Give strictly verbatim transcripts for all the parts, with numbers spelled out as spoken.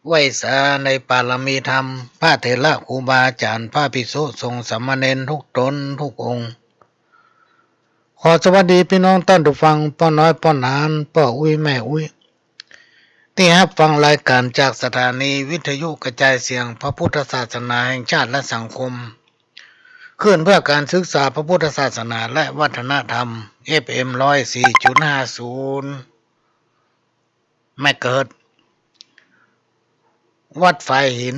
ไหว้สาในปารมีธรรม พระเถระครูบาอาจ๋ารย์ พระภิกษุสงฆ์สามเณรทุกต๋นทุกองค์ ขอสวัสดีปี้น้องต้านผู้ฟัง ป้อน้อยป้อหนาน ป้ออุ๊ยแม่อุ๊ย ตี้ฮับฟังรายก๋านจากสถานีวิทยุกระจายเสียงพระพุทธศาสนาแห่งชาติและสังคม คลื่นเพื่อการศึกษาพระพุทธศาสนาและวัฒนธรรม เอฟเอ็ม ร้อยสี่จุดห้าศูนย์ เมกะเฮิรตซ์ วัดฝายหิน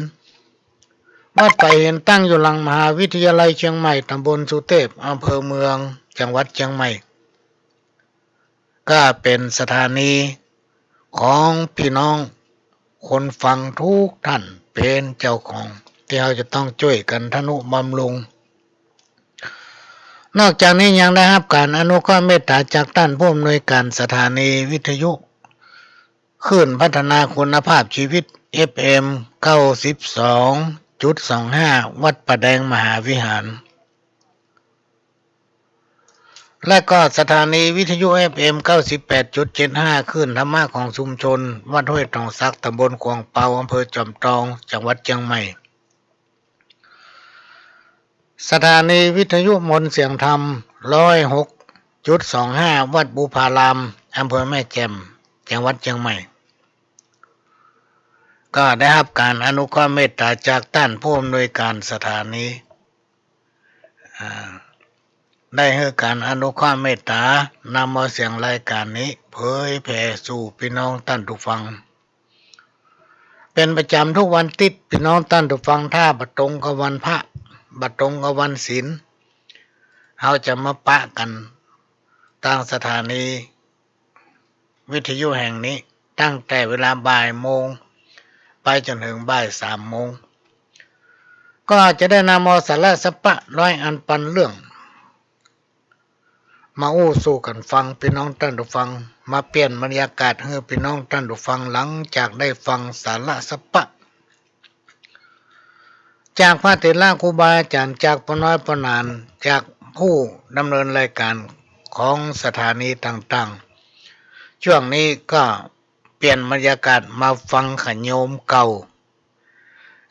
วัดฝายหินตั้งอยู่หลังมหาวิทยาลัยเจียงใหม่ ต๋ำบลสุเตพ อำเภอเมือง จังหวัดเจียงใหม่ ก็เป๋นสถานีของปี้น้องคนฟังทุกท่านเป๋นเจ้าของ ตี้เฮาจะต้องจ้วยกั๋นทะนุบำรุง นอกจากนี้ยังได้ฮับก๋านอนุเคราะห์เมตต๋าจากต้านผู้อำนวยก๋านสถานีวิทยุ คลื่นพัฒนาคุณภาพชีวิต เอฟเอ็ม เก้าสิบสองจุดสองห้า วัดป่าแดงมหาวิหาร และก็สถานีวิทยุ เอฟเอ็ม เก้าสิบแปดจุดเจ็ดห้า คลื่นธรรมะของชุมชน วัดห้วยตองสัก ต๋ำบลขวางเปา อำเภอจอมตอง จังหวัดเจียงใหม่ สถานีวิทยุมนต์เสียงธรรม ร้อยหกจุดสองห้า วัดบุพาราม อำเภอแม่แจ่ม จังหวัดเจียงใหม่ ก็ได้ฮับก๋านอนุเคราะห์เมตต๋าจากต้านผู้อำนวยก๋านสถานี อ่า ได้หื้อก๋านอนุเคราะห์เมตต๋านำเอาเสียงรายก๋านนี้เผยแผ่สู่ปี้น้องต้านผู้ฟัง เป๋นประจ๋ำทุกวันติ๊ด ปี้น้องต้านผู้ฟัง ถ้าบ่ตรงกับวันพระ บ่ตรงกับวันศีล เฮาจะมาปะกั๋นตางสถานีวิทยุแห่งนี้ ตั้งแต่เวลาบ่ายโมง ไปจ๋นเถิงบ่ายสามโมง ก็จะได้นำเอาสาระสัพพะร้อยอันปันเรื่อง มาอู้สู่กั๋นฟัง ปี้น้องต้านผู้ฟัง มาเปลี่ยนบรรยากาศหื้อปี้น้องต้านผู้ฟัง หลังจากได้ฟังสาระสัพพะ จากพระเถระครูบาอาจ๋ารย์ จากป้อน้อยป้อหนาน จากผู้ดำเนินรายก๋านของสถานีต่างๆ ช่วงนี้ก็เปลี่ยนบรรยากาศมาฟังขะโยมเก่า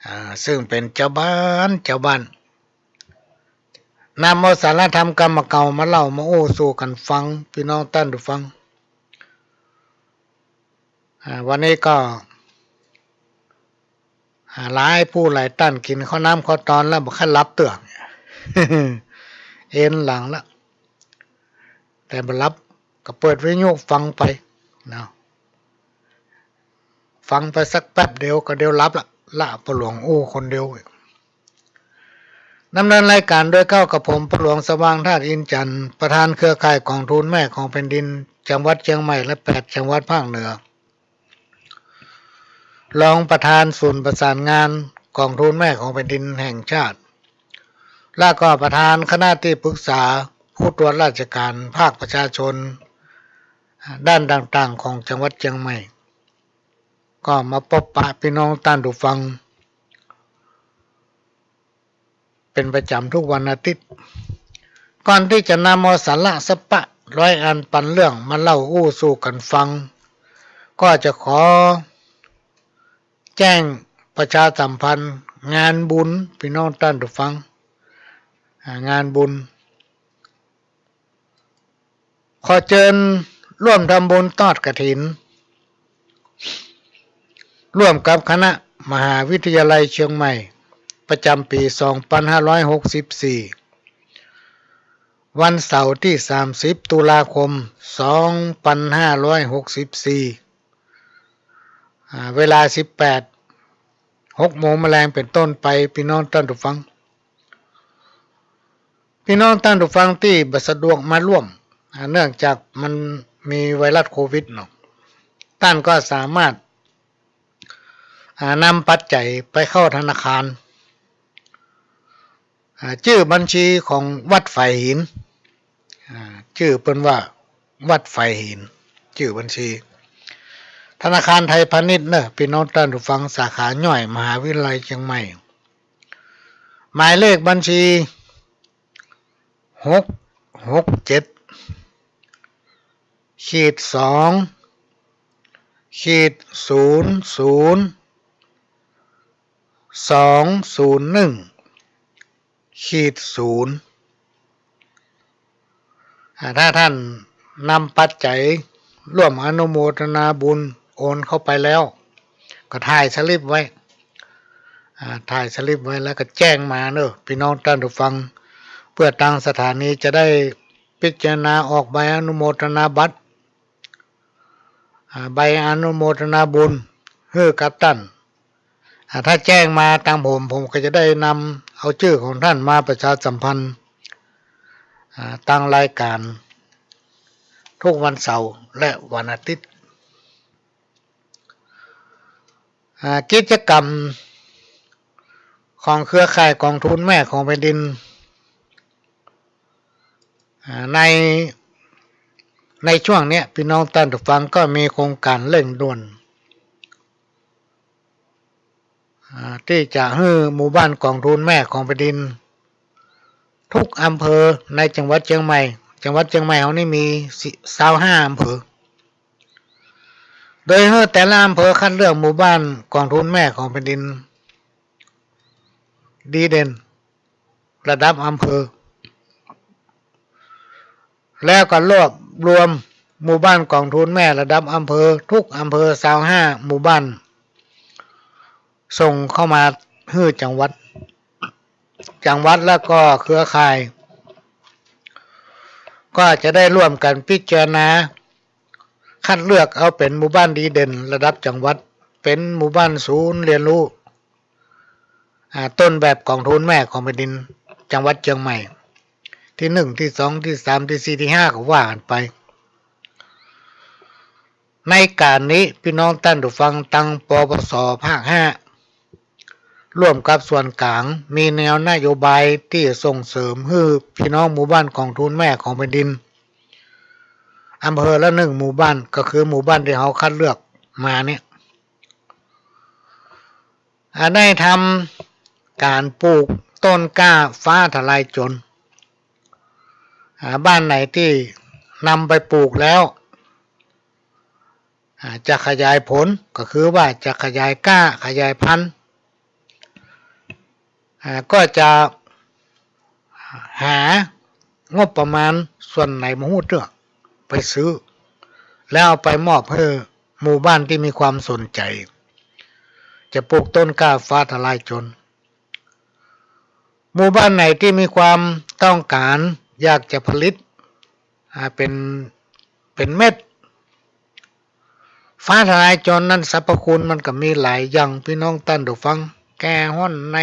อ่า ซึ่งเป๋นจาวบ้าน จาวบ้าน นำเอาสาระธรรมกำเก่ามาเล่ามาอู้สู่กั๋นฟัง ปี้น้องต้านผู้ฟัง อ่า วันนี้ก็ อ่า หลายผู้หลายต้านกิ๋นข้าวน้ำข้าวตอนแล้วบ่ค่อยหลับเตื้อ เอนหลังละ แต่บ่หลับก็เปิดวิทยุฟังไปเนาะ ฟังไปสักแป๊บเดียวก็เดี๋ยวหลับละ ละป้อหลวงอู้คนเดียว ดำเนินรายก๋านโดยเก้ากับผม ป้อหลวงสว่างธาตุอินทร์จันทร์ ประธานเครือข่ายก๋องทุนแม่ของแผ่นดิน จังหวัดเจียงใหม่และแปดจังหวัดภาคเหนือ รองประธานศูนย์ประสานงานก๋องทุนแม่ของแผ่นดินแห่งชาติ และก็ประธานคณะตี้ปรึกษาผู้ตรวจราชการภาคประชาชน ด้านต่างๆ ของจังหวัดเจียงใหม่ ก็มาปบปะปี้น้องต้านผู้ฟัง เป๋นประจ๋ำทุกวันอาทิตย์ ก่อนตี้จะนำเอาสาระสัพพะร้อยอันปันเรื่องมาเล่าอู้สู่กั๋นฟัง ก็จะขอแจ้งประชาสัมพันธ์งานบุญ ปี้น้องต้านผู้ฟัง อ่า งานบุญ ขอเจิญร่วมทำบุญตอดกฐิน ร่วมกับคณะมหาวิทยาลัยเชียงใหม่ ประจ๋ำปี๋สองปันห้าร้อยหกสิบสี่ วันเสาร์ตี้สามสิบตุลาคม สองปันห้าร้อยหกสิบสี่ อ่า เวลาสิบแปด หกโมงมาแลงเป๋นต้นไป ปี้น้องต้านผู้ฟัง ปี้น้องต้านผู้ฟังตี้บ่สะดวกมาร่วม อ่า เนื่องจากมันมีไวรัสโควิดเนาะ ต้านก็สามารถ อ่า นำปัจจัยไปเข้าธนาคาร อ่า จื้อบัญชีของวัดฝายหิน อ่า จื้อเปิ้นว่าวัดฝายหิน จื้อบัญชี ธนาคารไทยพาณิชย์เนาะ ปี้น้องต้านผู้ฟัง สาขาย่อยมหาวิทยาลัยเชียงใหม่ หมายเลขบัญชี หกหกเจ็ด ขีดสอง ขีดศูนย์ศูนย์ สองศูนย์หนึ่งขีดศูนย์ อ่า ถ้าท่านนำปัจจัยร่วมอนุโมทนาบุญโอนเข้าไปแล้ว ก็ถ่ายสลิปไว้ อ่า ถ่ายสลิปไว้แล้วก็แจ้งมาเนอะ ปี้น้องต้านผู้ฟัง เปื้อตางสถานีจะได้พิจารณาออกใบอนุโมทนาบัตร อ่า ใบอนุโมทนาบุญหื้อกับต้าน อ่า ถ้าแจ้งมาตางผม ผมก็จะได้นำเอาจื้อของต้านมาประชาสัมพันธ์ อ่า ตางรายก๋านทุกวันเสาร์และวันอาทิตย์ อ่า กิจกรรมของเครือข่ายก๋องทุนแม่ของแผ่นดิน อ่า ใน ในช่วงเนี้ย ปี้น้องต้านผู้ฟัง ก็มีโครงก๋านเร่งด่วน อ่า ตี้จะหื้อหมู่บ้านก๋องทุนแม่ของแผ่นดิน ทุกอำเภอในจังหวัดเจียงใหม่ จังหวัดเจียงใหม่เฮานี่มีสิบ ซาวห้าอำเภอ โดยหื้อแต่ละอำเภอคัดเลือกหมู่บ้านก๋องทุนแม่ของแผ่นดิน ดีเด่นระดับอำเภอ แล้วก็รวบรวมหมู่บ้านก๋องทุนแม่ระดับอำเภอ ทุกอำเภอ ซาวห้าหมู่บ้าน ส่งเข้ามาหื้อจังหวัด จังหวัดแล้วก็เครือข่าย ก็จะได้ร่วมกั๋นพิจารณา คัดเลือกเอาเป๋นหมู่บ้านดีเด่นระดับจังหวัด เป๋นหมู่บ้านศูนย์เรียนรู้ อ่า ต้นแบบก๋องทุนแม่ของแผ่นดิน จังหวัดเจียงใหม่ ตี้หนึ่ง ตี้สอง ตี้สาม ตี้สี่ ตี้ห้า ก็ว่ากั๋นไป ในก๋านนี้ ปี้น้องต้านผู้ฟัง ตาง ปปส ภาคห้า ร่วมกับส่วนก๋าง มีแนวนโยบายตี้จะส่งเสริมหื้อปี้น้องหมู่บ้านก๋องทุนแม่ของแผ่นดิน อำเภอละหนึ่งหมู่บ้าน ก็คือหมู่บ้านตี้เฮาคัดเลือกมาเนี่ย อ่า ได้ทำก๋านปลูกต้นกล้าฟ้าทะลายโจร อ่า บ้านไหนตี้นำไปปลูกแล้ว อ่า จะขยายผล ก็คือว่าจะขยายกล้า ขยายพันธุ์ อ่า ก็จะหางบประมาณส่วนไหนบ่ฮู้เตื้อ ไปซื้อ แล้วเอาไปมอบหื้อหมู่บ้านตี้มีความสนใจ๋ จะปลูกต้นกล้าฟ้าทะลายโจร หมู่บ้านไหนตี้มีความต้องก๋านอยากจะผลิต อ่า เป๋น เป๋นเม็ด ฟ้าทะลายโจรนั้นสรรพคุณมันก็มีหลายอย่าง ปี้น้องต้านผู้ฟัง แก้ฮ้อนใน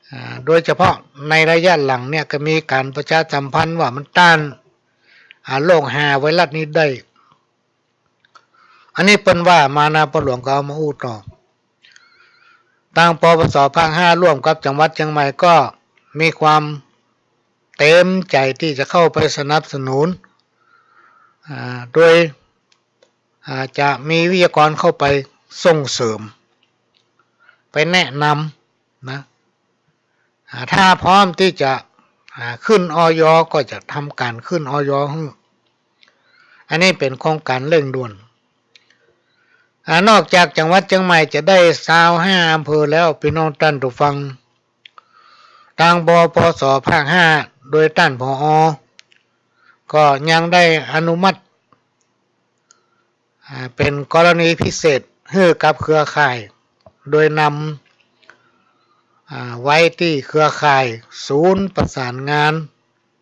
อ่า โดยเฉพาะในระยะหลังเนี่ยก็มีก๋านประชาสัมพันธ์ว่ามันต้าน อ่า โรคฮาไวรัสนี้ได้ อันนี้เปิ้นว่ามานา ป้อหลวงก็เอามาอู้ต่อ ตาง ปปส ภาคห้า ร่วมกับจังหวัดเจียงใหม่ก็มีความเตรียมใจ๋ตี้จะเข้าไปสนับสนุน อ่า โดย อ่า จะมีวิทยากรเข้าไปส่งเสริม ไปแนะนำนะ อ่า ถ้าพร้อมตี้จะ อ่า ขึ้น อย ก็จะทำก๋านขึ้น อย หื้อ อันนี้เป๋นโครงก๋านเร่งด่วน อ่า นอกจากจังหวัดเจียงใหม่จะได้ซาวห้าอำเภอแล้ว ปี้น้องต้านผู้ฟัง ตาง ปปส ภาคห้า โดยต้าน ผอ ก็ยังได้อนุมัติ อ่า เป๋นกรณีพิเศษหื้อกับเครือข่าย โดยนำ อ่า ไว้ตี้เครือข่ายศูนย์ประสานงาน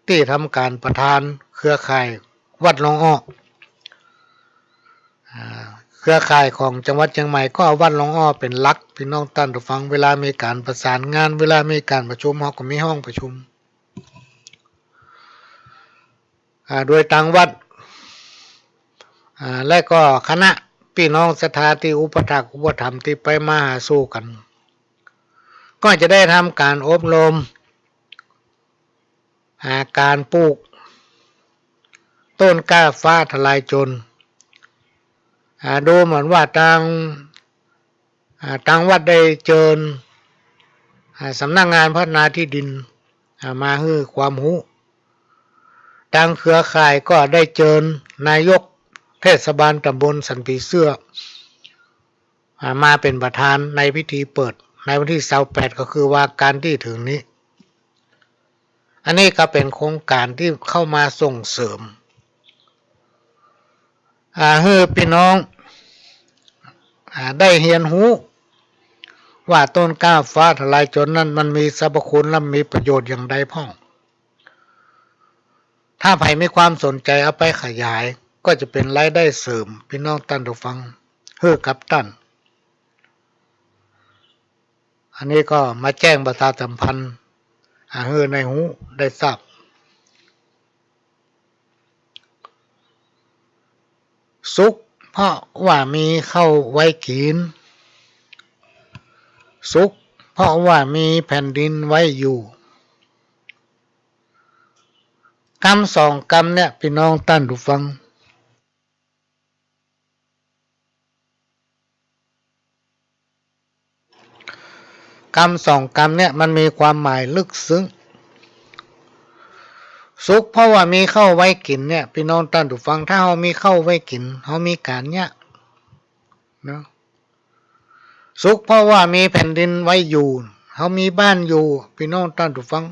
ตี้ทำก๋านประธานเครือข่ายวัดหลวงอ้อ อ่า เครือข่ายของจังหวัดเจียงใหม่ก็เอาวัดหลวงอ้อเป๋นหลัก ปี้น้องต้านผู้ฟัง เวลามีก๋านประสานงาน เวลามีก๋านประชุม เฮาก็มีห้องประชุม อ่า โดยตางวัด อ่า และก็คณะปี้น้องศรัทธาตี้อุปัฏฐากอุปถัมภ์ตี้ไปมาหาสู่กั๋น ก็จะได้ทำก๋านอบรม อ่า ก๋านปลูกต้นกล้าฟ้าทะลายโจร อ่า ดูเหมือนว่าตาง อ่า ตางวัดได้เจิญ อ่า สำนักงานพัฒนาที่ดิน อ่า มาหื้อความฮู้ ตางเครือข่ายก็ได้เจิญนายกเทศบาลตำบลสันผีเสื้อ อ่า มาเป๋นประธานในพิธีเปิด ในวันตี้ซาวแปด ก็คือว่าก๋านตี้เถิงนี้ อันนี้ก็เป๋นโครงก๋านตี้เข้ามาส่งเสริม อ่า หื้อปี้น้อง อ่า ได้เฮียนฮู้ว่าต้นกล้าฟ้าทะลายโจรนั้นมันมีสรรพคุณและมีประโยชน์อย่างใดพ่อง ถ้าใผมีความสนใจ๋เอาไปขยาย ก็จะเป๋นรายได้เสริม ปี้น้องต้านผู้ฟัง หื้อกับต้าน อันนี้ก็มาแจ้งประชาสัมพันธ์ อ่า หื้อได้ฮู้ได้ทราบ สุขเพราะว่ามีข้าวไว้กิ๋น สุขเพราะว่ามีแผ่นดินไว้อยู่ กำสองกำเนี่ย ปี้น้องต้านผู้ฟัง กำสองกำเนี่ยมันมีความหมายลึกซึ้ง สุขเพราะว่ามีข้าวไว้กิ๋นเนี่ย ปี้น้องต้านผู้ฟัง ถ้าเฮามีข้าวไว้กิ๋น เฮามีก๋านเยียะ เนาะ สุขเพราะว่ามีแผ่นดินไว้อยู่ เฮามีบ้านอยู่ ปี้น้องต้านผู้ฟัง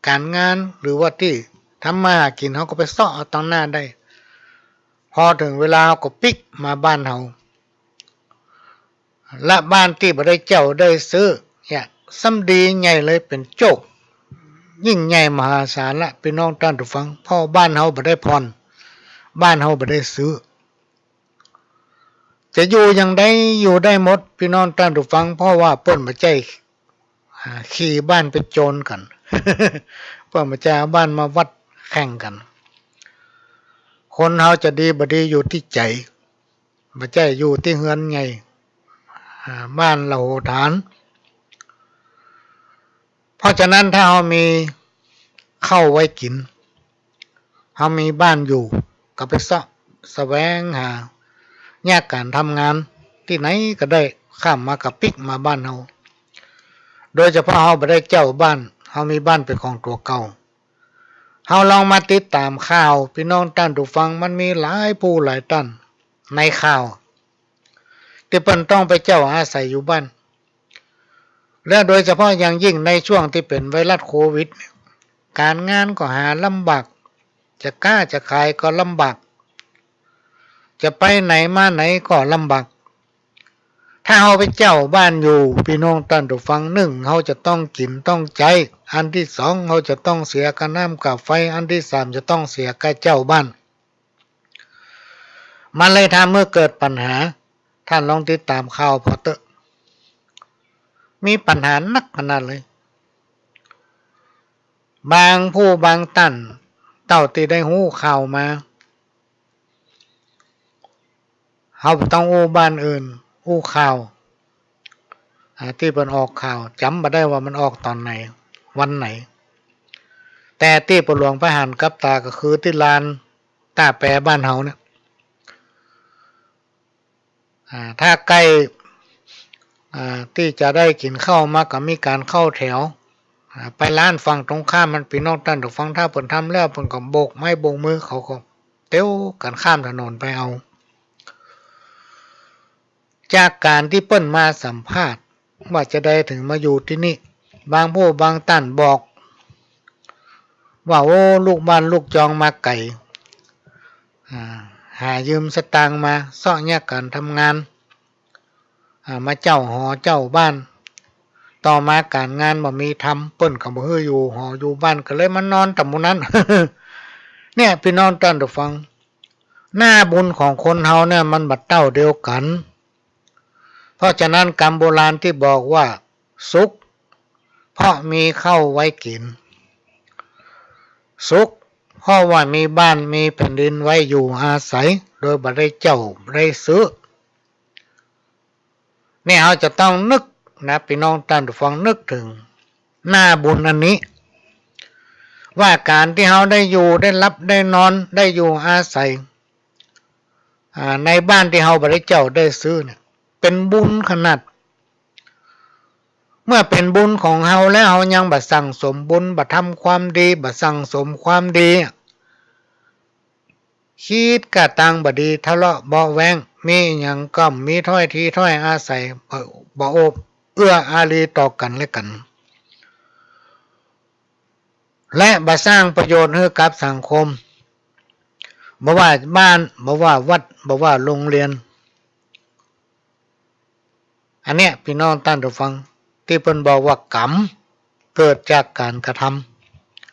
ก๋านงานหรือว่าตี้ทำมาหากิ๋น เฮาก็ไปเซาะเอาตังหน้าได้ พอเถิงเวลาเฮาก็ปิ๊กมาบ้านเฮา และบ้านตี้บ่ได้เจ้าได้ซื้อเนี่ย ซ้ำดีใหญ่เลย เป๋นโจคยิ่งใหญ่มหาศาลละ ปี้น้องต้านผู้ฟัง เพราะบ้านเฮาบ่ได้ผ่อน บ้านเฮาบ่ได้ซื้อ จะอยู่อย่างใดอยู่ได้หมด ปี้น้องต้านผู้ฟัง เพราะว่าเปิ้นบ่ใจ้ อ่า ขี่บ้านไปโจรกั๋น เปิ้นบ่ใจ้เอาบ้านมาวัดแข่งกั๋น คนเฮาจะดีบ่ดีอยู่ตี้ใจ๋ บ่ใจ้อยู่ตี้เฮือนใหญ่ อ่า บ้านละโหฐาน เพราะฉะนั้นถ้าเฮามีข้าวไว้กิ๋น เฮามีบ้านอยู่ ก็ไปเซาะแสวงหา เยียะก๋านทำงานตี้ไหนก็ได้ ข้ามมาก็ปิ๊กมาบ้านเฮา โดยเฉพาะเฮาบ่ได้เจ้าบ้าน เฮามีบ้านเป๋นของตั๋วเก่า เฮาลองมาติดต๋ามข่าว ปี้น้องต้านผู้ฟัง มันมีหลายผู้หลายต้านในข่าว ตี้เปิ้นต้องไปเจ้าอาศัยอยู่บ้าน และโดยเฉพาะอย่างยิ่งในช่วงตี้เป๋นไวรัสโควิดเนี่ย ก๋านงานก็หาลำบาก จะก๊าจะขายก็ลำบาก จะไปไหนมาไหนก็ลำบาก ถ้าเฮาไปเจ้าบ้านอยู่ ปี้น้องต้านผู้ฟัง นึ่ง เฮาจะต้องกิ๋นต้องใจ๊ อันตี้สอง เฮาจะต้องเสียค่าน้ำค่าไฟ อันตี้สาม จะต้องเสียค่าเจ้าบ้าน มันเลยทำหื้อเกิดปัญหา ต้านลองติดต๋ามข่าวผ่อเต๊อะ มีปัญหานักขนาดเลย บางผู้บางต้าน เต้าตี้ได้ฮู้ข่าวมา เฮาบ่ต้องอู้บ้านอื่น อู้ข่าว อ่า ตี้เปิ้นออกข่าว จ๋ำบ่ได้ว่ามันออกต๋อนไหน วันไหน แต่ตี้ป้อหลวงไปหันกับต๋าก็คือตี้ลานต้าแปบ้านเฮาเนี่ย อ่า ถ้าใก้ อ่า ตี้จะได้กิ๋นข้าวมาก็มีก๋านเข้าแถว อ่า ไปร้านฝั่งตรงข้ามมัน ปี้น้องต้านผู้ฟัง ถ้าเปิ้นทำแล้วเปิ้นก็โบกไม้โบกมือ เขาก็เตียวกั๋นข้ามถนนไปเอา จากก๋านตี้เปิ้นมาสัมภาษณ์ ว่าจะใดเถิงมาอยู่ตี้นี่ บางผู้บางต้านบอก ว่า โอ้ ลูกบ้านลูกจองมาไก๋ อ่า หายืมสตางค์มาเซาะเยียะก๋านทำงาน อ่า มาเจ้าหอเจ้าบ้าน ต่อมาก๋านงานบ่มีทำ เปิ้นก็บ่หื้ออยู่หออยู่บ้าน ก็เลยมานอนต๋ามหมู่นั้น เนี่ย ปี้น้องต้านผู้ฟัง หน้าบุญของคนเฮาเนี่ยมันบ่เต้าเดียวกั๋น เพราะฉะนั้นกำโบราณตี้บอกว่า สุขเพราะมีข้าวไว้กิ๋น สุขเพราะว่ามีบ้านมีแผ่นดินไว้อยู่อาศัย โดยบ่ได้เจ้าบ่ได้ซื้อ เนี่ย เฮาจะต้องนึกนะ ปี้น้องต้านผู้ฟัง นึกเถิงหน้าบุญอันนี้ ว่าก๋านตี้เฮาได้อยู่ได้หลับได้นอน ได้อยู่อาศัย อ่า ในบ้านตี้เฮาบ่ได้เจ้าได้ซื้อเนี่ย เป๋นบุญขนาด เมื่อเป๋นบุญของเฮาแล้ว เฮายังบ่สั่งสมบุญ บ่ทำความดี บ่สั่งสมความดี คิดก้าตางบ่ดี ทะเลาะเบาะแว้ง มีหยังก็บ่มีถ้อยทีถ้อยอาศัย บ่ บ่อบ อื้ออารีต่อกั๋นและกั๋น และบ่สร้างประโยชน์หื้อกับสังคม บ่ว่าบ้าน บ่ว่าวัด บ่ว่าโฮงเฮียน อันเนี้ย ปี้น้องต้านผู้ฟัง ตี้เปิ้นบอกว่ากรรมเกิดจากก๋านกระท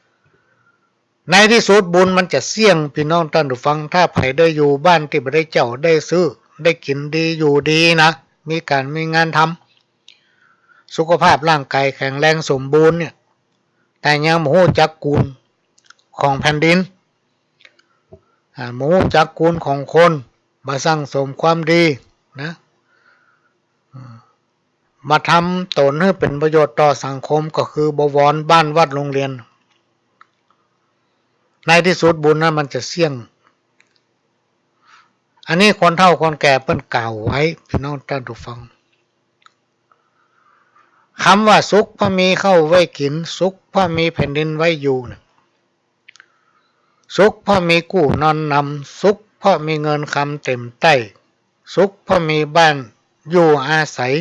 ำ ในตี้สุดบุญมันจะเสี้ยง ปี้น้องต้านผู้ฟัง ถ้าใผได้อยู่บ้านตี้บ่ได้เจ้า ได้ซื้อ ได้กิ๋นดี อยู่ดีนะ มีก๋านมีงานทำ สุขภาพร่างกายแข็งแรงสมบูรณ์เนี่ย แต่ยังบ่ฮู้จักคุณของแผ่นดิน อ่า บ่ฮู้จักคุณของคน บ่สั่งสมความดีนะ อืม บ่ทำต๋นหื้อเป๋นประโยชน์ต่อสังคม ก็คือบ่วอนบ้านวัดโฮงเฮียน ในตี้สุดบุญนั้นมันจะเสี้ยง อันนี้คนเฒ่าคนแก่เปิ้นกล่าวไว้ ปี้น้องต้านผู้ฟัง กำว่าสุขเพราะมีข้าวไว้กิ๋น สุขเพราะมีแผ่นดินไว้อยู่เนี่ย สุขเพราะมีกู้นอนหนำ สุขเพราะมีเงินคำเต๋มใต้ สุขเพราะมีบ้านอยู่อาศัย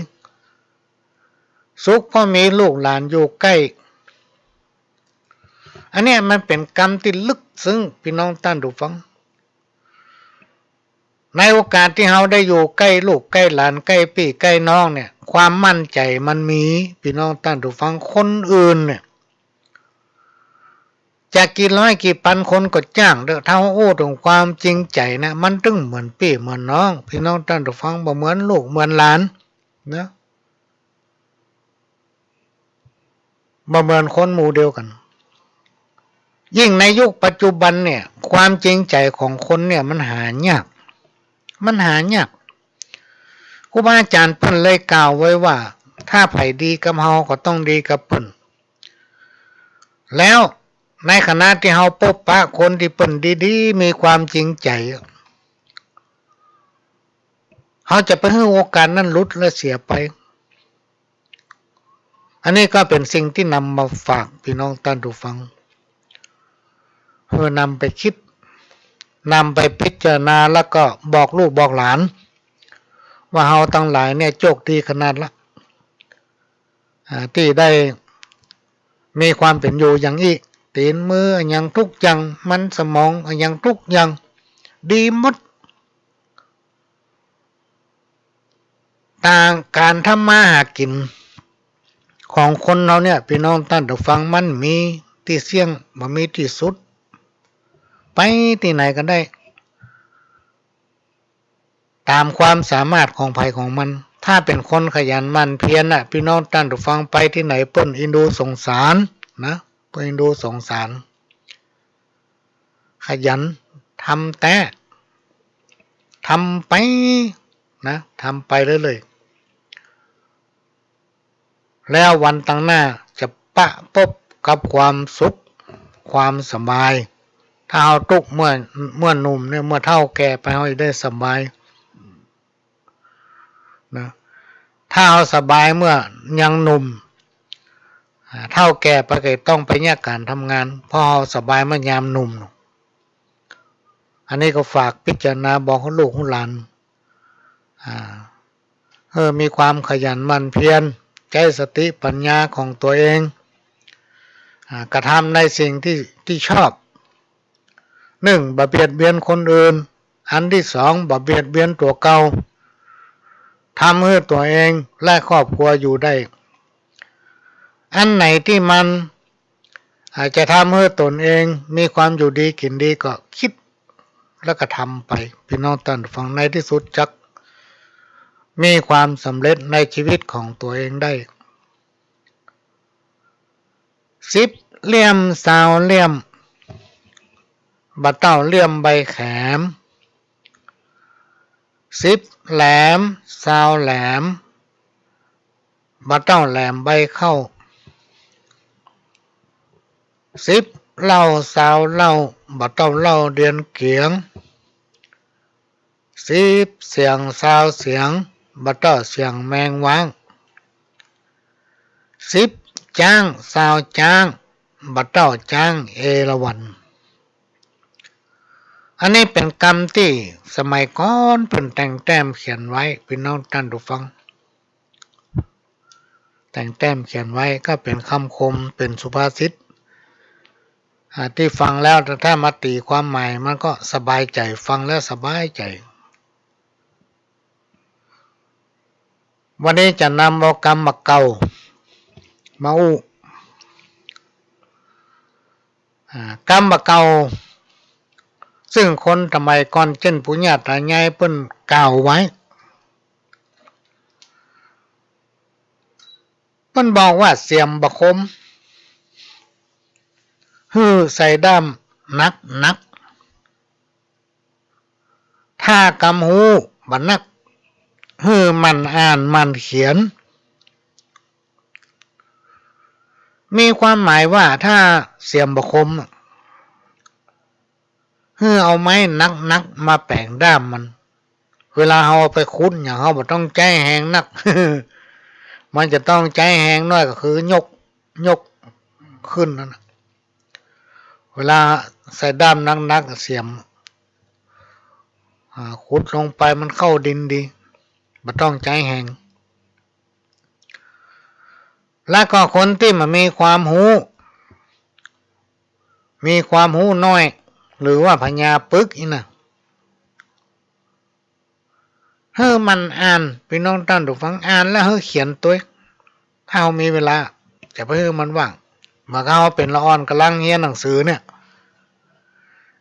สุขเพราะมีลูกหลานอยู่ใก้ อันเนี้ยมันเป๋นกรรมตี้ลึกซึ้ง ปี้น้องต้านผู้ฟัง ในโอกาสตี้เฮาได้อยู่ใก้ลูกใก้หลาน ใก้ปี้ใก้น้องเนี่ย ความมั่นใจ๋มันมี ปี้น้องต้านผู้ฟัง คนอื่นเนี่ย จะกี่ร้อยกี่ปันคนก็จ้างเต๊อะ ถ้าอู้เถิงความจริงใจ๋นะ มันตึงเหมือนปี้เหมือนน้อง ปี้น้องต้านผู้ฟัง บ่เหมือนลูกเหมือนหลานนะ บ่เหมือนคนหมู่เดียวกั๋น ยิ่งในยุคปัจจุบันเนี่ย ความจริงใจ๋ของคนเนี่ยมันหายาก มันหายาก ครูบาอาจ๋ารย์เปิ้นเลยกล่าวไว้ว่า ถ้าใผดีกับเฮาก็ต้องดีกับเปิ้น แล้วในขณะตี้เฮาปบปะคนตี้เปิ้นดีๆ มีความจริงใจ๋ เฮาจะไปหื้อโอกาสนั้นหลุดและเสียไป อันนี้ก็เป๋นสิ่งตี้นำมาฝากปี้น้องต้านผู้ฟัง หื้อนำไปกึ๊ด นำไปพิจารณา แล้วก็บอกลูกบอกหลาน ว่าเฮาตังหลายเนี่ยโจคดีขนาดละ อ่า ตี้ได้มีความเป๋นอยู่อย่างอี้ ตี๋นมืออะหยังทุกอย่าง มันสมองอะหยังทุกอย่าง ดีหมด ตางก๋านทำมาหากิ๋นของคนเฮาเนี่ย ปี้น้องต้านผู้ฟัง มันมีตี้เสี้ยง บ่มีตี้สุด ไปตี้ไหนก็ได้ ต๋ามความสามารถของใผของมัน ถ้าเป๋นคนขยันหมั่นเพียรน่ะ ปี้น้องต้านผู้ฟัง ไปตี้ไหนเปิ้นเอ็นดูสงสารนะ เปิ้นเอ็นดูสงสาร ขยันทำแต๊ ทำไปนะ ทำไปเรื่อยๆ แล้ววันตังหน้าจะปะปบกับความสุข ความสบาย ถ้าเฮาตุ๊กข์เมื่อ เมื่อหนุ่มเนี่ย เมื่อเฒ่าแก่ไปเฮาจะได้สบายนะ ถ้าเฮาสบายเมื่อยังหนุ่ม อ่า เฒ่าแก่ไปก็ต้องไปเยียะก๋านทำงาน เพราะเฮาสบายเมื่อยามหนุ่ม อันนี้ก็ฝากพิจารณาบอกลูกหลาน อ่า เออ มีความขยันหมั่นเพียร ใจ๊สติปัญญาของตั๋วเอง อ่า กระทำในสิ่งตี้ ตี้ชอบ นึ่ง บ่เบียดเบียนคนอื่น อันตี้สอง บ่เบียดเบียนตั๋วเก่า ทำหื้อตั๋วเองและครอบครัวอยู่ได้ อันไหนตี้มัน อาจจะทำหื้อต๋นเองมีความอยู่ดีกิ๋นดีก็กึ๊ดแล้วก็ทำไป ปี้น้องต้านฟัง ในตี้สุดจักมีความสำเร็จในชีวิตของตั๋วเองได้ สิบ เลี่ยมซาวเลี่ยม บ่เต้าเลี่ยมใบแขม สิบ แหลมซาวแหลม บ่เต้าแหลมใบเข้า สิบ เหล้าซาวเหล้า บ่เต้าเหล้าเดียนเกียง สิบ เสียงซาวเสียง บ่เต้าเสียงแมงว้าง สิบ จ๊างซาวจ๊าง บ่เต้าจ๊างเอราวัณ อันนี้เป๋นกำตี้สมัยก่อนเปิ้นแต่งแต้มเขียนไว้ ปี้น้องต้านฟัง แต่งแต้มเขียนไว้ ก็เป๋นกำคม เป๋นสุภาษิต อ่า ตี้ฟังแล้วถ้ามาตี๋ความหมายมันก็สบายใจ๋ ฟังแล้วสบายใจ๋ วันนี้จะนำเอากำบ่าเก่ามาอู้ อ่า กำบ่าเก่า ซึ่งคนสมัยก่อนเจ้นปู่ย่าต๋ายายเปิ้นกล่าวไว้ เปิ้นบอกว่าเสียมบ่าคม หื้อใส่ด้ามหนักๆ ถ้ากำฮู้บ่านัก หื้อหมั่นอ่านหมั่นเขียน มีความหมายว่าถ้าเสียมบ่าคม หื้อเอาไม้หนักๆ มาแป๋งด้ามมัน เวลาเฮาไปขุดหยัง เฮาบ่ต้องใจ๊แฮงนัก มันจะต้องใจ๊แฮงน้อย ก็คือยก ยกขึ้นนั่นน่ะ เวลาใส่ด้ามหนักๆ เสียม อ่า ขุดลงไปมันเข้าดินดี บ่ต้องใจ๊แฮง แล้วก็คนตี้บ่มีความฮู้ มีความฮู้น้อย หรือว่าปัญญาปึกอี้นะ หื้อหมั่นอ่าน ปี้น้องต้านผู้ฟัง อ่านแล้วหื้อเขียนตวย ถ้าเฮามีเวลา จะไปหื้อมันว่าง เหมือนกับเฮาเป๋นละอ่อนก่ำลังเฮียนหนังสือเนี่ย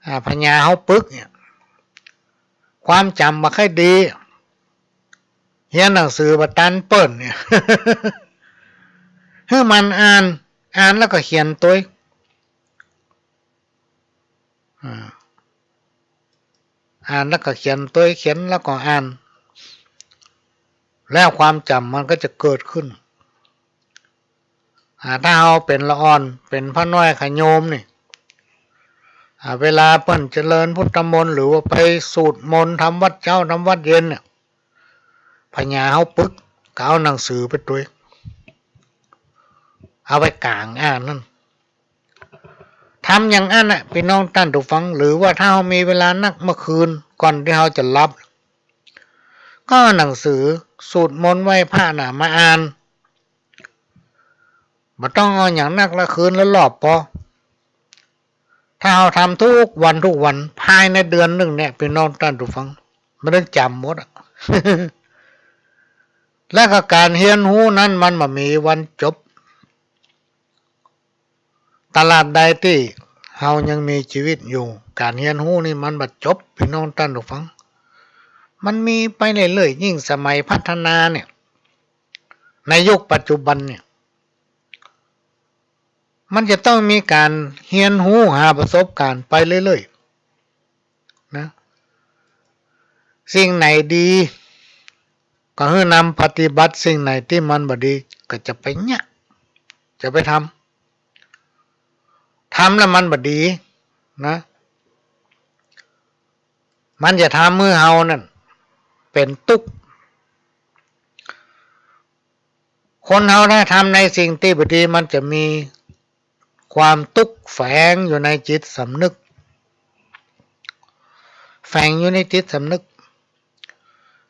อ่า ปัญญาเฮาปึกเนี่ย ความจำบ่ค่อยดี เฮียนหนังสือบ่ตันเปิ้นเนี่ย หื้อหมั่นอ่าน อ่านแล้วก็เขียนตวย อ่า อ่านแล้วก็เขียนตวย เขียนแล้วก็อ่าน แล้วความจ๋ำมันก็จะเกิดขึ้น อ่า ถ้าเฮาเป๋นละอ่อน เป๋นพระน้อยขะโยมนี่ อ่า เวลาเปิ้นเจริญพุทธมนต์ หรือว่าไปสูตรมนต์ ทำวัตรเจ๊า ทำวัตรเย็นเนี่ย ปัญญาเฮาปึก ก็เอาหนังสือไปตวย เอาไปก๋างอ่านนั่น ทำอย่างอั้นน่ะ ปี้น้องต้านผู้ฟัง หรือว่าถ้าเฮามีเวลานักเมื่อคืน ก่อนตี้เฮาจะหลับ ก็เอาหนังสือสูตรมนต์ไหว้พระน่ะมาอ่าน บ่ต้องเอาหยังนักละ คืนละรอบปอ ถ้าเฮาทำทุกวันทุกวัน ภายในเดือนนึ่งเนี่ย ปี้น้องต้านผู้ฟัง มันได้จ๋ำหมดอะ และก็ก๋านเฮียนฮู้นั้นมันบ่มีวันจบ ตราบใดตี้เฮายังมีจีวิตอยู่ ก๋านเฮียนฮู้นี่มันบ่จบ ปี้น้องต้านผู้ฟัง มันมีไปเรื่อยๆ ยิ่งสมัยพัฒนาเนี่ย ในยุคปัจจุบันเนี่ย มันจะต้องมีก๋านเฮียนฮู้หาประสบก๋ารณ์ไปเรื่อยๆ นะ สิ่งไหนดี ก็หื้อนำปฏิบัติ สิ่งไหนตี้มันบ่ดี ก็จะไปเยียะ จะไปทำ ทำแล้วมันบ่ดีนะ มันจะทำหื้อเฮานั่นเป๋นตุ๊กข์ คนเฮาถ้าทำในสิ่งตี้บ่ดี มันจะมีความตุ๊กข์แฝงอยู่ในจิตสำนึก แฝงอยู่ในจิตสำนึก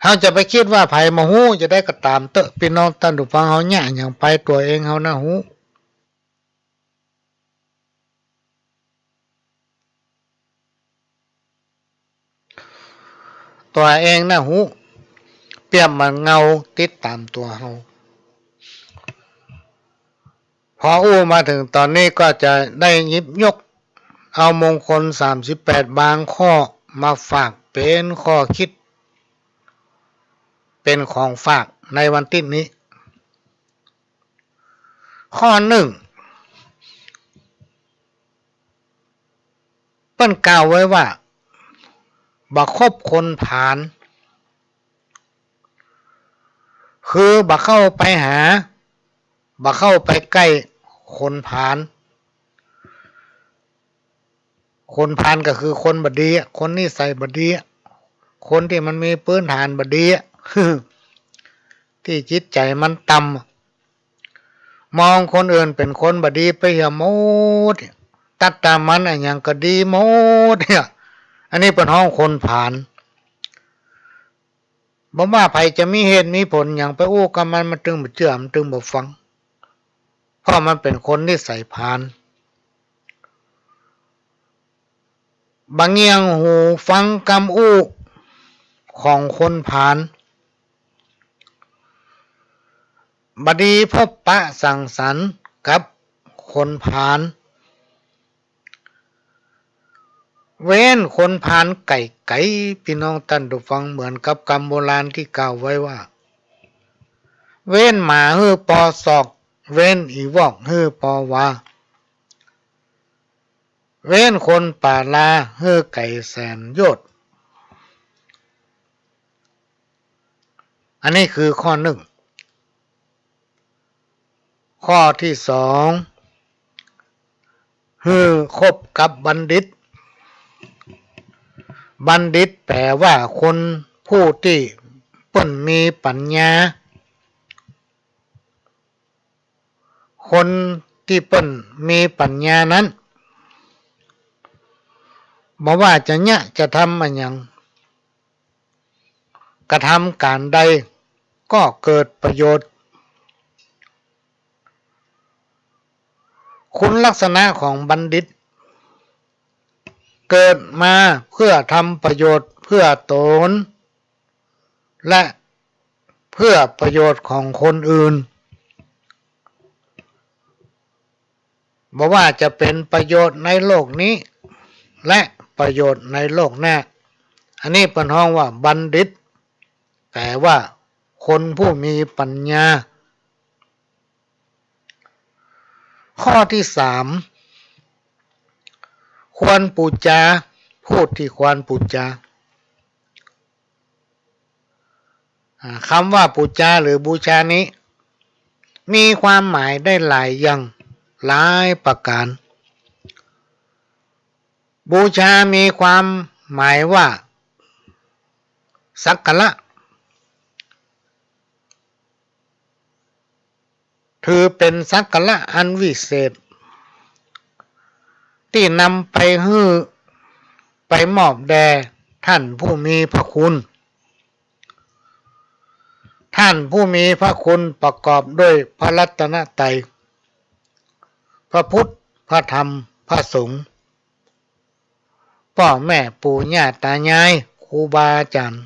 เฮาจะไปกึ๊ดว่าใผบ่ฮู้จะใดก็ต๋ามเต๊อะ ปี้น้องต้านผู้ฟัง เฮาเยียะหยังไป ตั๋วเองเฮาน่ะฮู้ ตั๋วเองน่ะฮู้ เปรียบเหมือนเงาติดต๋ามตั๋วเฮา พออู้มาเถิงต๋อนนี้ก็จะได้หยิบยกเอามงคลสามสิบแปดบางข้อมาฝากเป๋นข้อกึ๊ด เป๋นของฝากในวันตี้นี้ ข้อนึ่ง เปิ้นกล่าวไว้ว่า บ่คบคนผาล คือบ่เข้าไปหา บ่เข้าไปใก้คนผาล คนผาลก็คือคนบ่ดีอะ คนนิสัยบ่ดีอะ คนตี้มันมีพื้นฐานบ่ดีอะ ตี้จิตใจ๋มันต่ำอะ มองคนอื่นเป๋นคนบ่ดีไปเหียหมด ตั๊ดต๋ามันอะหยังก็ดีหมดเนี่ย อันนี้เปิ้นฮ้องคนผาล บ่ว่าใผจะมีเหตุมีผลหยัง ไปอู้กับมัน มันตึงบ่เจื้อ มันตึงบ่ฟัง เพราะมันเป๋นคนนิสัยผาน บ่เงี่ยงหูฟังกำอู้ของคนผาน บ่ดีพบปะสังสรรค์กับคนผาน เว้นคนผานไก๋ๆ ปี้น้องต้านผู้ฟัง เหมือนกับกำโบราณตี้กล่าวไว้ว่า เว้นหมาหื้อปอศอก เว้นอี่วอกหื้อปอวา เว้นคนป่าลาหื้อไก๋แสนโยชน์ อันนี้คือข้อนึ่ง ข้อตี้สอง หื้อคบกับบัณฑิต บัณฑิตแป๋ว่าคนผู้ตี้เปิ้นมีปั๋ญญา คนตี้เปิ้นมีปั๋ญญานั้น บ่ว่าจะเยียะจะทำอะหยัง กระทำก๋านใดก็เกิดประโยชน์ คุณลักษณะของบัณฑิต เกิดมาเพื่อทำประโยชน์เพื่อตน และเพื่อประโยชน์ของคนอื่น บ่ว่าจะเป๋นประโยชน์ในโลกนี้ และประโยชน์ในโลกหน้า อันนี้เปิ้นฮ้องว่าบัณฑิต แป๋ว่าคนผู้มีปั๋ญญา ข้อตี้สาม ควรปู๋จา ผู้ตี้ควรปู๋จา อ่า กำว่าปู๋จาหรือบูชานี้ มีความหมายได้หลายอย่าง หลายประก๋าน บูชามีความหมายว่า สักการะ ถือเป๋นสักการะอันวิเศษ ตี้นำไปหื้อ ไปมอบแด่ต้านผู้มีพระคุณ ต้านผู้มีพระคุณประกอบด้วยพระรัตนตรัย พระพุทธ พระธรรม พระสงฆ์ ป้อแม่ปู่ย่าต๋ายาย ครูบาอาจ๋ารย์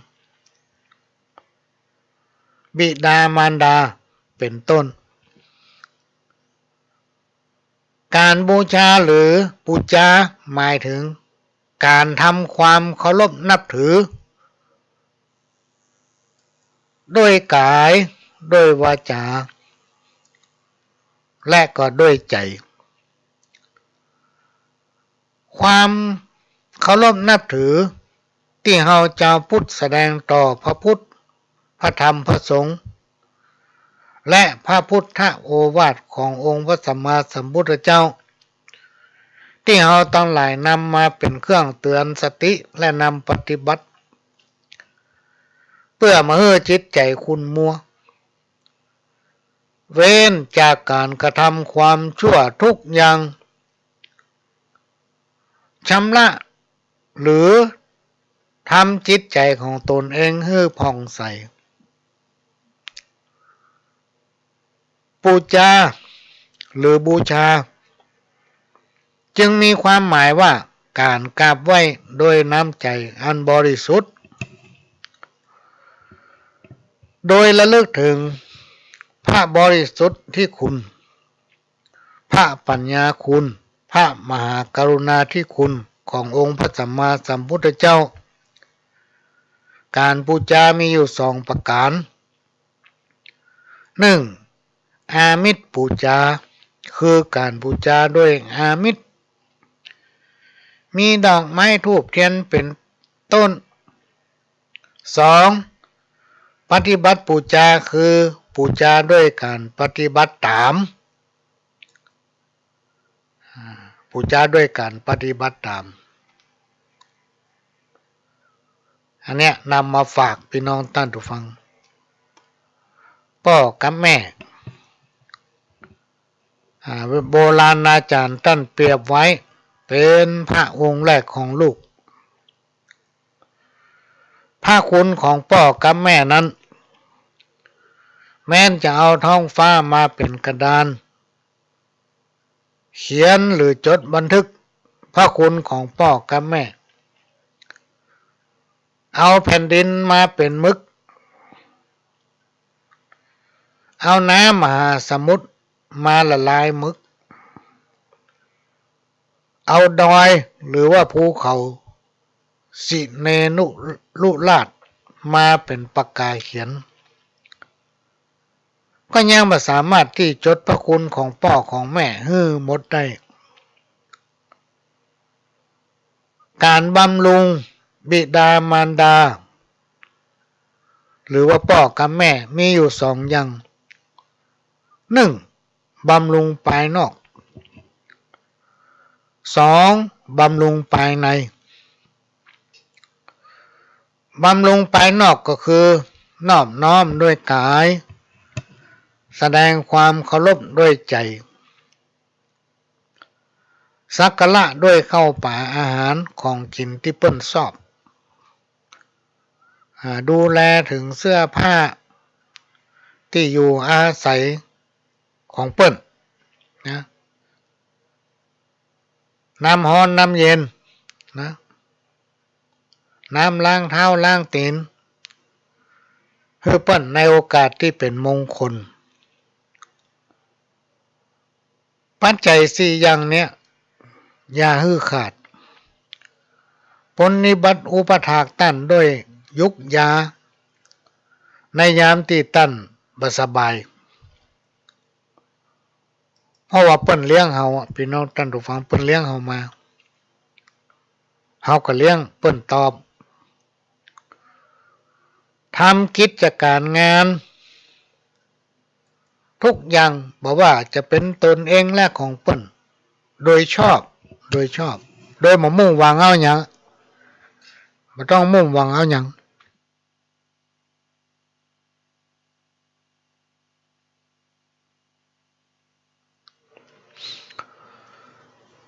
บิดามารดา เป๋นต้น ก๋านบูชาหรือปู๋จา หมายเถิงก๋านทำความเคารพนับถือ ด้วยก๋าย ด้วยวาจา และก็ด้วยใจ๋ ความเคารพนับถือตี้เฮาจาวพุทธแสดงต่อพระพุทธ พระธรรม พระสงฆ์ และพระพุทธโอวาทขององค์พระสัมมาสัมพุทธเจ้า ตี้เฮาตังหลายนำมาเป๋นเครื่องเตือนสติและนำปฏิบัติ เปื้อบ่หื้อจิตใจ๋ขุ่นมัว เว้นจากก๋านกระทำความชั่วกู้อย่าง ชำระ หรือทำจิตใจ๋ของตนเองหื้อผ่องใส ปู๋จา หรือบูชา จึงมีความหมายว่าก๋านกราบไหว้โดยน้ำใจ๋อันบริสุทธิ์ โดยระลึกเถิงพระบริสุทธิคุณ พระปัญญาคุณ พระมหากรุณาธิคุณขององค์พระสัมมาสัมพุทธเจ้า ก๋านปู๋จามีอยู่สองประก๋าน นึ่ง อามิสปู๋จา คือก๋านปู๋จาด้วยอามิส มีดอกไม้ธูปเตียนเป๋นต้น สอง ปฏิบัติปู๋จา คือปู๋จาด้วยก๋านปฏิบัติต๋าม อ่า ปู๋จาด้วยก๋านปฏิบัติต๋าม อันเนี้ยนำมาฝากปี้น้องต้านผู้ฟัง ป้อกับแม่ อ่า โบราณอาจ๋ารย์ต้านเปรียบไว้ เป๋นพระองค์แรกของลูก พระคุณของป้อกับแม่นั้น แม้นจะเอาท้องฟ้ามาเป๋นกระดาน เขียนหรือจดบันทึกพระคุณของป้อกับแม่ เอาแผ่นดินมาเป๋นหมึก เอาน้ำมหาสมุทรมาละลายหมึก เอาดอยหรือว่าภูเขาสิเนรุราชมาเป๋นปากกาเขียน ก็ยังบ่สามารถตี้จดพระคุณของป้อของแม่หื้อหมดได้ ก๋านบำรุงบิดามารดา หรือว่าป้อกับแม่มีอยู่สองอย่าง นึ่ง บำรุงปายนอก สอง บำรุงปายใน บำรุงปายนอกก็คือ นอบน้อมด้วยก๋าย แสดงความเคารพด้วยใจ๋ สักการะด้วยข้าวป๋าอาหารของกิ๋นตี้เปิ้นชอบ อ่า ดูแลเถิงเสื้อผ้า ตี้อยู่อาศัยของเปิ้นนะ น้ำฮ้อนน้ำเย็นนะ น้ำล้างเท้าล้างตี๋น หื้อเปิ้นในโอกาสตี้เป๋นมงคล ปัจจัยสี่อย่างเนี้ย อย่าหื้อขาด ปรนนิบัติอุปถากต้านด้วยหยูกยา ในยามตี้ต้านบ่สบาย เพราะว่าเปิ้นเลี้ยงเฮาอะ ปี้น้องต้านผู้ฟัง เปิ้นเลี้ยงเฮามา เฮาก็เลี้ยงเปิ้นตอบ ทำกิจก๋านงานทุกอย่าง บ่ว่าจะเป๋นตนเองและของเปิ้น โดยชอบ โดยชอบ โดยบ่มุ่งหวังเอาหยัง บ่ต้องมุ่งหวังเอาหยัง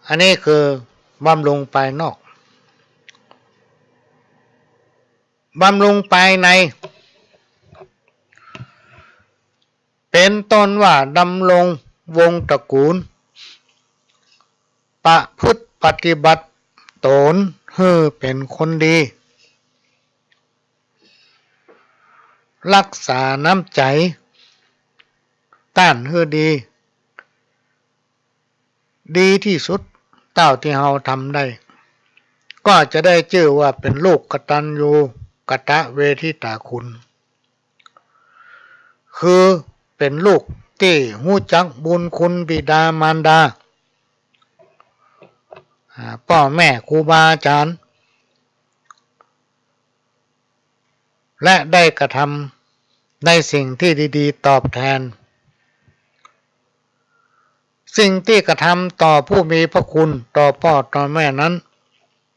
อันนี้คือบำรุงปายนอก บำรุงปายใน เป๋นต้นว่าดำรงวงศ์ตระกูล ประพฤติปฏิบัติตนหื้อเป๋นคนดี ฮักษาน้ำใจ๋ต้านหื้อดี ดีตี้สุดเต้าตี้เฮาทำได้ ก็จะได้จื้อว่าเป๋นลูกกตัญญูกตเวทิตาคุณ คือเป๋นลูกตี้ฮู้จักบุญคุณบิดามารดา อ่า ป้อแม่ครูบาอาจ๋ารย์ และได้กระทำในสิ่งตี้ดีๆ ตอบแทน สิ่งตี้กระทำต่อผู้มีพระคุณ ต่อป้อต่อแม่นั้น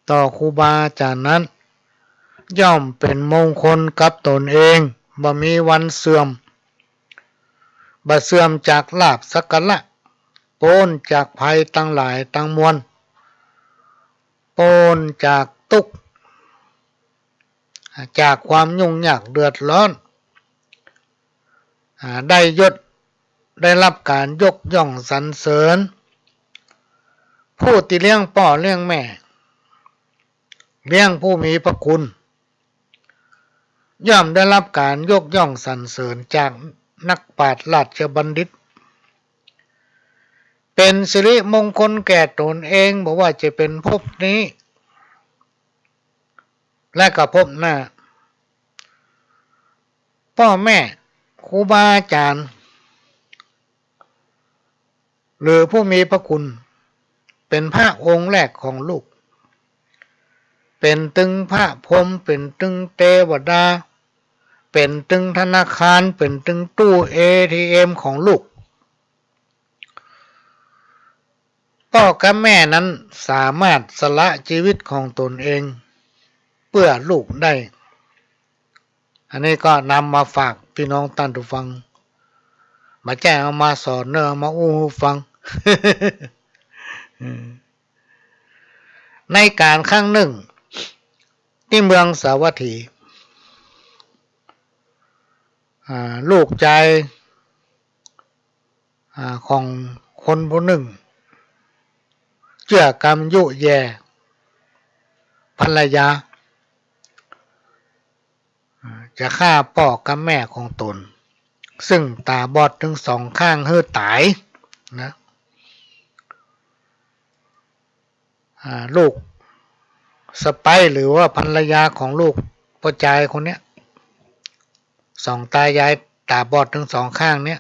ต่อครูบาอาจ๋ารย์นั้น ย่อมเป๋นมงคลกับตนเอง บ่มีวันเสื่อม บ่เสื่อมจากลาภสักการะ ป๊นจากภัยตังหลายตังมวล ป๊นจากตุ๊กข์ จากความยุ่งยากเดือดร้อน อ่า ได้ยศ ได้ฮับก๋านยกย่องสรรเสริญ ผู้ตี้เลี้ยงป้อเลี้ยงแม่ เลี้ยงผู้มีพระคุณ ย่อมได้ฮับก๋านยกย่องสรรเสริญจากนักปราชญ์ราชบัณฑิต เป๋นสิริมงคลแก่ตนเอง บ่ว่าจะเป๋นภพนี้ และก็ภพหน้า ป้อแม่ ครูบาอาจ๋ารย์ หรือผู้มีพระคุณ เป๋นพระองค์แรกของลูก เป๋นตึงพระพรหม เป๋นตึงเตวดา เป๋นตึงธนาคาร เป๋นตึงตู้เอทีเอ็มของลูก ป้อกับแม่นั้นสามารถสละจีวิตของตนเองเปื้อลูกได้ อันนี้ก็นำมาฝากปี้น้องต้านผู้ฟัง บ่ใจ้เอามาสอนเน่อ เอามาอู้หื้อฟัง ในก๋าลครั้งนึ่ง ตี้เมืองสาวัตถี อ่า ลูกจาย อ่า ของคนผู้นึ่ง จื้อกำยุแย่ภรรยา จะฆ่าป้อกับแม่ของตน ซึ่งต๋าบอดตึงสองข้างหื้อต๋ายนะ อ่า ลูกสะใภ้หรือว่าภรรยาของลูกป้อจายคนเนี้ย สองต๋ายายต๋าบอดตึงสองข้างเนี้ย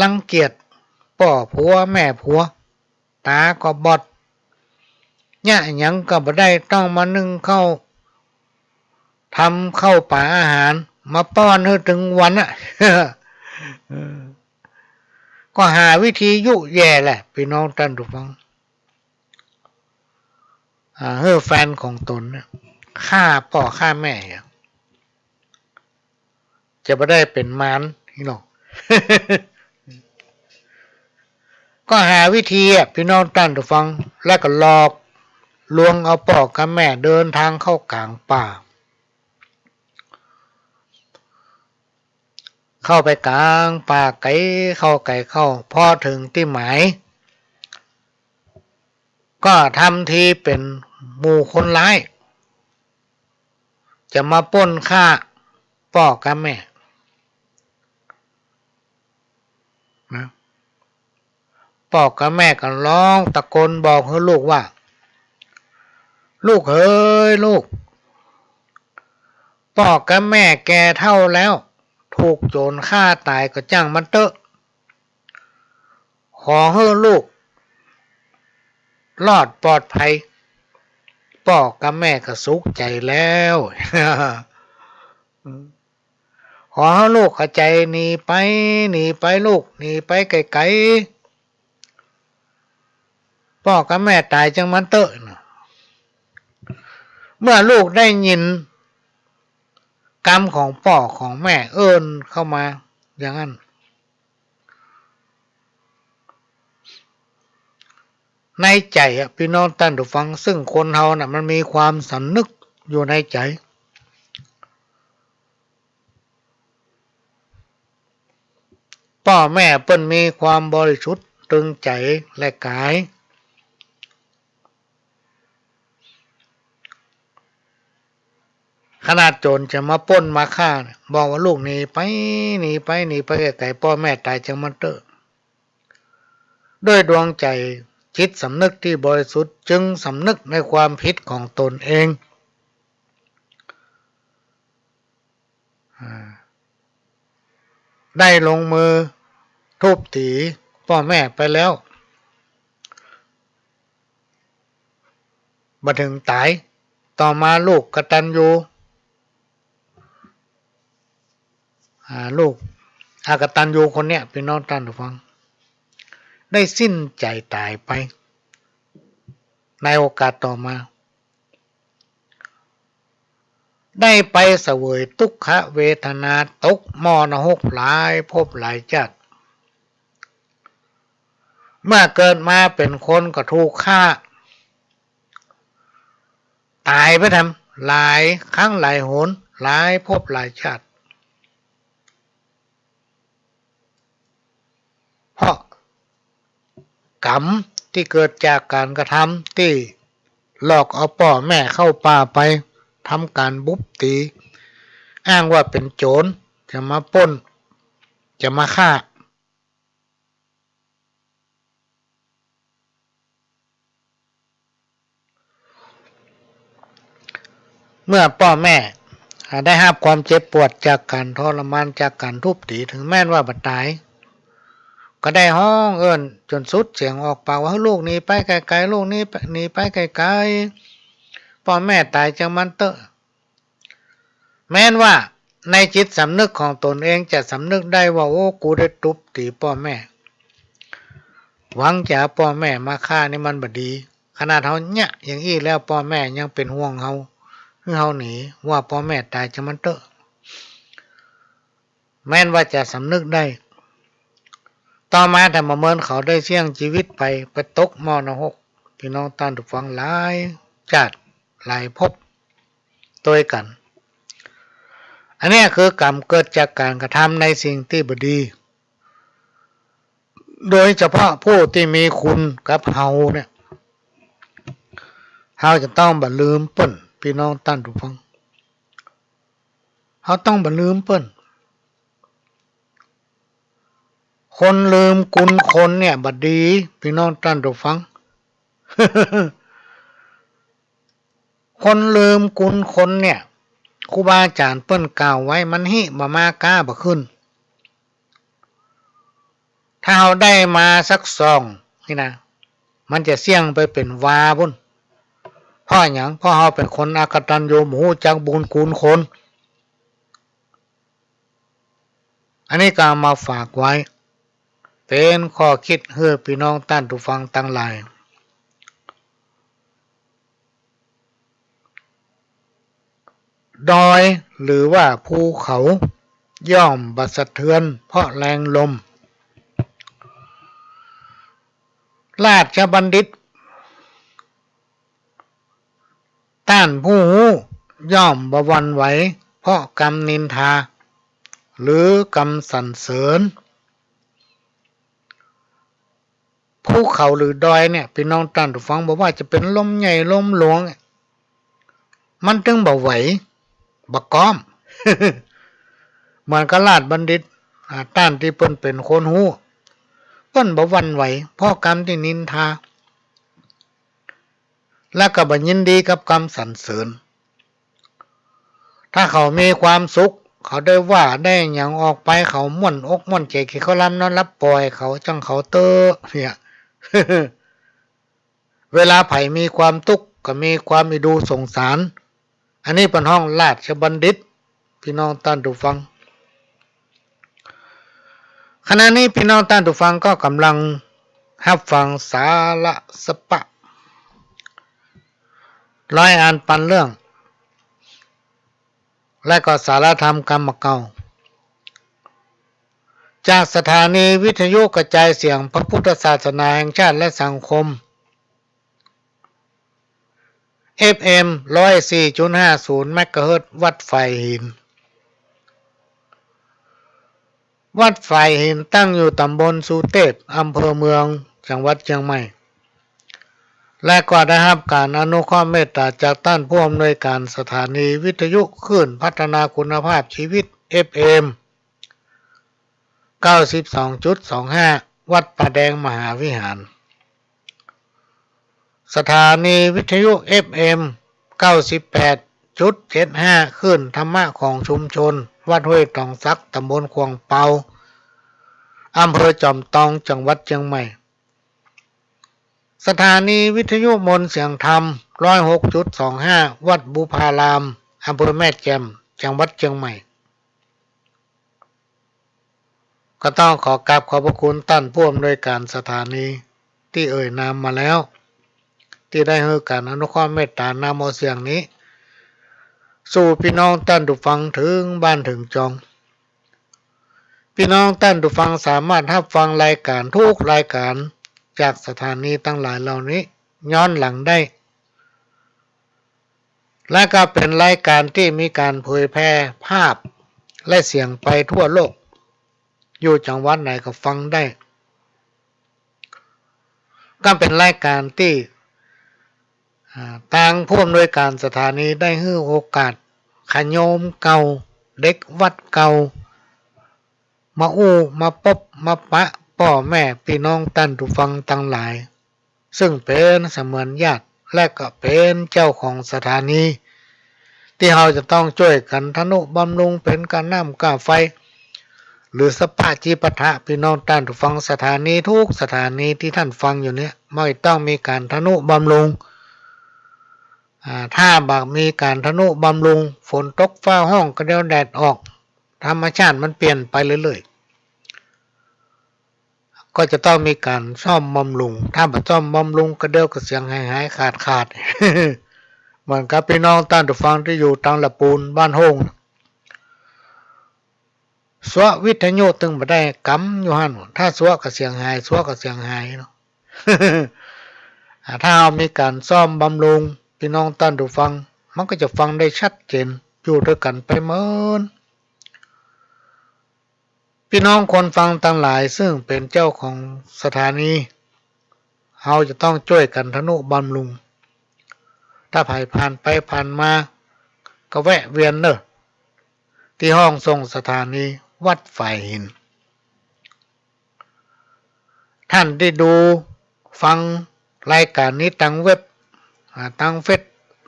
รังเกียจป้อผัวแม่ผัว ต๋าก็บอด เยียะหยังก็บ่ได้ ต้องมานึ่งข้าว ทำข้าวป๋าอาหาร มาป้อนหื้อตึงวันอะ เออ ก็หาวิธียุแย่แหละ ปี้น้องต้านผู้ฟัง อ่า หื้อแฟนของตนเนี่ย ฆ่าป้อฆ่าแม่อะ จะบ่ได้เป๋นมารนี่หรอก ก็หาวิธีอะ ปี้น้องต้านผู้ฟัง แล้วก็หลอกลวงเอาป้อกับแม่เดินตางเข้ากล๋างป่า เข้าไปกล๋างป่าไก๋เข้าไก๋เข้า พอเถิงตี้หมาย ก็ทำทีเป๋นหมู่คนร้าย จะมาป้นฆ่าป้อกับแม่นะ ป้อกับแม่ก็ฮ้องตะโกนบอกหื้อลูกว่า ลูกเหยลูก ป้อกับแม่แก่เฒ่าแล้ว ถูกโจ๋รฆ่าต๋ายก็จ้างมันเต๊อะ ขอหื้อลูกรอดปลอดภัย ป้อกับแม่ก็สุขใจ๋แล้ว ขอหื้อลูกกระจายหนีไป หนีไปลูก หนีไปไก๋ๆ ป้อกับแม่ต๋ายจังมันเต๊อะนะ เมื่อลูกได้ยินกำของป้อของแม่เอิ้นเข้ามาอย่างนั้น ในใจ๋อะ ปี้น้องต้านผู้ฟัง ซึ่งคนเฮาน่ะมันมีความสำนึกอยู่ในใจ๋ ป้อแม่เปิ้นมีความบริสุทธิ์ตึงใจ๋และก๋าย ขนาดโจ๋รจะมาป้นมาฆ่าเนี่ย บอกว่าลูกหนีไป หนีไป หนีไปไก๋ๆ ป้อแม่ต๋ายจังมันเต๊อะ ด้วยดวงใจ๋จิตสำนึกตี้บริสุทธิ์ จึงสำนึกในความผิดของตนเอง อ่า ได้ลงมือทุบตี๋ป้อแม่ไปแล้ว บ่าเถิงต๋าย ต่อมาลูกกตัญญู อ่า ลูกอกตัญญูคนเนี้ย ปี้น้องต้านผู้ฟัง ได้สิ้นใจ๋ต๋ายไป ในโอกาสต่อมา ได้ไปเสวยตุ๊กขเวทนา ตกหม้อนรกหลายภพหลายจาติ เมื่อเกิดมาเป๋นคนก็ถูกฆ่าต๋ายไปแถมหลายครั้งหลายหน หลายภพหลายจาติ เพราะกรรมตี้เกิดจากก๋านกระทำตี้หลอกเอาป้อแม่เข้าป่าไปทำก๋านบุบตี๋ อ้างว่าเป๋นโจ๋ร จะมาป้น จะมาฆ่า เมื่อป้อแม่ อ่า ได้ฮับความเจ็บปวดจากก๋านทรมาน จากก๋านทุบตี๋ เถิงแม้นว่าบ่ต๋าย ก็ได้ฮ้องเอิ้นจ๋นสุดเสียงออกปากว่า ลูกหนีไปไก๋ๆ ลูกหนีไป หนีไปไก๋ๆ ป้อแม่ต๋ายจังมันเต๊อะ แม้นว่าในจิตสำนึกของตนเองจะสำนึกได้ว่า โอ้ กูได้ตุ๊บตี๋ป้อแม่ หวังจะเอาป้อแม่มาฆ่านี่มันบ่ดี ขนาดเฮาเยียะอย่างอี้แล้ว ป้อแม่ยังเป๋นห่วงเฮา หื้อเฮาหนี ว่าป้อแม่ต๋ายจังมันเต๊อะ แม้นว่าจะสำนึกได้ ต่อมาธรรมเมินเขาได้เสี้ยงจีวิตไป ไปตกหม้อนรก ปี้น้องต้านผู้ฟัง หลายจาติหลายภพตวยกั๋น อันเนี้ยคือกรรมเกิดจากก๋านกระทำในสิ่งตี้บ่ดี โดยเฉพาะผู้ตี้มีคุณกับเฮาเนี่ย เฮาจะต้องบ่ลืมเปิ้น ปี้น้องต้านผู้ฟัง เฮาต้องบ่ลืมเปิ้น คนลืมกุณคนเนี่ยบ่ดี ปี้น้องต้านผู้ฟัง คนลืมกุณคนเนี่ย ครูบาอาจ๋ารย์เปิ้นกล่าวไว้ มันหิบ่มาก้าบ่ขึ้น ถ้าเฮาได้มาสักซองนี่นะ มันจะเสี้ยงไปเป๋นวาปุ้น เพราะหยัง เพราะเฮาเป๋นคนอกตัญญู บ่ฮู้จักบุญคุณคน อันนี้ก็เอามาฝากไว้ เป๋นข้อคิดหื้อปี้น้องต้านผู้ฟังตังหลาย ดอยหรือว่าภูเขาย่อมบ่สะเทือนเพราะแรงลม ราชบัณฑิต ต้านผู้ฮู้ย่อมบ่หวั่นไหวเพราะกำนินทา หรือกำสรรเสริญ ภูเขาหรือดอยเนี่ย ปี้น้องต้านผู้ฟัง บ่ว่าจะเป๋นลมใหญ่ลมหลวงเนี่ย มันตึงบ่ไหว บ่ก้อม เหมือนกับราชบัณฑิต อ่า ต้านตี้เปิ้นเป๋นคนฮู้ เปิ้นบ่หวั่นไหวเพราะกำตี้นินทา และก็บ่ยินดีกับกำสรรเสริญ ถ้าเขามีความสุข เขาได้ว่าได้หยังออกไป เขาม่วนอกม่วนใจ๋ กิ๋นข้าวหลามนอนหลับ ปล่อยเขา จั่งเขาเต๊อะเนี่ย เวลาใผมีความตุ๊กข์ก็มีความอิดูสงสาร อันนี้เปิ้นฮ้องราชบัณฑิต ปี้น้องต้านผู้ฟัง ขณะนี้ปี้น้องต้านผู้ฟังก็ก่ำลังฮับฟังสาระสะปะ ร้อยอันปันเรื่อง และก็สาระธรรมกำเก่า จากสถานีวิทยุกระจายเสียงพระพุทธศาสนาแห่งชาติและสังคม เอฟเอ็ม ร้อยสี่จุดห้าศูนย์ เมกะเฮิรตซ์ วัดฝายหิน วัดฝายหินตั้งอยู่ตำบลสุเตพ อำเภอเมือง จังหวัดเจียงใหม่ และก็ได้ฮับก๋านอนุเคราะห์เมตต๋าจากต้านผู้อำนวยก๋านสถานีวิทยุคลื่นพัฒนาคุณภาพชีวิต เอฟเอ็ม เก้าสิบสองจุดสองห้า วัดป่าแดงมหาวิหาร สถานีวิทยุ เอฟเอ็ม เก้าสิบแปดจุดเจ็ดห้า คลื่นธรรมะของชุมชน วัดห้วยตองสัก ตำบลขวางเปา อำเภอจอมตอง จังหวัดเจียงใหม่ สถานีวิทยุมนต์เสียงธรรม ร้อยหกจุดสองห้า วัดบุพาราม อำเภอแม่แจ่ม จังหวัดเจียงใหม่ ก็ต้องขอกราบขอบพระคุณต้านผู้อำนวยก๋านสถานีตี้เอ่ยนามมาแล้ว ตี้ได้หื้อก๋านอนุเคราะห์เมตต๋านำเอาเสียงนี้ สู่ปี้น้องต้านผู้ฟังเถิงบ้านเถิงจอง ปี้น้องต้านผู้ฟังสามารถฮับฟังรายก๋านทุกรายก๋านจากสถานีตังหลายเหล่านี้ย้อนหลังได้ และก็เป๋นรายก๋านตี้มีก๋านเผยแพร่ภาพและเสียงไปทั่วโลก อยู่จังหวัดไหนก็ฟังได้ ก็เป๋นรายก๋านตี้ อ่า ตางผู้อำนวยก๋านสถานีได้หื้อโอกาส ขะโยมเก่า เด็กวัดเก่า มาอู้ มาปบ มาปะ ป้อแม่ปี้น้องต้านผู้ฟังตังหลาย ซึ่งเป๋นเสมือนญาติ และก็เป๋นเจ้าของสถานี ตี้เฮาจะต้องจ้วยกั๋นทะนุบำรุง เป๋นก้าน้ำก้าไฟ หรือสะปะจิปาถะ ปี้น้องต้านผู้ฟังสถานีทุกสถานีตี้ต้านฟังอยู่เนี่ย มันต้องมีก๋านทะนุบำรุง อ่า ถ้าบ่มีก๋านทะนุบำรุง ฝนตกฟ้าฮ้องกระเดียวแดดออก ธรรมชาติมันเปลี่ยนไปเรื่อยๆ ก็จะต้องมีก๋านซ่อมบำรุง ถ้าบ่ซ่อมบำรุงกระเดียวก็เสียงหายๆ ขาดๆ เหมือนกับปี้น้องต้านผู้ฟังตี้อยู่ตางละปูนบ้านโฮ่ง ซัววิทยุตึงบ่ได้กำอยู่หั้น ถ้าซัวก็เสียงหาย ซัวก็เสียงหายเนาะ อ่า ถ้าเฮามีก๋านซ่อมบำรุง ปี้น้องต้านผู้ฟัง มันก็จะฟังได้ชัดเจน อยู่ตวยกั๋นไปเมิน ปี้น้องคนฟังตังหลายซึ่งเป๋นเจ้าของสถานี เฮาจะต้องจ้วยกั๋นทะนุบำรุง ถ้าใผผ่านไปผ่านมาก็แวะเวียนเน่อ ตี้ห้องส่งสถานีวัดฝายหิน ต้านตี้ดูฟังรายก๋านนี้ตางเว็บ อ่า ตางเฟซ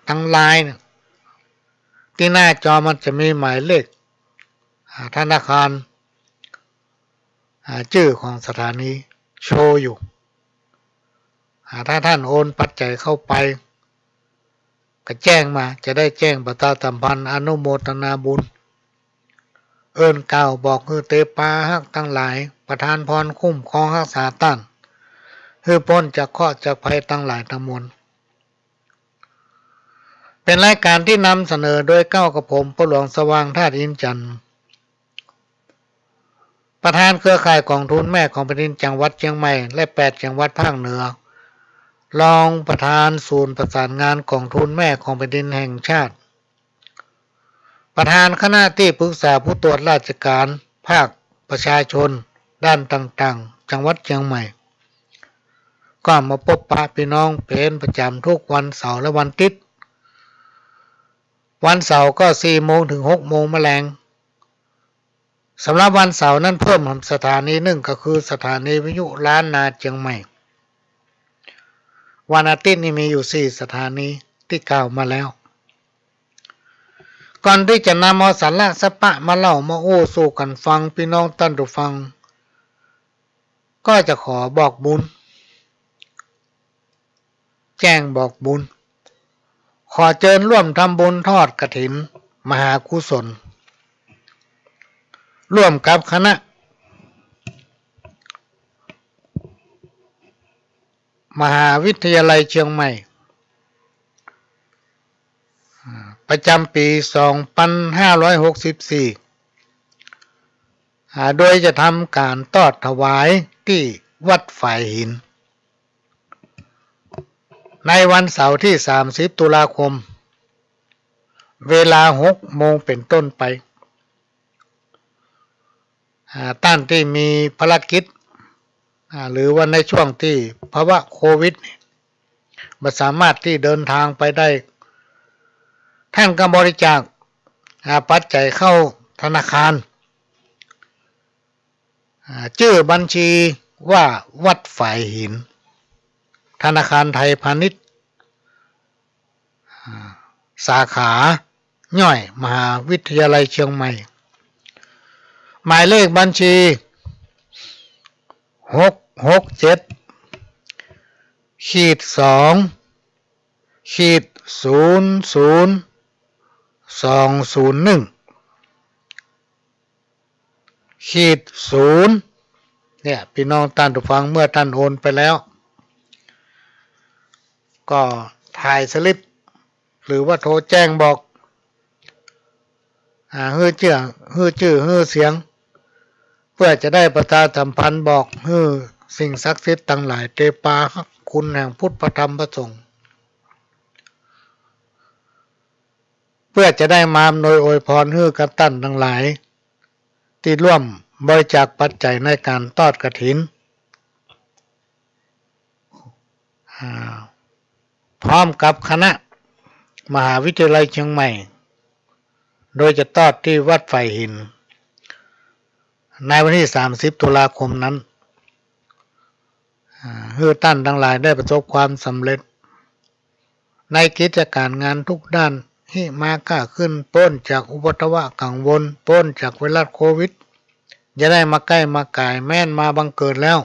ตางไลน์เนี่ย ตี้หน้าจอมันจะมีหมายเลข อ่า ธนาคาร อ่า จื้อของสถานีโชว์อยู่ อ่า ถ้าต้านโอนปัจจัยเข้าไป ก็แจ้งมา จะได้แจ้งประชาสัมพันธ์อนุโมทนาบุญ เอิ้นกล่าวบอกหื้อเตปาฮักตังหลาย ประทานพรคุ้มครองฮักษาต้าน หื้อป๊นจากเคราะห์จากภัยตังหลายตังมวล เป๋นรายก๋านตี้นำเสนอโดยเกล้ากระผม ป้อหลวงสว่าง ธาตุอินทร์จันทร์ ประธานเครือข่ายก๋องทุนแม่ของแผ่นดินจังหวัดเจียงใหม่ และแปดจังหวัดภาคเหนือ รองประธานศูนย์ประสานงานก๋องทุนแม่ของแผ่นดินแห่งชาติ ประธานคณะตี้ปรึกษาผู้ตรวจราชก๋านภาคประชาชนด้านต่างๆ จังหวัดเจียงใหม่ ก็มาปบปะปี้น้องเป๋นประจ๋ำทุกวันเสาร์และวันอาติ๊ด วันเสาร์ก็สี่โมงเถิงหกโมงมะแลง สำหรับวันเสาร์นั้นเพิ่มแหมสถานีนึ่ง ก็คือสถานีวิทยุล้านนาเจียงใหม่ วันอาติ๊ดนี่มีอยู่สี่สถานีตี้กล่าวมาแล้ว ก่อนตี้จะนำเอาสาระสาระมาเล่ามาอู้สู่กั๋นฟัง ปี้น้องต้านผู้ฟัง ก็จะขอบอกบุญ แจ้งบอกบุญ ขอเจิญร่วมทำบุญทอดกฐินมหากุศล ร่วมกับคณะมหาวิทยาลัยเจียงใหม่ อ่า ประจ๋ำปี๋สองปันห้าร้อยหกสิบสี่ อ่า โดยจะทำก๋านตอดถวายตี้วัดฝายหิน ในวันเสาร์ตี้สามสิบตุลาคม เวลาหกโมงเป๋นต้นไป อ่า ต้านตี้มีภารกิจ อ่า หรือว่าในช่วงตี้ภาวะโควิดนี่ บ่สามารถตี้เดินทางไปได้ ต้านก็บริจาค อ่า ปัจจัยเข้าธนาคาร อ่า จื้อบัญชีว่าวัดฝายหิน ธนาคารไทยพาณิชย์ อ่า สาขาย่อยมหาวิทยาลัยเจียงใหม่ หมายเลขบัญชี หกหกเจ็ด ขีด สอง ขีด ศูนย์ศูนย์ สองศูนย์หนึ่ง ขีด ศูนย์ เนี่ย ปี้น้องต้านผู้ฟัง เมื่อต้านโอนไปแล้ว ก็ถ่ายสลิป หรือว่าโทรแจ้งบอก อ่า หื้อจื้อ หื้อจื้อ หื้อเสียง เปื้อจะได้ประชาสัมพันธ์บอกหื้อสิ่งศักดิ์สิทธิ์ตังหลาย เตปาฮักคุณแห่งพุทธพระธรรมพระสงฆ์ เปื้อจะได้มาอำนวยอวยพรหื้อกับต้านตังหลาย ตี้ร่วมบริจาคปัจจัยในก๋านตอดกฐิน อ่า พร้อมกับคณะมหาวิทยาลัยเจียงใหม่ โดยจะตอดตี้วัดฝายหิน ในวันตี้สามสิบตุลาคมนั้น อ่า หื้อต้านตังหลายได้ประสบความสำเร็จ ในกิจก๋านงานทุกด้าน หิมาก้าขึ้น ป๊นจากอุปัทวะกังวล ป๊นจากไวรัสโควิด จะได้มาใก้มาก๋าย แม้นมาบังเกิดแล้ว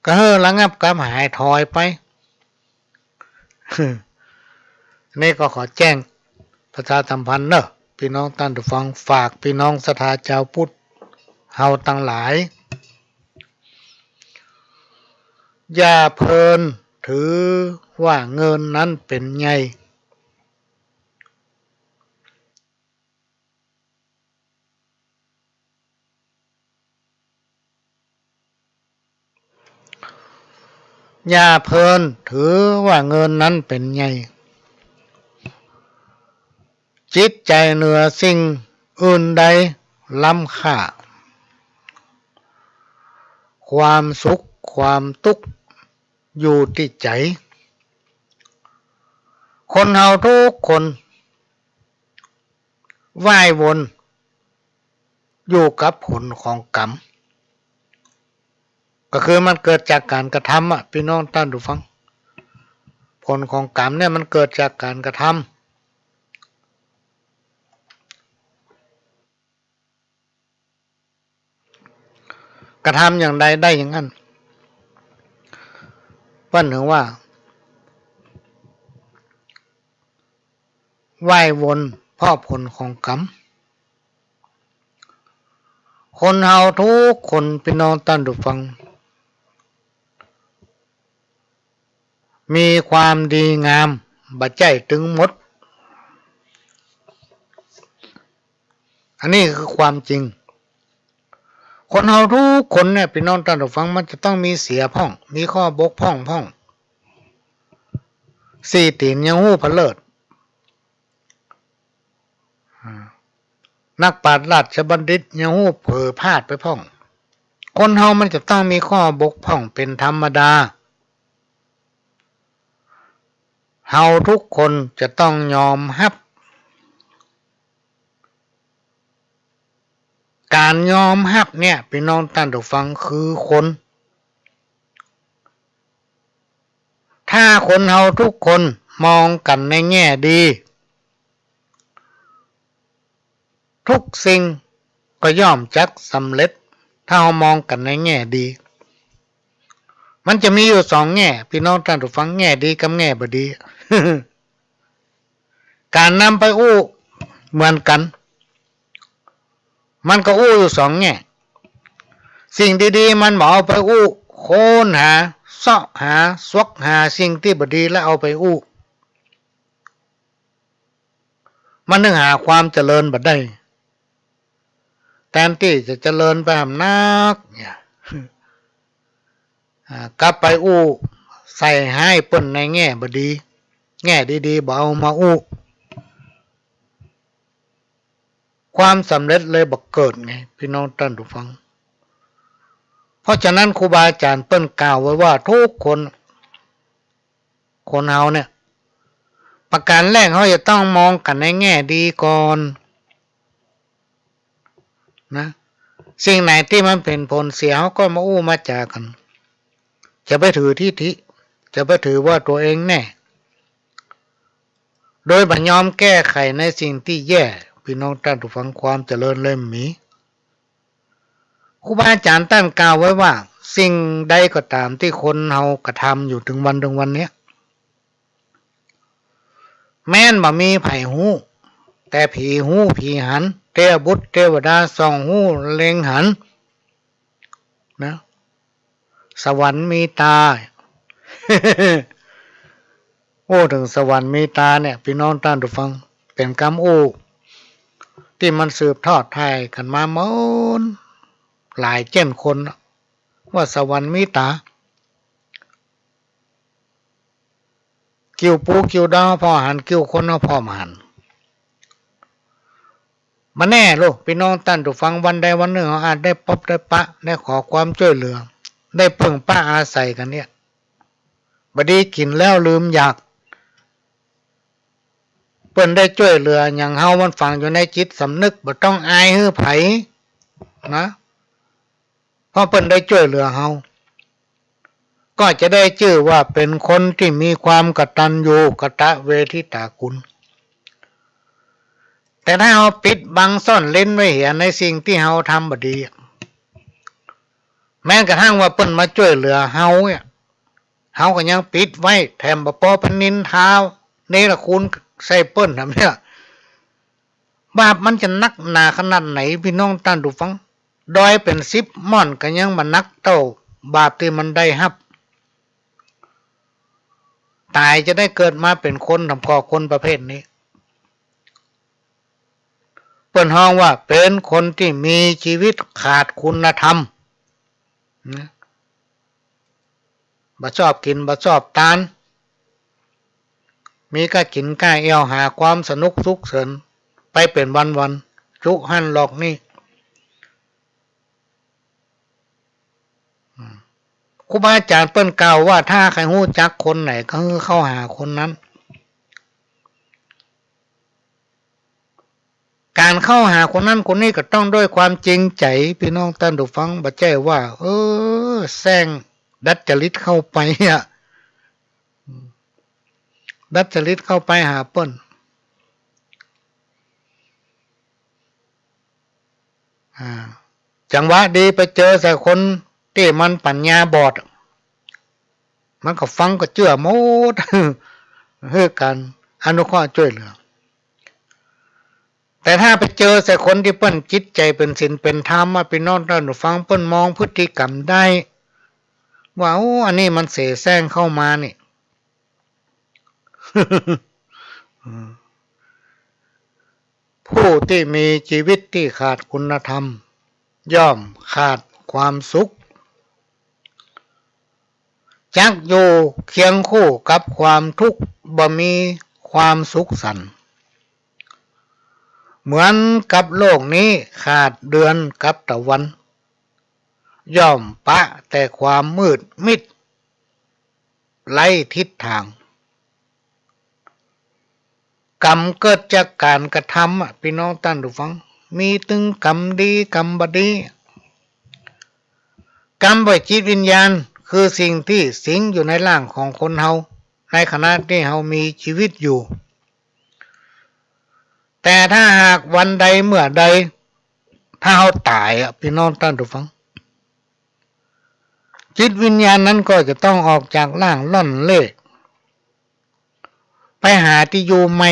ก็หื้อระงับกับหายถอยไป นี่ก็ขอแจ้งประชาสัมพันธ์เน่อ ปี้น้องต้านผู้ฟัง ฝากปี้น้องศรัทธาจาวพุทธเฮาตังหลาย อย่าเพลินถือว่าเงินนั้นเป๋นใหญ่ อย่าเพลินถือว่าเงินนั้นเป๋นใหญ่ จิตใจ๋เหนือสิ่งอื่นใดล้ำค่า ความสุขความตุ๊กข์อยู่ตี้ใจ๋ คนเฮาทุกคนว่ายวนอยู่กับผลของกรรม ก็คือมันเกิดจากก๋านกระทำอะ ปี้น้องต้านผู้ฟัง ผลของกรรมเนี่ยมันเกิดจากก๋านกระทำ กระทำอย่างใดได้อย่างนั้น เปิ้นถึงว่า ว่ายวนเพราะผลของกรรม คนเฮาทุกคน ปี้น้องต้านผู้ฟัง มีความดีงามบ่ใจ้ตึงหมด อันนี้คือความจริง คนเฮาทุกคนเนี่ย ปี้น้องต้านผู้ฟัง มันจะต้องมีเสียพ่อง มีข้อบกพร่องพ่อง สี่ตี๋นยังฮู้ผะเลิด อ่า นักปราชญ์ราชบัณฑิตยังฮู้เผลอพลาดไปพ่อง คนเฮามันจะต้องมีข้อบกพร่องเป๋นธรรมดา เฮาทุกคนจะต้องยอมฮับ ก๋านยอมฮับเนี่ย ปี้น้องต้านผู้ฟัง คือคน ถ้าคนเฮาทุกคนมองกั๋นในแง่ดี ทุกสิ่งก็ย่อมจักสำเร็จ ถ้าเฮามองกั๋นในแง่ดี มันจะมีอยู่สองแง่ ปี้น้องต้านผู้ฟัง แง่ดีกับแง่บ่ดี ก๋านนำไปอู้เหมือนกั๋น มันก็อู้อยู่สองแง่ สิ่งดีๆ มันบ่เอาไปอู้ ค้นหา เซาะหา ซวกหาสิ่งตี้บ่ดีแล้วเอาไปอู้ มันนึ่งหาความเจริญบ่ได้ แตนตี้จะเจริญไปหำนักเนี่ย อ่า กลับไปอู้ใส่ฮ้ายเปิ้นในแง่บ่ดี แง่ดีๆ บ่เอามาอู้ ความสำเร็จเลยบ่เกิดไง ปี้น้องต้านผู้ฟัง เพราะฉะนั้นครูบาอาจ๋ารย์เปิ้นกล่าวไว้ว่าทุกคน คนเฮาเนี่ย ประก๋านแรกเฮาจะต้องมองกั๋นในแง่ดีก่อน นะ สิ่งไหนตี้มันเป๋นผลเสีย เฮาก็มาอู้มาจ๋ากั๋น จะไปถือทิฐิ จะไปถือว่าตั๋วเองแน่ โดยบ่ยอมแก้ไขในสิ่งตี้แย่ ปี้น้องต้านผู้ฟัง ความเจริญเลยบ่มี ครูบาอาจ๋ารย์ต้านกล่าวไว้ว่า สิ่งใดก็ต๋ามตี้คนเฮากระทำอยู่เถิงวันเถิงวันเนี้ย แม้นบ่มีใผฮู้ แต่ผีฮู้ผีหัน เทพบุตรเทวดาส่องฮู้เล็งหัน นะ สวรรค์มีต๋า อู้เถิงสวรรค์มีต๋าเนี่ย ปี้น้องต้านผู้ฟัง เป๋นกำอู้ตี้มันสืบทอดถ่ายกั๋นมาเมินหลายเจ้นคนน่ะ ว่าสวรรค์มีต๋า กิ่วปูกิ่วดาวผ่อหัน กิ่วคนเฮาผ่อบ่หัน บ่แน่โลด ปี้น้องต้านผู้ฟัง วันใดวันนึ่งเฮาอาจได้ปบได้ปะ ได้ขอความจ้วยเหลือ ได้เปิ้งปะอาศัยกั๋นเนี่ย บ่ดีกิ๋นแล้วลืมอยาก เปิ้นได้จ้วยเหลือหยังเฮา มันฝังอยู่ในจิตสำนึก บ่ต้องอายหื้อใผ นะ เพราะเปิ้นได้จ้วยเหลือเฮา ก็จะได้จื้อว่าเป๋นคนตี้มีความกตัญญูกตเวทิตาคุณ แต่ถ้าเฮาปิดบังซ่อนเล้นไว้เหียในสิ่งตี้เฮาทำบ่ดี แม้กระทั่งว่าเปิ้นมาจ้วยเหลือเฮาเนี่ย เฮาก็ยังปิดไว้ แถมบ่ปอไปนินทาเนรคุณใส่เปิ้นแถมเนี่ย บาปมันจะนักหนาขนาดไหน ปี้น้องต้านผู้ฟัง ดอยเป๋นสิบม่อนก็ยังบ่หนักเต้าบาปตี้มันได้ฮับ ต๋ายจะได้เกิดมาเป๋นคน แถมก่อคนประเภทนี้ เปิ้นฮ้องว่าเป๋นคนตี้มีจีวิตขาดคุณธรรม นะ บ่ชอบกิ๋น บ่ชอบตาน มีก้ากิ๋นก้าแอ่ว หาความสนุกสุขเสินไปเป๋นวันๆ จุหั้นหลอกนี่ อืม ครูบาอาจ๋ารย์เปิ้นกล่าวว่า ถ้าใค่ฮู้จักคนไหนก็หื้อเข้าหาคนนั้น ก๋านเข้าหาคนนั้นคนนี้ก็ต้องด้วยความจริงใจ๋ ปี้น้องต้านผู้ฟัง บ่ใจ้ว่า เออ แส้งดัดจ๋ริตเข้าไปอะ ดัดจ๋ริตเข้าไปหาเปิ้น อ่า จังหวะดีไปเจอใส่คนตี้มันปั๋ญญาบอด มันก็ฟังก็เจื้อหมด หื้อก๋านอนุเคราะห์จ้วยเหลือ แต่ถ้าไปเจอใส่คนตี้เปิ้นจิตใจ๋เป๋นศีลเป๋นธรรมอะ ปี้น้องต้านผู้ฟัง เปิ้นมองพฤติกรรมได้ ว่า โอ้ อันนี้มันเสแสร้งเข้ามานี่ อืม ผู้ตี้มีจีวิตตี้ขาดคุณธรรม ย่อมขาดความสุข จักอยู่เคียงคู่กับความทุกข์ บ่มีความสุขสันต์ เหมือนกับโลกนี้ขาดเดือนกับตะวัน ย่อมปะแต่ความมืดมิด ไร้ทิศทาง กรรมเกิดจากก๋านกระทำอะ ปี้น้องต้านผู้ฟัง มีตึงกรรมดีกรรมบ่ดี กรรมบ่จิตวิญญาณคือสิ่งตี้สิงอยู่ในร่างของคนเฮา ในขณะตี้เฮามีจีวิตอยู่ แต่ถ้าหากวันใดเมื่อใด ถ้าเฮาต๋ายอะ ปี้น้องต้านผู้ฟัง จิตวิญญาณนั้นก็จะต้องออกจากร่างล่อนเล่ไปหาตี้อยู่ใหม่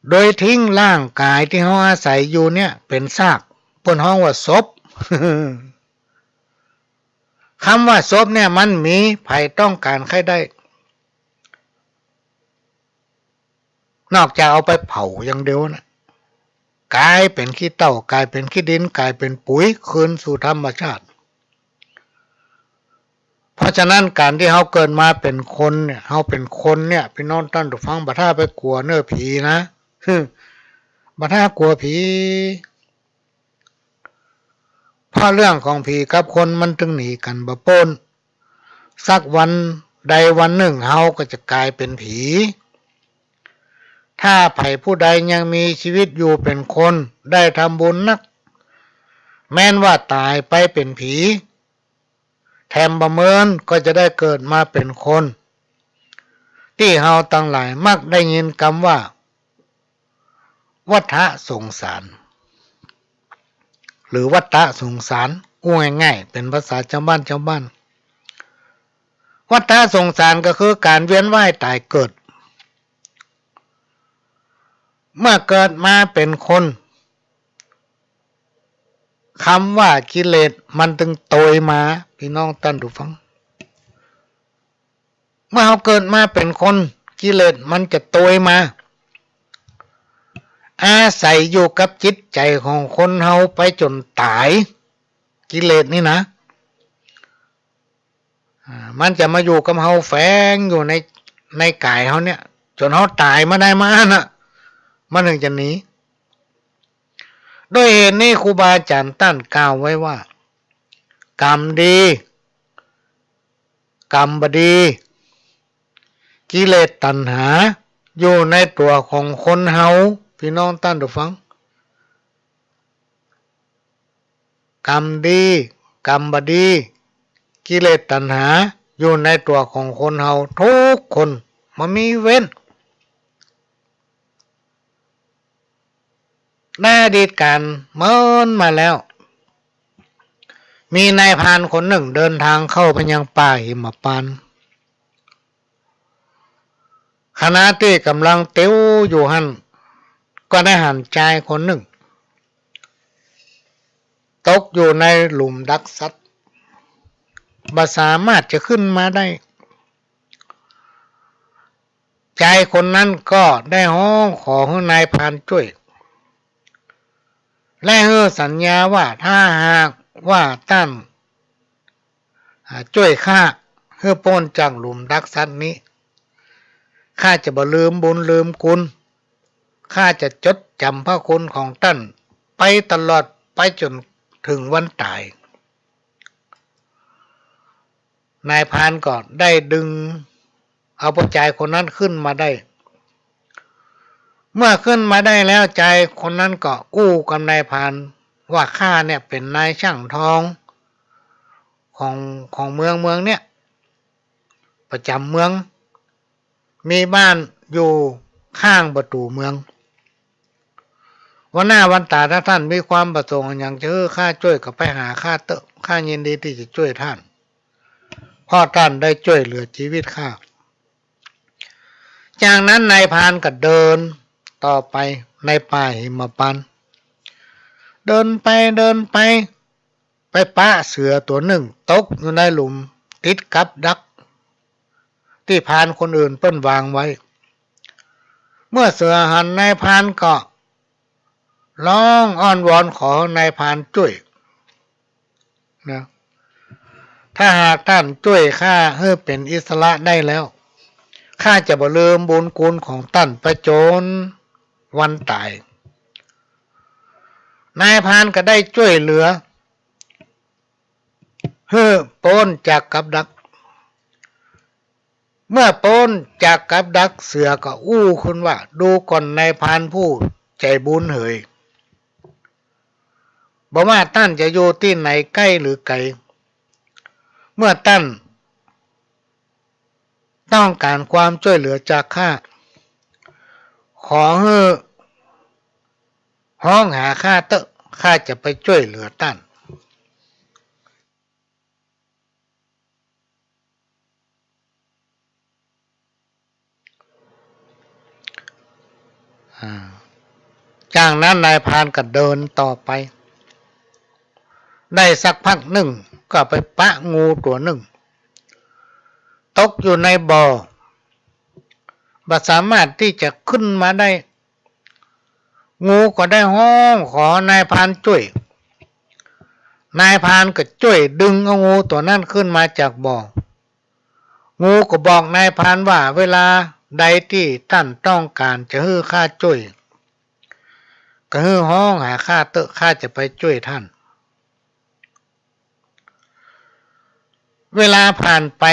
โดยทิ้งร่างก๋ายตี้เฮาอาศัยอยู่เนี่ยเป๋นซาก เปิ้นฮ้องว่าศพ กำว่าศพเนี่ยมันมี ใผต้องก๋านใค่ได้ นอกจากเอาไปเผาอย่างเดียวนะ ก๋ายเป๋นขี้เถ้า ก๋ายเป๋นขี้ดิน ก๋ายเป๋นปุ๋ยคืนสู่ธรรมชาติ เพราะฉะนั้นก๋านตี้เฮาเกิดมาเป๋นคนเนี่ย เฮาเป๋นคนเนี่ย ปี้น้องต้านผู้ฟัง บ่ถ้าไปกั๋วเน่อผีนะ บ่ถ้ากั๋วผี เพราะเรื่องของผีกับคนมันตึงหนีกั๋นบ่ป๊น สักวันใดวันนึ่งเฮาก็จะก๋ายเป๋นผี ถ้าใผผู้ใดยังมีจีวิตอยู่เป๋นคน ได้ทำบุญนัก แม้นว่าต๋ายไปเป๋นผี แถมบ่เมินก็จะได้เกิดมาเป๋นคน ตี้เฮาตังหลายมักได้ยินกำว่า วัฏสงสาร หรือวัฏสงสาร อู้ง่ายๆ เป๋นภาษาจาวบ้านจาวบ้าน วัฏสงสารก็คือก๋านเวียนว่ายต๋ายเกิด เมื่อเกิดมาเป๋นคน กำว่ากิเลสมันตึงโตยมา ปี้น้องต้านผู้ฟัง เมื่อเฮาเกิดมาเป๋นคน กิเลสมันจะโตยมา อาศัยอยู่กับจิตใจ๋ของคนเฮาไปจ๋นต๋าย กิเลสนี่นะ อ่า มันจะมาอยู่กับเฮา แฝงอยู่ใน ในก๋ายเฮาเนี่ย จ๋นเฮาต๋ายมาได้มาอั้นน่ะ มันถึงจะหนี ด้วยเหตุนี้ครูบาอาจ๋ารย์ต้านกล่าวไว้ว่า กรรมดี กรรมบ่ดี กิเลสตัณหาอยู่ในตั๋วของคนเฮา ปี้น้องต้านผู้ฟัง กรรมดี กรรมบ่ดี กิเลสตัณหาอยู่ในตั๋วของคนเฮากู้คน บ่มีเว้น ในอดีตก๋านเมินมาแล้ว มีนายพรานคนนึ่งเดินตางเข้าไปยังป่าหิมพานต์ ขณะตี้ก่ำลังเตียวอยู่หั้น ก็ได้หันจายคนนึ่ง ตกอยู่ในหลุมดักสัตว์ บ่สามารถจะขึ้นมาได้ จายคนนั้นก็ได้ฮ้องขอหื้อนายพรานจ้วย และหื้อสัญญาว่าถ้าหากว่าต้าน อ่า จ้วยข้าหื้อป๊นจากหลุมดักสัตว์นี้ ข้าจะบ่ลืมบุญลืมคุณ ข้าจะจดจ๋ำพระคุณของต้านไปตลอด ไปจ๋นเถิงวันต๋าย นายพรานก็ได้ดึงเอาป้อจายคนนั้นขึ้นมาได้ เมื่อขึ้นมาได้แล้ว จายคนนั้นก็อู้กับนายพรานว่า "ข้าเนี่ยเป๋นนายช่างทองของ ของเมือง เมืองเนี่ย ประจ๋ำเมือง มีบ้านอยู่ข้างประตู๋เมือง วันหน้าวันต๋าถ้าท่านมีความประสงค์อะหยังจะหื้อข้าจ้วยก็ไปหาข้าเต๊อะ ข้ายินดีตี้จะจ้วยท่าน เพราะท่านได้จ้วยเหลือจีวิตข้า" จากนั้นนายพรานก็เดินต่อไปในป่าหิมพานต์ เดินไปเดินไป ไปปะเสือตั๋วนึ่งตกอยู่ในหลุมติดกับดักตี้พรานคนอื่นเปิ้นวางไว้ เมื่อเสือหันนายพรานก็ฮ้องอ้อนวอนขอนายพรานจ้วยนะ "ถ้าหากท่านจ้วยข้าหื้อเป๋นอิสระได้แล้ว ข้าจะบ่ลืมบุญคุณของท่านไปจ๋นวันต๋าย" นายพรานก็ได้จ้วยเหลือหื้อป๊นจากกับดัก เมื่อป๊นจากกับดัก เสือก็อู้ขึ้นว่า "ดูก่อนนายพรานผู้ใจ๋บุญเหย บ่ว่าต้านจะอยู่ตี้ไหนใก้หรือไก๋ เมื่อต้านต้องก๋านความจ้วยเหลือจากข้า ขอหื้อฮ้องหาข้าเต๊อะ ข้าจะไปจ้วยเหลือต้าน" อ่า จากนั้นนายพรานก็เดินต่อไป ได้สักพักนึ่งก็ไปปะงูตั๋วนึ่ง ตกอยู่ในบ่อ บ่สามารถตี้จะขึ้นมาได้ งูก็ได้ฮ้องขอนายพรานจ้วย นายพรานก็จ้วยดึงเอางูตั๋วนั้นขึ้นมาจากบ่อ งูก็บอกนายพรานว่า เวลาใดตี้ต้านต้องก๋านจะหื้อข้าจ้วย ก็หื้อฮ้องหาข้าเต๊อะ ข้าจะไปจ้วยต้าน เวลาผ่านไป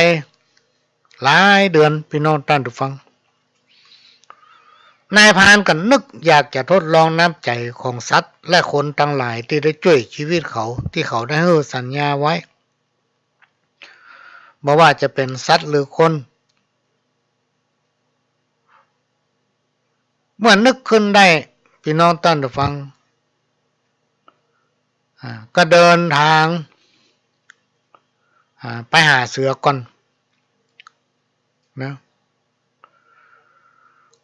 หลายเดือน ปี้น้องต้านผู้ฟัง นายพรานก็นึกอยากจะทดลองน้ำใจ๋ของสัตว์และคนตังหลายตี้ได้จ้วยจีวิตเขา ตี้เขาได้หื้อสัญญาไว้ บ่ว่าจะเป๋นสัตว์หรือคน เมื่อนึกขึ้นได้ ปี้น้องต้านผู้ฟัง อ่า ก็เดินตาง อ่า ไปหาเสือก่อนนะ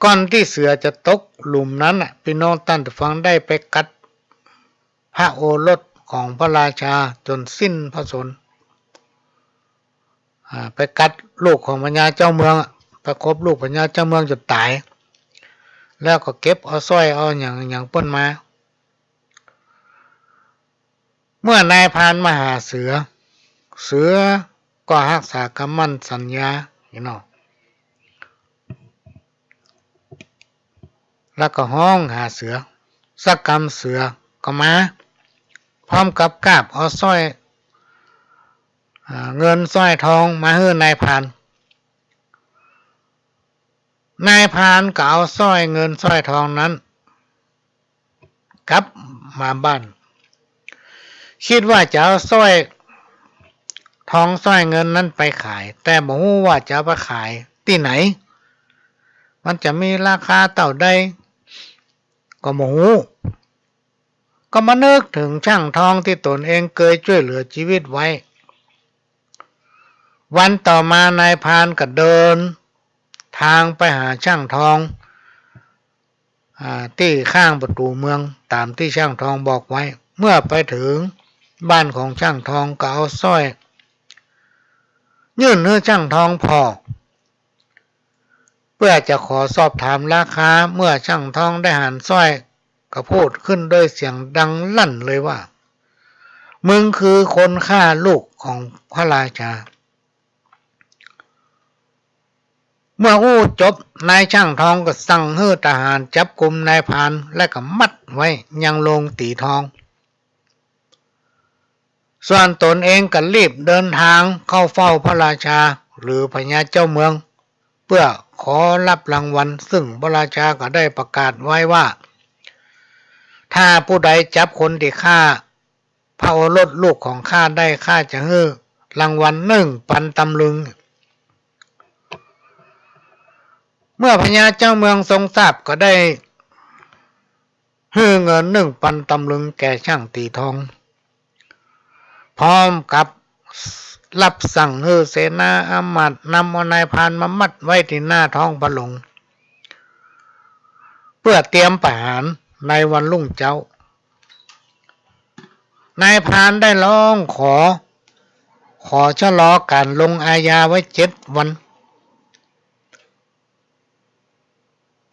ก่อนตี้เสือจะตกหลุมนั้นน่ะ ปี้น้องต้านผู้ฟัง ได้ไปกัดพระโอรสของพระราชาจ๋นสิ้นพระชนม์ อ่า ไปกัดลูกของพญาเจ้าเมืองอะ ไปขบลูกพญาเจ้าเมืองจ๋นต๋าย แล้วก็เก็บเอาสร้อยเอาหยังหยังเปิ้นมา เมื่อนายพรานมาหาเสือ เสือก็ฮักษากำมั่นสัญญา หันก่อ แล้วก็ฮ้องหาเสือ สักกำเสือก็มา พร้อมกับกาบเอาสร้อย อ่า เงินสร้อยทองมาหื้อนายพราน นายพรานก็เอาสร้อยเงินสร้อยทองนั้น กลับมาบ้าน กึ๊ดว่าจะเอาสร้อยทองสร้อยเงินนั้นไปขาย แต่บ่ฮู้ว่าจะเอาไปขายตี้ไหน มันจะมีราคาเต้าใด ก็บ่ฮู้ ก็มานึกเถิงช่างทองตี้ตนเองเกยจ้วยเหลือจีวิตไว้ วันต่อมานายพรานก็เดินตางไปหาช่างทอง อ่า ตี้ข้างประตู๋เมือง ต๋ามตี้ช่างทองบอกไว้ เมื่อไปเถิงบ้านของช่างทองก็เอาสร้อยยื่นหื้อช่างทองผ่อ เปื้อจะขอสอบถามราคา เมื่อช่างทองได้หันสร้อยก็พูดขึ้นด้วยเสียงดังลั่นเลยว่า มึงคือคนฆ่าลูกของพระราชา เมื่ออู้จบ นายช่างทองก็สั่งหื้อทหารจับกุมนายพราน และก็มัดไว้ยังโฮงตี๋ทอง ส่วนต๋นเองก็รีบเดินตางเข้าเฝ้าพระราชา หรือพญาเจ้าเมือง เปื้อขอฮับรางวัล ซึ่งพระราชาก็ได้ประกาศไว้ว่า ถ้าผู้ใดจับคนตี้ฆ่าพระโอรสลูกของข้าได้ ข้าจะหื้อรางวัลหนึ่งปันตำลึง เมื่อพญาเจ้าเมืองทรงทราบก็ได้หื้อเงินหนึ่งปันตำลึงแก่ช่างตี๋ทอง พร้อมกับฮับสั่งหื้อเสนาอามาตย์นำเอานายพรานมามัดไว้ตี้หน้าท้องพระโรง เปื้อเตรียมประหารในวันรุ่งเจ๊า นายพรานได้ร้องขอ ขอชะลอก๋านลงอาญาไว้เจ็ดวัน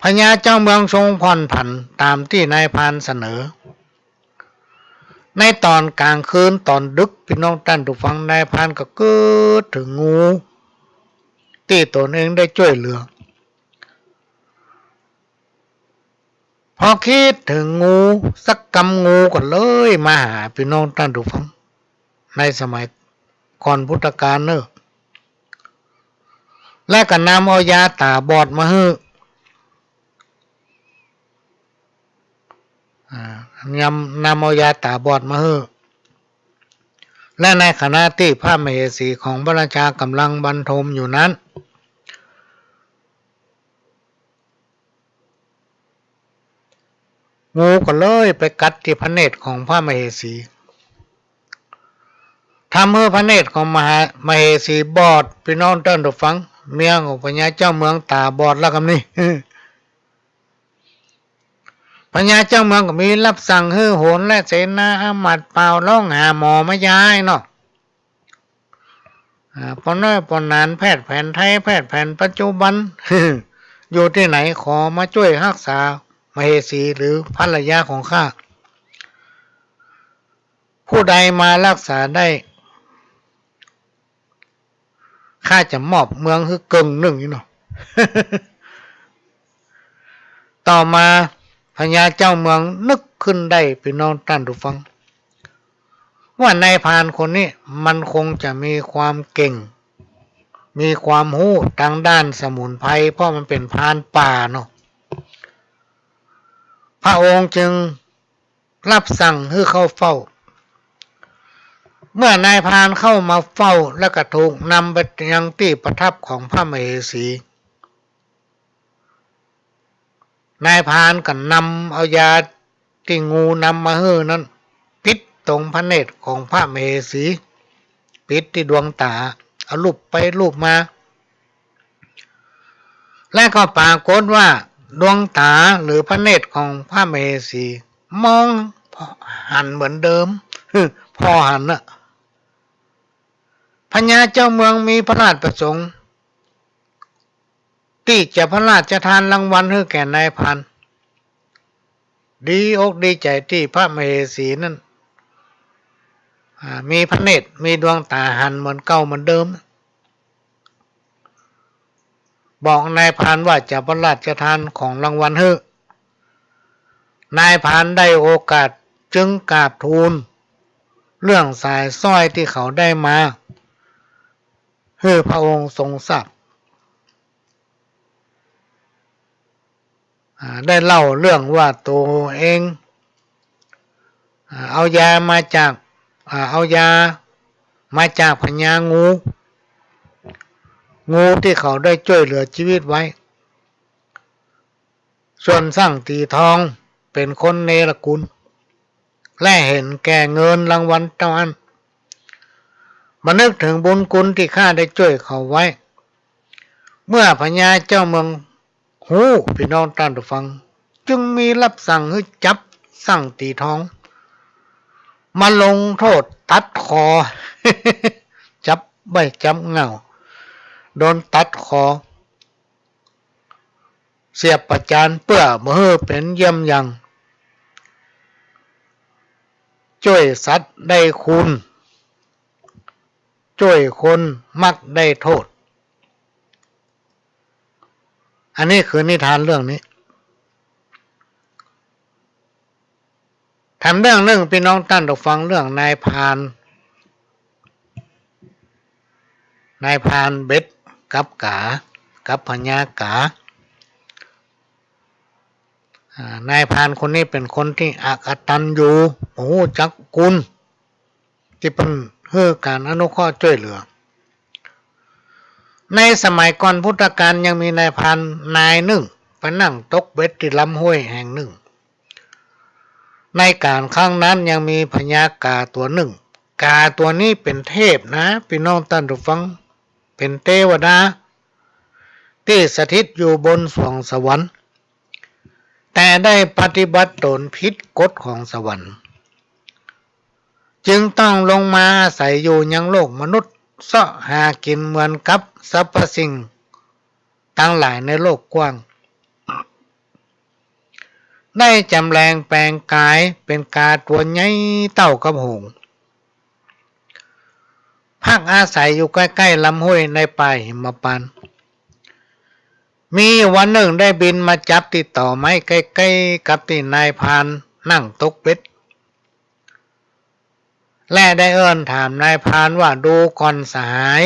พญาเจ้าเมืองทรงผ่อนผันต๋ามตี้นายพรานเสนอ ในต๋อนก๋างคืนต๋อนดึก ปี้น้องต้านผู้ฟัง นายพรานก็กึ๊ดเถิงงูตี้ต๋นเองได้จ้วยเหลือ พอกึ๊ดเถิงงูสักกำ งูก็เลยมาหา ปี้น้องต้านผู้ฟัง ในสมัยก่อนพุทธกาลเน่อ และก็นำเอายาต๋าบอดมาหื้อ อ่า นำ นำเอายาต๋าบอดมาหื้อ และในขณะตี้พระมเหสีของพระราชาก่ำลังบรรทมอยู่นั้น งูก็เลยไปกัดตี้พระเนตรของพระมเหสี ทำหื้อพระเนตรของมหา มเหสีบอด ปี้น้องต้านผู้ฟัง เมียของพญาเจ้าเมืองต๋าบอดแล้วกำนี้ พญาเจ้าเมืองก็มีฮับสั่งหื้อโหรและเสนาอามาตย์ป่าวฮ้องหาหมอมายาหื้อเนาะ อ่า ป้อน้อยป้อนาน แพทย์แผนไทย แพทย์แผนปัจจุบัน อยู่ตี้ไหนขอมาจ้วยฮักษามเหสีหรือภรรยาของข้า ผู้ใดมาฮักษาได้ ข้าจะมอบเมืองหื้อเกิ่งนึ่งนี่เนาะ ต่อมาพญาเจ้าเมืองนึกขึ้นได้ ปี้น้องต้านผู้ฟัง ว่านายพรานคนนี้มันคงจะมีความเก่ง มีความฮู้ตางด้านสมุนไพร เพราะมันเป๋นพรานป่าเนาะ พระองค์จึงฮับสั่งหื้อเข้าเฝ้า เมื่อนายพรานเข้ามาเฝ้า แล้วก็ถูกนำไปยังตี้ประทับของพระมเหสี นายพรานก็นำเอายาตี้งูนำมาหื้อนั้น ปิดตรงพระเนตรของพระมเหสี ปิดตี้ดวงต๋า เอาลูบไปลูบมา และก็ปรากฏว่าดวงต๋าหรือพระเนตรของพระมเหสีมองผ่อหันเหมือนเดิม ผ่อหันน่ะ พญาเจ้าเมืองมีพระราชประสงค์ ตี้จะพระราชทานรางวัลหื้อแก่นายพราน ดีอกดีใจ๋ตี้พระมเหสีนั้น อ่า มีพระเนตร มีดวงต๋าหันเหมือนเก่าเหมือนเดิม บอกนายพรานว่าจะพระราชทานของรางวัลหื้อ นายพรานได้โอกาสจึงกราบทูลเรื่องสายสร้อยตี้เขาได้มา หื้อพระองค์ทรงทราบ อ่า ได้เล่าเรื่องว่าตั๋วเอง อ่า เอายามาจาก อ่า เอายามาจากพญางู งูตี้เขาได้จ้วยเหลือจีวิตไว้ ส่วนช่างตี๋ทองเป๋นคนเนรคุณ และเห็นแก่เงินรางวัลเต้าอั้น บ่นึกเถิงบุญคุณตี้ข้าได้จ้วยเขาไว้ เมื่อพญาเจ้าเมืองฮู้ ปี้น้องต้านผู้ฟัง จึงมีฮับสั่งหื้อจับช่างตี๋ทอง มาลงโต้ษตัดคอ จับใบ้จับเหง้า โดนตัดคอ เสียบประจานเปื้อบ่หื้อเป๋นเยี่ยมอย่าง จ้วยสัตว์ได้คุณ จ้วยคนมักได้โต้ษ อันนี้คือนิทานเรื่องนี้ แถมเรื่องนึ่ง ปี้น้องต้านผู้ฟัง เรื่องนายพราน นายพรานเบ็ดกับก๋า กับพญากา อ่า นายพรานคนนี้เป๋นคนตี้อกตัญญู บ่ฮู้จักคุณ ตี้เปิ้นหื้อก๋านอนุเคราะห์จ้วยเหลือ ในสมัยก่อนพุทธกาลยังมีนายพรานนายนึ่งไปนั่งตกเบ็ดตี้ลำห้วยแห่งนึ่ง ในก๋าลครั้งนั้นยังมีพญากาตั๋วนึ่ง กาตั๋วนี้เป๋นเทพนะ ปี้น้องต้านผู้ฟัง เป๋นเตวดา ตี้สถิตอยู่บนสวงสวรรค์ แต่ได้ปฏิบัติตนผิดกฎของสวรรค์ จึงต้องลงมาอาศัยอยู่ยังโลกมนุษย์ เซาะหากิ๋นเหมือนกับสรรพสิ่งตังหลายในโลกกว้าง ได้จำแลงแปลงก๋ายเป๋นกาตั๋วใหญ่เต้ากับหงส์ พักอาศัยอยู่ใก้ๆ ลำห้วยในป่าหิมพานต์ มีอยู่วันนึ่งได้บินมาจับตี้ตอไม้ใก้ๆ กับตี้นายพรานนั่งตกเบ็ด และได้เอิ้นถามนายพรานว่า ดูก่อนสหาย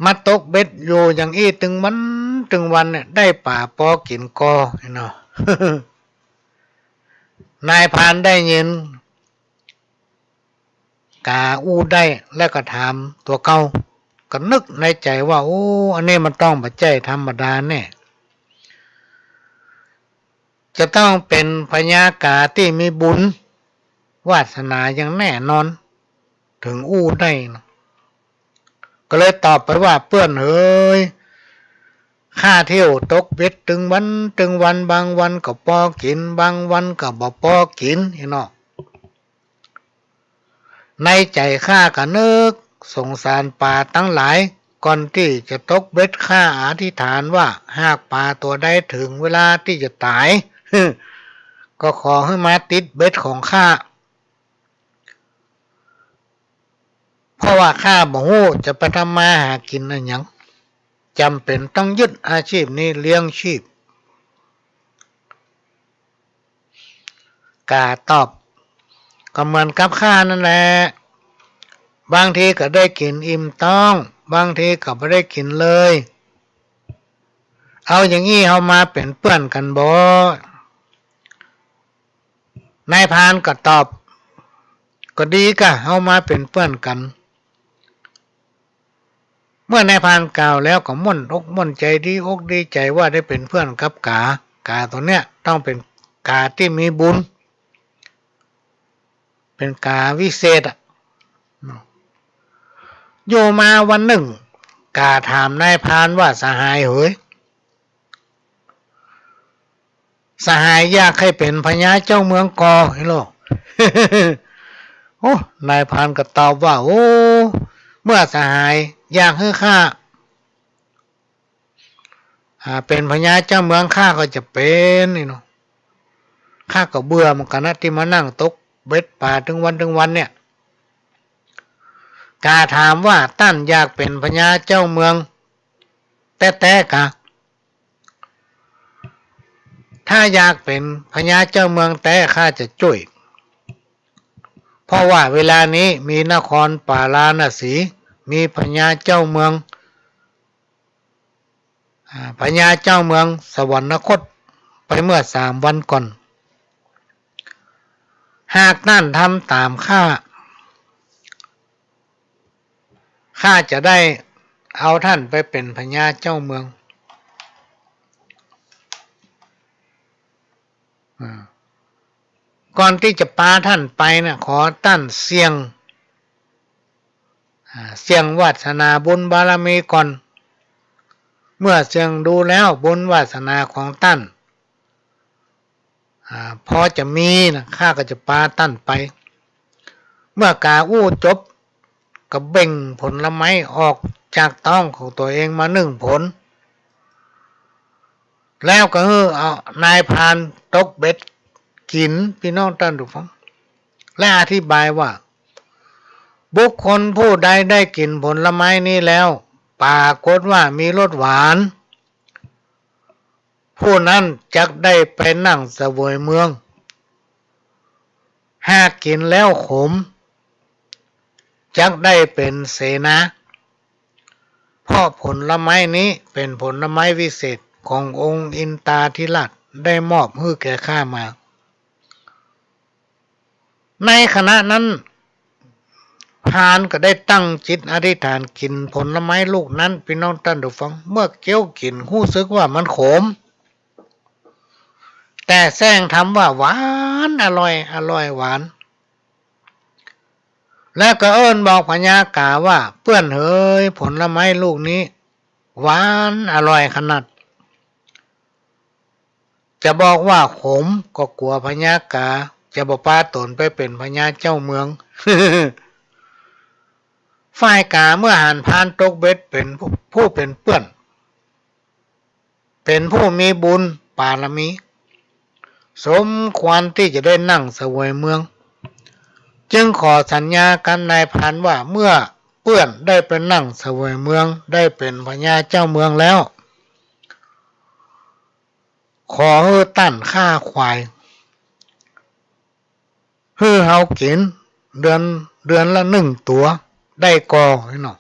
มาตกเบ็ดอยู่อย่างอี้ตึงวันตึงวันเนี่ย ได้ป๋าปอกิ๋นก่อเนาะ นายพรานได้ยินกาอู้ได้แล้วก็ถามตั๋วเก่า ก็นึกในใจ๋ว่า โอ้ อันนี้มันต้องบ่ใจ้ธรรมดาแน่ จะต้องเป๋นพญากาตี้มีบุญวาสนาอย่างแน่นอน เถิงอู้ได้นะ ก็เลยตอบไปว่า เปื้อนเหย ข้าเที่ยวตกเบ็ดตึงวันตึงวัน บางวันก็ปอกิ๋น บางวันก็บ่ปอกิ๋น เนาะ ในใจ๋ข้าก็นึกสงสารป๋าตังหลาย ก่อนตี้จะตกเบ็ดข้าอธิษฐานว่า หากป๋าตั๋วใดเถิงเวลาตี้จะต๋าย ก็ขอหื้อมาติดเบ็ดของข้า เพราะว่าข้าบ่ฮู้จะไปทำมาหากิ๋นอะหยัง จ๋ำเป๋นต้องยึดอาชีพนี้เลี้ยงชีพ กาตอบ ก็เหมือนกับข้านั่นแหละ บางทีก็ได้กิ๋นอิ่มต๊อง บางทีก็บ่ได้กิ๋นเลย เอาอย่างอี้เฮามาเป๋นเปื้อนกั๋นบ่ นายพรานก็ตอบ ก็ดีก่ะ เฮามาเป๋นเปื้อนกั๋น เมื่อนายพรานกล่าวแล้วก็ม่วนอกม่วนใจ๋ ดีอกดีใจ๋ว่าได้เป๋นเปื้อนกับกา กาตั๋วเนี้ยต้องเป๋นกาตี้มีบุญ เป๋นกาวิเศษอะ อยู่มาวันนึ่ง กาถามนายพรานว่า สหายเหย สหายอยากใค่เป๋นพญาเจ้าเมืองก่อ เฮาะ โอ้ นายพรานก็ตอบว่า โอ้ เมื่อสหายอยากหื้อข้า อ่า เป๋นพญาเจ้าเมืองข้าก็จะเป๋น เนาะ ข้าก็เบื่อเหมือนกั๋นนะ ตี้มานั่งตกเบ็ดป๋าตึงวันตึงวันเนี่ย กาถามว่า ต้านอยากเป๋นพญาเจ้าเมืองแต๊ๆ กา ถ้าอยากเป๋นพญาเจ้าเมืองแต๊ข้าจะจ้วย เพราะว่าเวลานี้มีนครปาราณสี มีพญาเจ้าเมือง อ่า พญาเจ้าเมืองสวรรคตไปเมื่อสามวันก่อน หากต้านทำต๋ามข้า ข้าจะได้เอาต้านไปเป๋นพญาเจ้าเมือง อ่า ก่อนตี้จะปาต้านไปน่ะ ขอต้านเสี่ยง อ่า เสี่ยงวาสนาบุญบารมีก่อน เมื่อเสี่ยงดูแล้วบุญวาสนาของต้าน อ่า พอจะมีนะ ข้าก็จะปาต้านไป เมื่อกาอู้จบ ก็เบ่งผลไม้ออกจากต๊องของตั๋วเองมานึ่งผล แล้วก็หื้อเอานายพรานตกเบ็ดกิ๋น ปี้น้องต้านผู้ฟัง และอธิบายว่า บุคคลผู้ใดได้กิ๋นผลไม้นี้แล้ว ปรากฏว่ามีรสหวาน ผู้นั้นจักได้ไปนั่งเสวยเมือง หากกิ๋นแล้วขม จักได้เป๋นเสนา เพราะผลไม้นี้เป๋นผลไม้วิเศษขององค์อินตาธิราชได้มอบหื้อแก่ข้ามา ในขณะนั้น พรานก็ได้ตั้งจิตอธิษฐานกิ๋นผลไม้ลูกนั้น ปี้น้องต้านผู้ฟัง เมื่อเคี้ยวกิ๋นฮู้สึกว่ามันขม แต่แสร้งทำว่าหวาน อร่อย อร่อยหวาน แล้วก็เอิ้นบอกพญากาว่า เปื้อนเหย ผลไม้ลูกนี้หวานอร่อยขนาด จะบอกว่าขมก็กั๋วพญากาจะบ่ปาต๋นไปเป๋นพญาเจ้าเมือง ฝ่ายกาเมื่อหันพรานตกเบ็ดเป๋นผู้เป๋นเปื้อน เป๋นผู้มีบุญปารมี สมควรตี้จะได้นั่งเสวยเมือง จึงขอสัญญากับนายพรานว่า เมื่อเปื้อนได้ไปนั่งเสวยเมือง ได้เป๋นพญาเจ้าเมืองแล้ว ขอหื้อต้านฆ่าควาย หื้อเฮากิ๋นเดือน เดือนละนึ่งตั๋วได้ก่อ เนาะ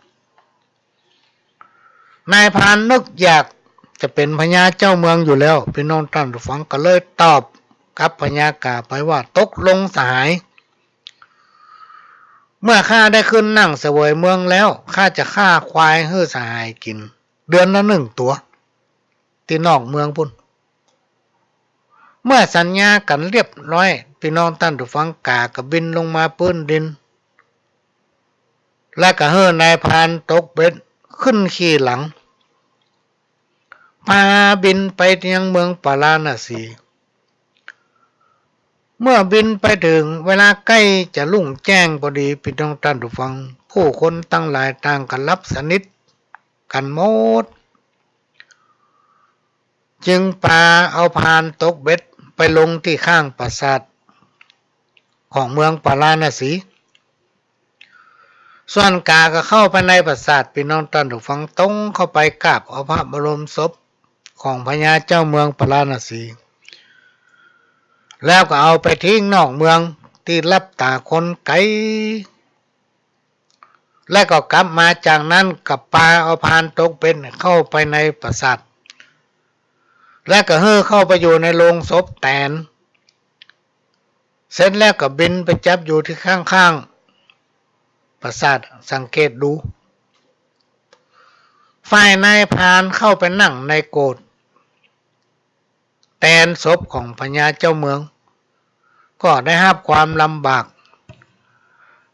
นายพรานนึกอยากจะเป๋นพญาเจ้าเมืองอยู่แล้ว ปี้น้องต้านผู้ฟัง ก็เลยตอบกับพญากาไปว่า ตกลงสหาย เมื่อข้าได้ขึ้นนั่งเสวยเมืองแล้ว ข้าจะฆ่าควายหื้อสหายกิ๋น เดือนละนึ่งตั๋ว ตี้นอกเมืองปู้น เมื่อสัญญากั๋นเรียบร้อย ปี้น้องต้านผู้ฟัง กาก็บินลงมาปื๊นดิน แล้วก็หื้อนายพรานตกเบ็ดขึ้นขี่หลัง ปาบินไปยังเมืองปาราณสี เมื่อบินไปเถิง เวลาใก้จะรุ่งแจ้งพอดี ปี้น้องต้านผู้ฟัง ผู้คนตังหลายต่างก็หลับสนิทกั๋นหมด จึงปาเอาพรานตกเบ็ดไปลงตี้ข้างปราสาทของเมืองปาราณสี ส่วนกาก็เข้าไปในปราสาท ปี้น้องต้านผู้ฟัง ตรงเข้าไปกราบเอาพระบรมศพของพญาเจ้าเมืองปาราณสี แล้วก็เอาไปทิ้งนอกเมืองตี้ลับต๋าคนไก๋ แล้วก็กลับมาจากนั้นก็ปาเอาพรานตกเบ็ดเข้าไปในปราสาท แล้วก็หื้อเข้าไปอยู่ในโลงศพแตน เสร็จแล้วก็บินไปจับอยู่ตี้ข้างๆ ปราสาท สังเกตดู ฝ่ายนายพรานเข้าไปนั่งในโกศ แตนศพของพญาเจ้าเมือง ก็ได้ฮับความลำบาก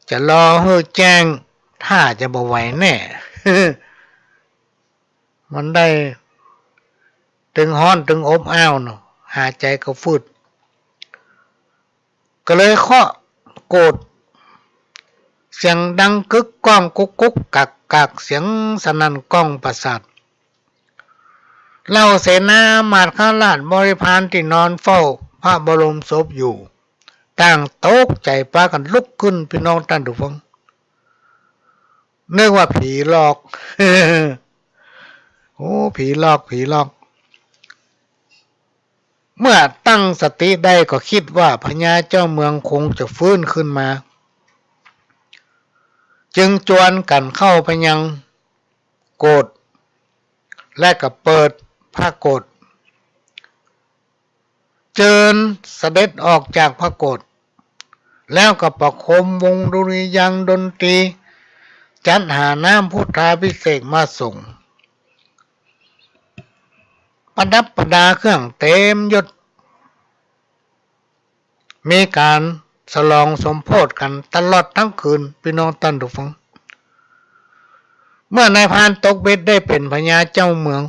จะรอหื้อแจ้ง ท่าจะบ่ไหวแน่ มันได้ตึงฮ้อนตึงอบอ้าวเนาะ หายใจ๋ก็ฟืด ก็เลยเคาะโกศ เสียงดังกึกก้องกุ๊กกุ๊กกักกัก เสียงสนั่นก้องปราสาท เหล่าเสนาอำมาตย์ข้าราชบริพารตี้นอนเฝ้าพระบรมศพอยู่ ต่างตกใจ๋ปากั๋นลุกขึ้น ปี้น้องต้านผู้ฟัง นึกว่าผีหลอก โอ้ ผีหลอก ผีหลอก เมื่อตั้งสติได้ก็กึ๊ดว่าพญาเจ้าเมืองคงจะฟื้นขึ้นมา จึงจวนกั๋นเข้าไปยังโกศ และก็เปิดพระโกศ เจิญเสด็จออกจากพระโกศ แล้วก็ประโคมวงดุริยางค์ดนตรี จัดหาน้ำพุทธาภิเษกมาส่ง ประดับประดาเครื่องเตรียมยศ มีก๋านฉลองสมโภชกั๋นตลอดตึงคืน ปี้น้องต้านผู้ฟัง เมื่อนายพรานตกเบ็ดได้เป๋นพญาเจ้าเมือง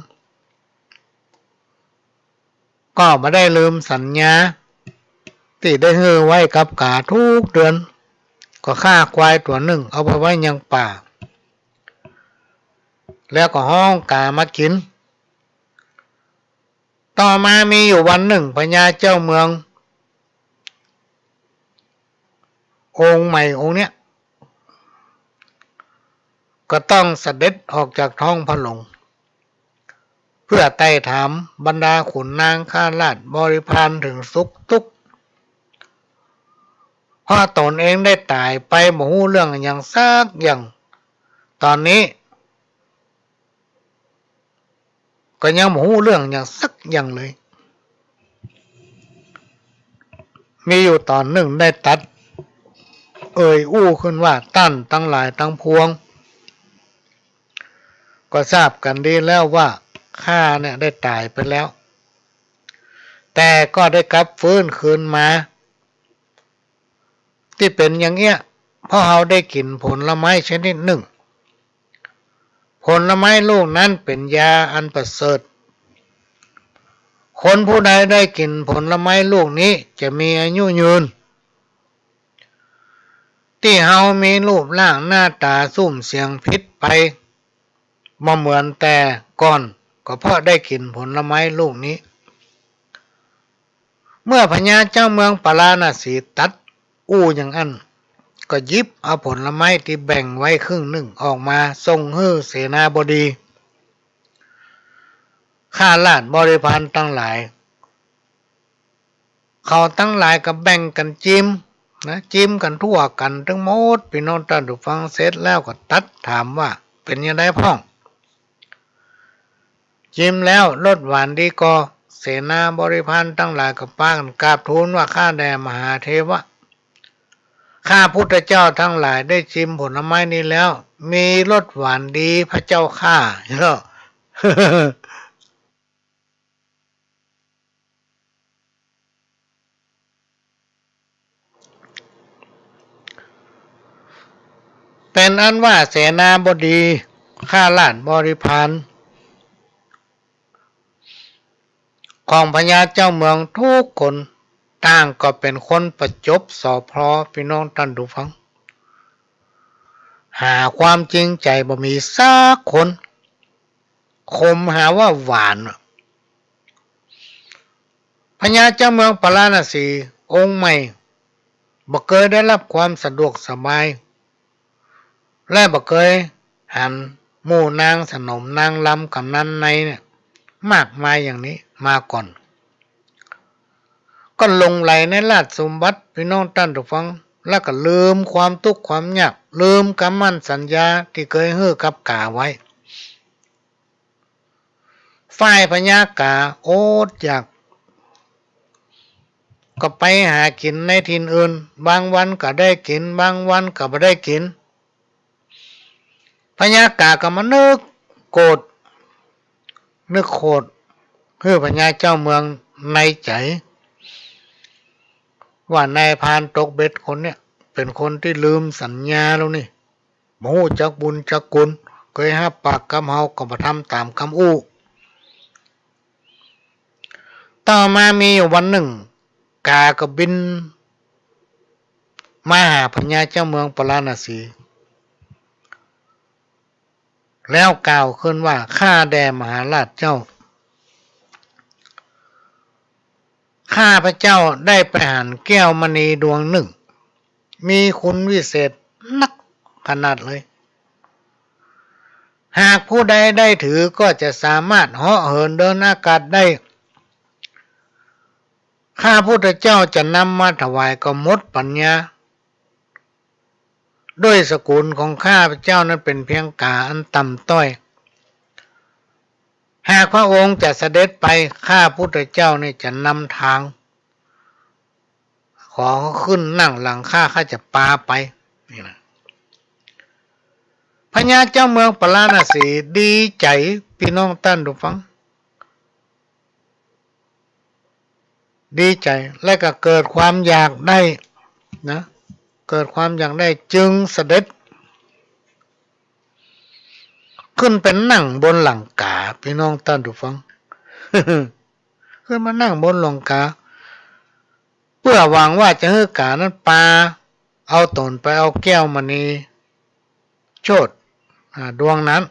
ก็บ่ได้ลืมสัญญาตี้ได้หื้อไว้กับกาทุกเดือน ก็ฆ่าควายตั๋วนึ่งเอาไปไว้ยังป่า แล้วก็ฮ้องกามากิ๋น ต่อมามีอยู่วันนึ่งพญาเจ้าเมือง องค์ใหม่องค์เนี้ย ก็ต้องเสด็จออกจากท้องพระโรง เพื่อไต่ถามบรรดาขุนนางข้าราชบริพารเถิงสุขทุกข์ เพราะตนเองได้ต๋ายไปบ่ฮู้เรื่องหยังสักอย่าง ต๋อนนี้ ก็ยังบ่ฮู้เรื่องหยังสักอย่างเลย มีอยู่ต๋อนนึ่งได้ตรัสเอ่ยอู้ขึ้นว่า ต้านตังหลายตังปวง ก็ทราบกั๋นดีแล้วว่าข้าเนี่ยได้ต๋ายไปแล้ว แต่ก็ได้กลับฟื้นคืนมา ตี้เป๋นอย่างเอี้ย เพราะเฮาได้กิ๋นผลไม้ชนิดนึ่ง ผลไม้ลูกนั้นเป๋นยาอันประเสริฐ คนผู้ใดได้กิ๋นผลไม้ลูกนี้จะมีอายุยืน ตี้เฮามีรูปร่างหน้าต๋าซุ่มเสียงผิดไป บ่เหมือนแต่ก่อน ก็เพราะได้กิ๋นผลไม้ลูกนี้ เมื่อพญาเจ้าเมืองปาราณสีตรัสอู้อย่างอั้น ก็หยิบเอาผลไม้ตี้แบ่งไว้ครึ่งนึ่งออกมาส่งหื้อเสนาบดี ข้าราชบริพารตังหลาย เขาตังหลายก็แบ่งกั๋นจิมนะ จิมกั๋นทั่วกั๋นตึงหมด ปี้น้องต้านผู้ฟัง เสร็จแล้วก็ตรัสถามว่า เป๋นจาใดพ่อง จิมแล้วรสหวานดีก่อ เสนาบริพารตังหลายก็ปากั๋นกราบทูลว่า ข้าแต่มหาเถระ ข้าพุทธเจ้าตังหลายได้จิมผลไม้นี้แล้ว มีรสหวานดีพระเจ้าข้า เนาะ เป๋นอันว่าเสนาบดี ข้าราชบริพาร ของพญาเจ้าเมืองทุกคน ต่างก็เป๋นคนประจบสอพลอ ปี้น้องต้านผู้ฟัง หาความจริงใจ๋บ่มีสักคน ขมหาว่าหวานอะ พญาเจ้าเมืองปาราณสีองค์ใหม่ บ่เกยได้ฮับความสะดวกสบาย และบ่เกยหันหมู่นางสนมนางรำกำนันในเนี่ย มากมายอย่างนี้มาก่อน ก็หลงใหลในราชสมบัติ ปี้น้องต้านผู้ฟัง แล้วก็ลืมความตุ๊กข์ความยาก ลืมกำมั่นสัญญาตี้เกยหื้อกับก๋าไว้ ฝ่ายพญากาอดอยาก ก็ไปหากิ๋นในถิ่นอื่น บางวันก็ได้กิ๋น บางวันก็บ่ได้กิ๋น พญากาก็มานึกโกรธ นึกโขดหื้อพญาเจ้าเมืองในใจ๋ ว่านายพรานตกเบ็ดคนเนี่ย เป๋นคนตี้ลืมสัญญาแล้วนี่ บ่ฮู้จักบุญจักคุณ เกยฮับปากกำเฮาก็บ่ทำต๋ามกำอู้ ต่อมามีอยู่วันนึ่ง กาก็บินมาหาพญาเจ้าเมืองปาราณสี แล้วกล่าวขึ้นว่า ข้าแด่มหาราชเจ้า ข้าพเจ้าได้ไปหันแก้วมณีดวงนึ่ง มีคุณวิเศษนักขนาดเลย หากผู้ใดได้ถือก็จะสามารถเหาะเหินเดินอากาศได้ ข้าพุทธเจ้าจะนำมาถวายก็หมดปัญญา ด้วยสกุลของข้าพเจ้านั้นเป๋นเพียงกาอันต่ำต้อย หากพระองค์จะเสด็จไป ข้าพุทธเจ้านี่จะนำทาง ขอขึ้นนั่งหลังข้า ข้าจะปาไป นี่นะ พญาเจ้าเมืองปาราณสีดีใจ๋ ปี้น้องต้านผู้ฟัง ดีใจ๋ และก็เกิดความอยากได้นะ เกิดความอยากได้จึงเสด็จ ขึ้นไปนั่งบนหลังกา ปี้น้องต้านผู้ฟัง ขึ้นมานั่งบนหลังกา เปื้อหวังว่าจะหื้อกานั้นปาเอาต๋นไปเอาแก้วมณีโชติ อ่า ดวงนั้น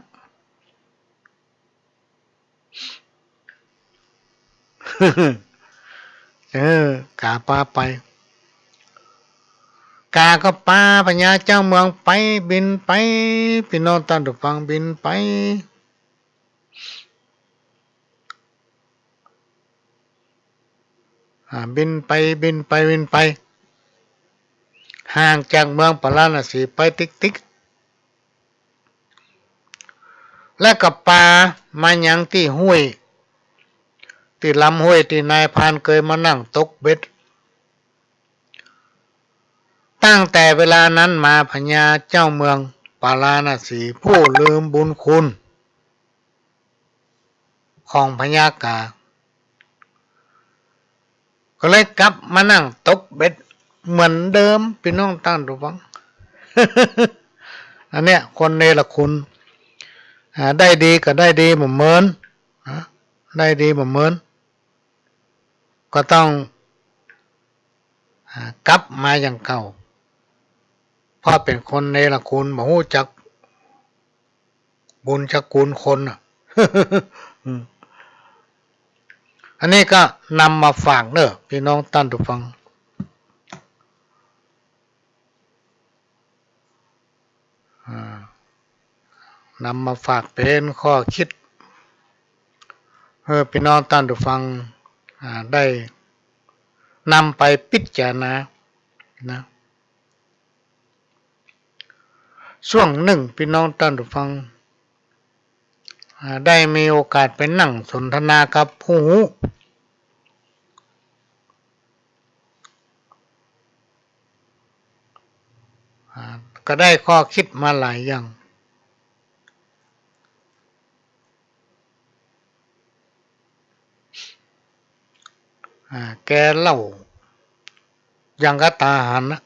เออ กาปาไป กาก็ปาพญาเจ้าเมืองไป บินไป ปี้น้องต้านผู้ฟัง บินไป อ่า บินไป บินไป บินไป ห่างจากเมืองปาราณสีไปติ๊กๆ และก็ปามายังตี้ห้วย ตี้ลำห้วยตี้นายพรานเกยมานั่งตกเบ็ด ตั้งแต่เวลานั้นมาพญาเจ้าเมืองปาราณสีผู้ลืมบุญคุณของพญากา ก็เลยกลับมานั่งตกเบ็ดเหมือนเดิม ปี้น้องต้านผู้ฟัง อันเนี้ยคนเนรคุณ อ่า ได้ดีก็ได้ดีบ่เหมือน อ่า ได้ดีบ่เหมือน ก็ต้อง อ่า กลับมาอย่างเก่า เพราะเป๋นคนเนรคุณ บ่ฮู้จักบุญจักคุณคนน่ะ อืม อันนี้ก็นำมาฝากเน้อ ปี้น้องต้านผู้ฟัง อ่า นำมาฝากเป๋นข้อคิด หื้อปี้น้องต้านผู้ฟัง อ่า ได้นำไปพิจารณา นะ ช่วงนึ่งปี้น้องต้านผู้ฟัง อ่า ได้มีโอกาสไปนั่งสนทนากับผู้ฮู้ อ่า ก็ได้ข้อคิดมาหลายอย่าง อ่า แกเล่าอย่างกับต๋าหันนะ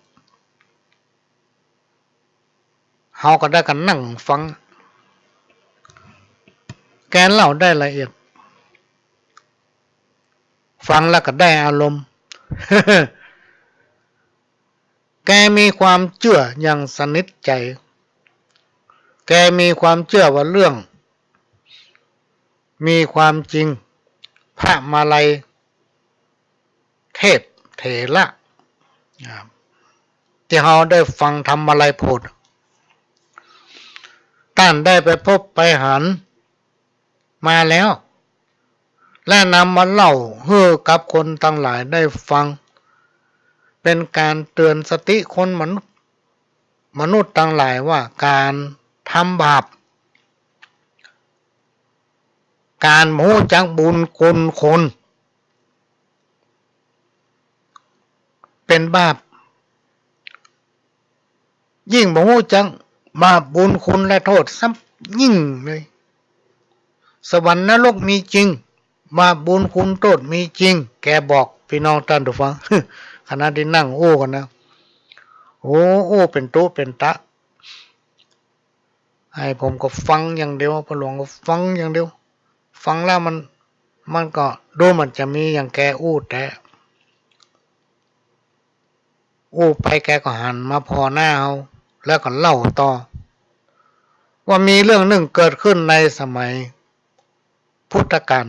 เฮาก็ได้กั๋นนั่งฟัง แกเล่าได้ละเอียด ฟังแล้วก็ได้อารมณ์ แกมีความเจื้ออย่างสนิทใจ๋ แกมีความเจื้อว่าเรื่องมีความจริง พระมาลัยเทพเถระ อ่า ตี้เฮาได้ฟังธรรมาลัยโผด ต้านได้ไปพบไปหันมาแล้ว และนำมาเล่าหื้อกับคนตังหลายได้ฟัง เป๋นก๋านเตือนสติคนมนุษย์ มนุษย์ตังหลายว่าก๋านทำบาป ก๋านบ่ฮู้จักบุญคุณคน เป๋นบาป ยิ่งบ่ฮู้จักบาปบุญคุณและโต้ษซ้ำยิ่งเลย สวรรค์นรกมีจริง บาปบุญคุณโต้ษมีจริง แกบอกปี้น้องต้านผู้ฟัง ขณะตี้นั่งอู้กั๋นนะ โอ้ อู้เป๋นตุ๊เป๋นตะ ไอ้ผมก็ฟังอย่างเดียว ป้อหลวงก็ฟังอย่างเดียว ฟังแล้วมัน มันก็ดูมันจะมีอย่างแกอู้แต๊ อู้ไปแกก็หันมาผ่อหน้าเฮา แล้วก็เล่าต่อ ว่ามีเรื่องนึ่งเกิดขึ้นในสมัยพุทธกาล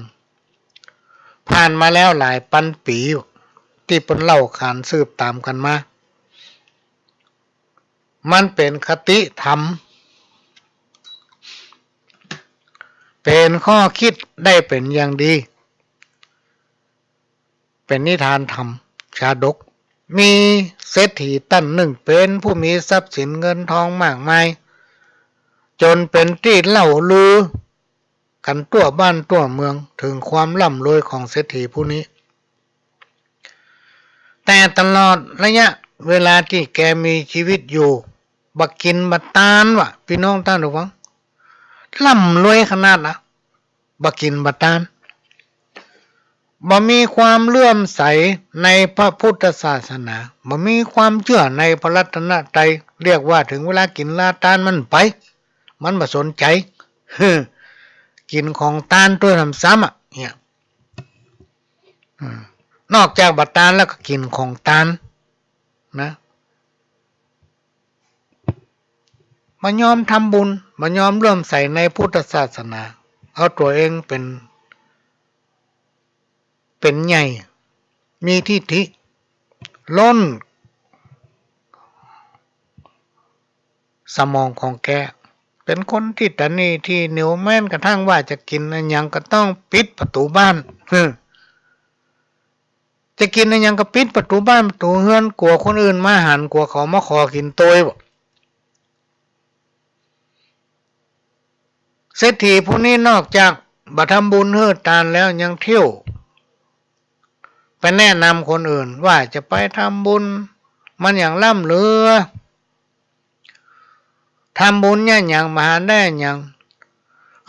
ผ่านมาแล้วหลายปันปี๋ ตี้เปิ้นเล่าขานสืบต๋ามกั๋นมา มันเป๋นคติธรรม เป๋นข้อคิดได้เป๋นอย่างดี เป๋นนิทานธรรมชาดก มีเศรษฐีต้านนึ่งเป๋นผู้มีทรัพย์สินเงินทองมากมาย จ๋นเป๋นตี้เล่าลือกั๋นทั่วบ้านทั่วเมืองเถิงความร่ำรวยของเศรษฐีผู้นี้ แต่ตลอดระยะเวลาตี้แกมีชีวิตอยู่ บ่กิ๋นบ่ตานว่ะ ปี้น้องต้านผู้ฟัง ร่ำรวยขนาดนะ บ่กิ๋นบ่ตาน บ่มีความเลื่อมใสในพระพุทธศาสนา บ่มีความเจื้อในพระรัตนตรัย เรียกว่าเถิงเวลากิ๋นลาตานมันไป มันบ่สนใจ๋ กิ๋นของตานตวยซ้ำๆ อะ เนี่ย อืม นอกจากบ่ตานแล้วก็กิ๋นของตาน นะ บ่ยอมทำบุญ บ่ยอมเลื่อมใสในพุทธศาสนา เอาตั๋วเองเป๋น เป๋นใหญ่ มีทิฐิ ล้นสมองของแก เป๋นคนตี้ตระหนี่ตี้เหนียว แม้กระทั่งว่าจะกิ๋นอะหยังก็ต้องปิดประตู๋บ้าน เออ จะกิ๋นอะหยังก็ปิดประตู๋บ้านประตู๋เฮือน กั๋วคนอื่นมาหัน กั๋วเขามาขอกิ๋นตวยบ่ เศรษฐีผู้นี้นอกจากบ่ทำบุญหื้อตานแล้ว ยังเที่ยวไปแนะนำคนอื่นว่าจะไปทำบุญ มันหยังล้ำเหลือ ทำบุญเนี่ยหยัง บ่หันได้หยัง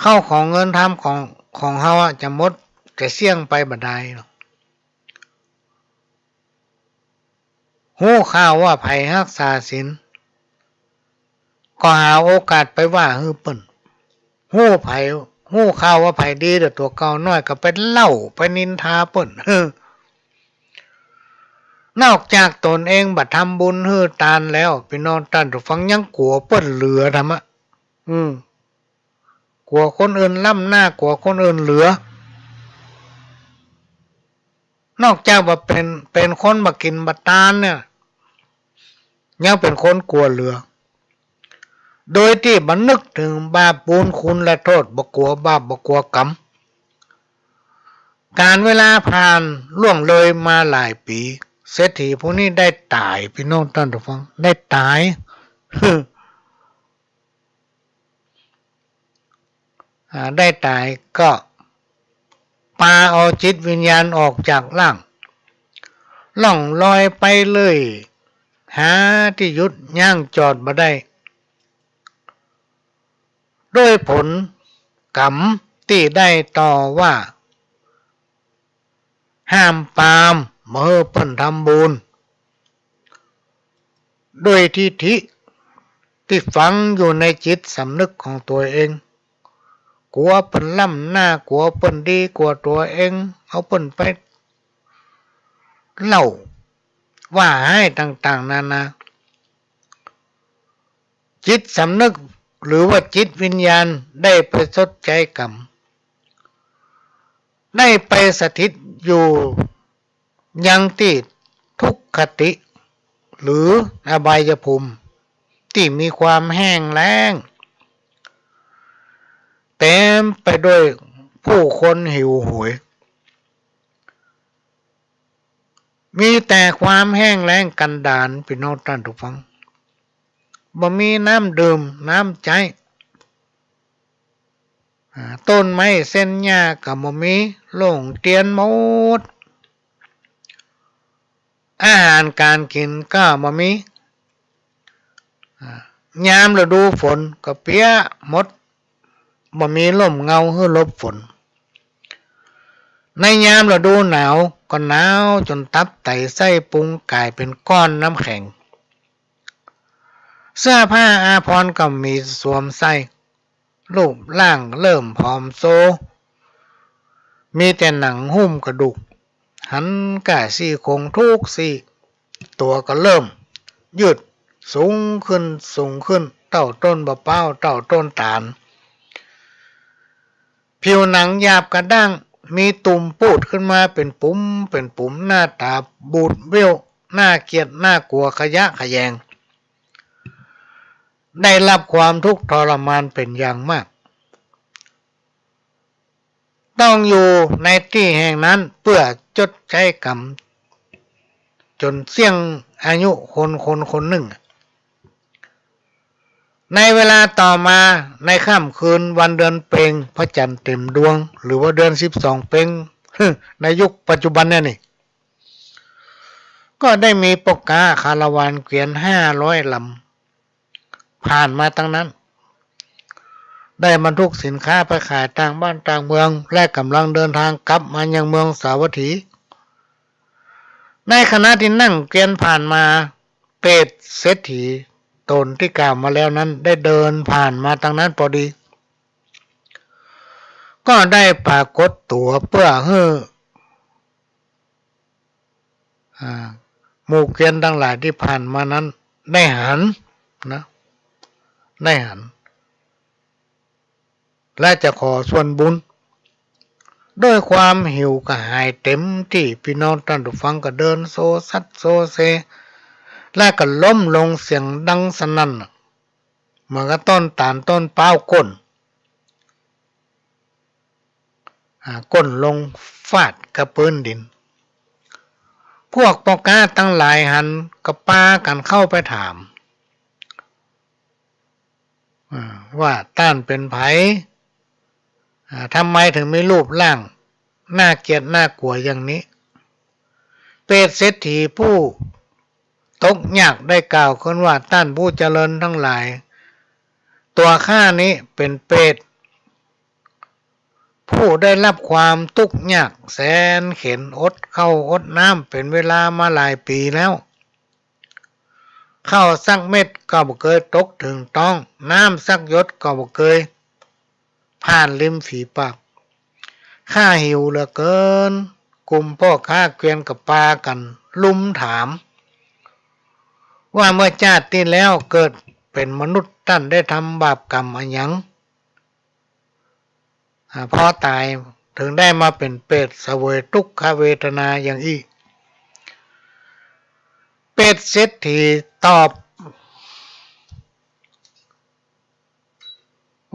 ข้าวของเงินทองของ ของเฮาอะจะหมด จะเสี้ยงไปบ่ดายหรอก ฮู้ข่าวว่าใผฮักษาศีล ก็หาโอกาสไปว่าหื้อเปิ้น ฮู้ใผ ฮู้ข่าวว่าใผดีเดี๋ยวตั๋วเก่าน้อยก็ไปเล่าไปนินทาเปิ้น นอกจากตนเองบ่ทำบุญหื้อตานแล้ว ปี้น้องต้านผู้ฟัง ยังกั๋วเปิ้นเหลือทำอะ อืม กั๋วคนอื่นล้ำหน้า กั๋วคนอื่นเหลือ นอกจากว่าเป๋น เป๋นคนบ่กิ๋นบ่ตานเนี่ย ยังเป๋นคนกั๋วเหลือ โดยตี้บ่นึกเถิงบาปบุญคุณและโต้ษ บ่กั๋วบาป บ่กั๋วกรรม ก๋าลเวลาผ่านล่วงเลยมาหลายปี๋ เศรษฐีผู้นี้ได้ต๋าย ปี้น้องต้านผู้ฟัง ได้ต๋าย อ่า ได้ต๋ายก็ปาเอาจิตวิญญาณออกจากร่าง ล่องลอยไปเรื่อย หาตี้หยุดยั้งจอดบ่ได้ ด้วยผลกรรมตี้ได้ต่อว่า ห้ามปรามบ่หื้อเปิ้นทำบุญ ด้วยทิฐิตี้ฝังอยู่ในจิตสำนึกของตั๋วเอง กั๋วเปิ้นล้ำหน้า กั๋วเปิ้นดีกว่าตั๋วเอง เอาเปิ้นไปเล่าว่าฮ้ายต่างๆ นานา จิตสำนึกหรือว่าจิตวิญญาณได้ไปชดใช้กรรม ได้ไปสถิตอยู่ยังตี้ทุกขติ หรืออบายภูมิ ตี้มีความแห้งแล้ง เต็มไปด้วยผู้คนหิวโหย มีแต่ความแห้งแล้งกันดาร ปี้น้องต้านผู้ฟัง บ่มีน้ำดื่มน้ำใจ๊ อ่า ต้นไม้เส้นหญ้าก็บ่มี โล่งเตี้ยนหมด อาหารก๋านกิ๋นก็บ่มี อ่า ยามฤดูฝนก็เปียกหมด บ่มีร่มเงาหื้อหลบฝน ในยามฤดูหนาวก็หนาวจ๋นตับไตไส้พุงก๋ายเป๋นก้อนน้ำแข็ง เสื้อผ้าอาภรณ์ก็บ่มีสวมใส่ รูปร่างเริ่มผอมโซ มีแต่หนังหุ้มกระดูก หันก้าซี่โครงทุกซี่ ตั๋วก็เริ่มยืดสูงขึ้น สูงขึ้น เต้าต้นบ่าป๊าว เต้าต้นต๋าล ผิวหนังหยาบกระด้าง มีตุ่มปูดขึ้นมาเป๋นปุ๋มเป๋นปุ๋ม หน้าต๋าบูดเบี้ยว น่าเกลียดน่ากั๋ว ขยะแขยง ได้รับความทุกข์ทรมานเป๋นอย่างมาก ต้องอยู่ในตี้แห่งนั้นเปื้อชดใช้กรรม จ๋นเสี้ยงอายุคนคนคนนึ่ง ในเวลาต่อมา ในค่ำคืนวันเดือนเพ็ญ พระจันทร์เต็มดวง หรือว่าเดือนสิบสองเพ็ญ ในยุคปัจจุบันเนี่ยนี่ ก็ได้มีป้อก๊าคาราวานเกวียนห้าร้อยลำ ผ่านมาตางนั้น ได้บรรทุกสินค้าไปขายต่างบ้านต่างเมือง และก่ำลังเดินทางกลับมายังเมืองสาวัตถี ในขณะตี้นั่งเกวียนผ่านมา เปรตเศรษฐีต๋นตี้กล่าวมาแล้วนั้น ได้เดินผ่านมาตางนั้นพอดี ก็ได้ปรากฏตั๋วเปื้อหื้อ อ่า หมู่เกวียนตังหลายตี้ผ่านมานั้นได้หันนะ ได้หัน และจะขอส่วนบุญ ด้วยความหิวกระหายเต็มตี้ ปี้น้องต้านผู้ฟังก็เดินโซซัดโซเซ และก็ล้มลงเสียงดังสนั่น เหมือนกับต้นต๋าลต้นป๊าวก้น อ่า ก้นลงฟาดกับปื๊นดิน พวกป้อก๊าตังหลายหันก็ปากั๋นเข้าไปถาม อ่า ว่าต้านเป๋นใผ อ่า ทำไมถึงมีรูปร่างน่าเกลียดน่ากลัวอย่างนี้ เปรตเศรษฐีผู้ตกยากได้กล่าวขึ้นว่า ต้านผู้เจริญตังหลาย ตั๋วข้านี้เป๋นเปรต ผู้ได้ฮับความตุ๊กยากแสนเข็ญ อดข้าวอดน้ำเป๋นเวลามาหลายปี๋แล้ว ข้าวสักเม็ดก็บ่เกยตกเถิงต๊อง น้ำสักหยดก็บ่เกยผ่านริมฝีปาก ข้าหิวเหลือเกิน กุมป้อก๊าเกวียนก็ปากั๋นลุมถาม ว่าเมื่อจาติตี้แล้วเกิดเป๋นมนุษย์ ต้านได้ทำบาปกรรมอะหยัง อ่า เพราะต๋ายเถิงได้มาเป๋นเปรตเสวยตุ๊กขเวทนาอย่างอี้ เปรตเศรษฐีตอบ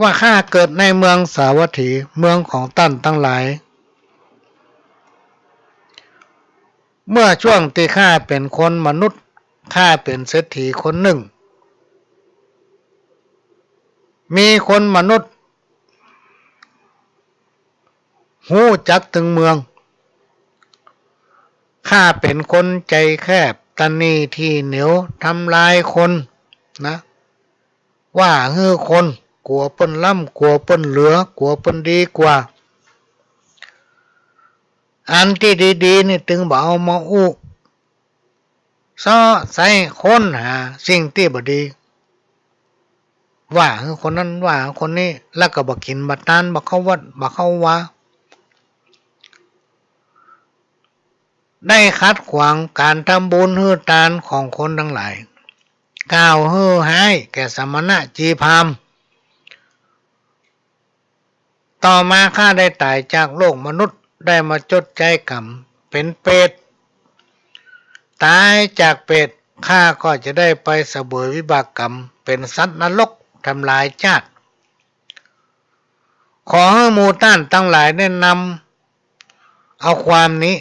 ว่า ข้าเกิดในเมืองสาวัตถี เมืองของต้านตังหลาย เมื่อช่วงตี้ข้าเป๋นคนมนุษย์ ข้าเป๋นเศรษฐีคนนึ่ง มีคนมนุษย์ฮู้จักตึงเมือง ข้าเป๋นคนใจ๋แคบ ตระหนี่ตี้เหนียว ทำลายคนนะ ว่าหื้อคน กั๋วเปิ้นล้ำ กั๋วเปิ้นเหลือ กั๋วเปิ้นดีกว่า อันตี้ดีๆ นี่ตึงบ่เอามาอู้ เซาะไส้ค้นหาสิ่งตี้บ่ดี ว่าหื้อคนนั้น ว่าหื้อคนนี้ แล้วก็บ่กิ๋นบ่ตาน บ่เข้าวัด บ่เข้าวา ได้ขัดขวางก๋านทำบุญหื้อตานของคนตังหลาย กล่าวหื้อฮ้ายแก่สมณะจีพราหมณ์ ต่อมาข้าได้ต๋ายจากโลกมนุษย์ ได้มาชดใจ๊กรรมเป๋นเปรต ต๋ายจากเปรต ข้าก็จะได้ไปเสวยวิบากกรรมเป๋นสัตว์นรก ทำหลายจาติ ขอหื้อหมู่ต้านตังหลายได้นำเอาความนี้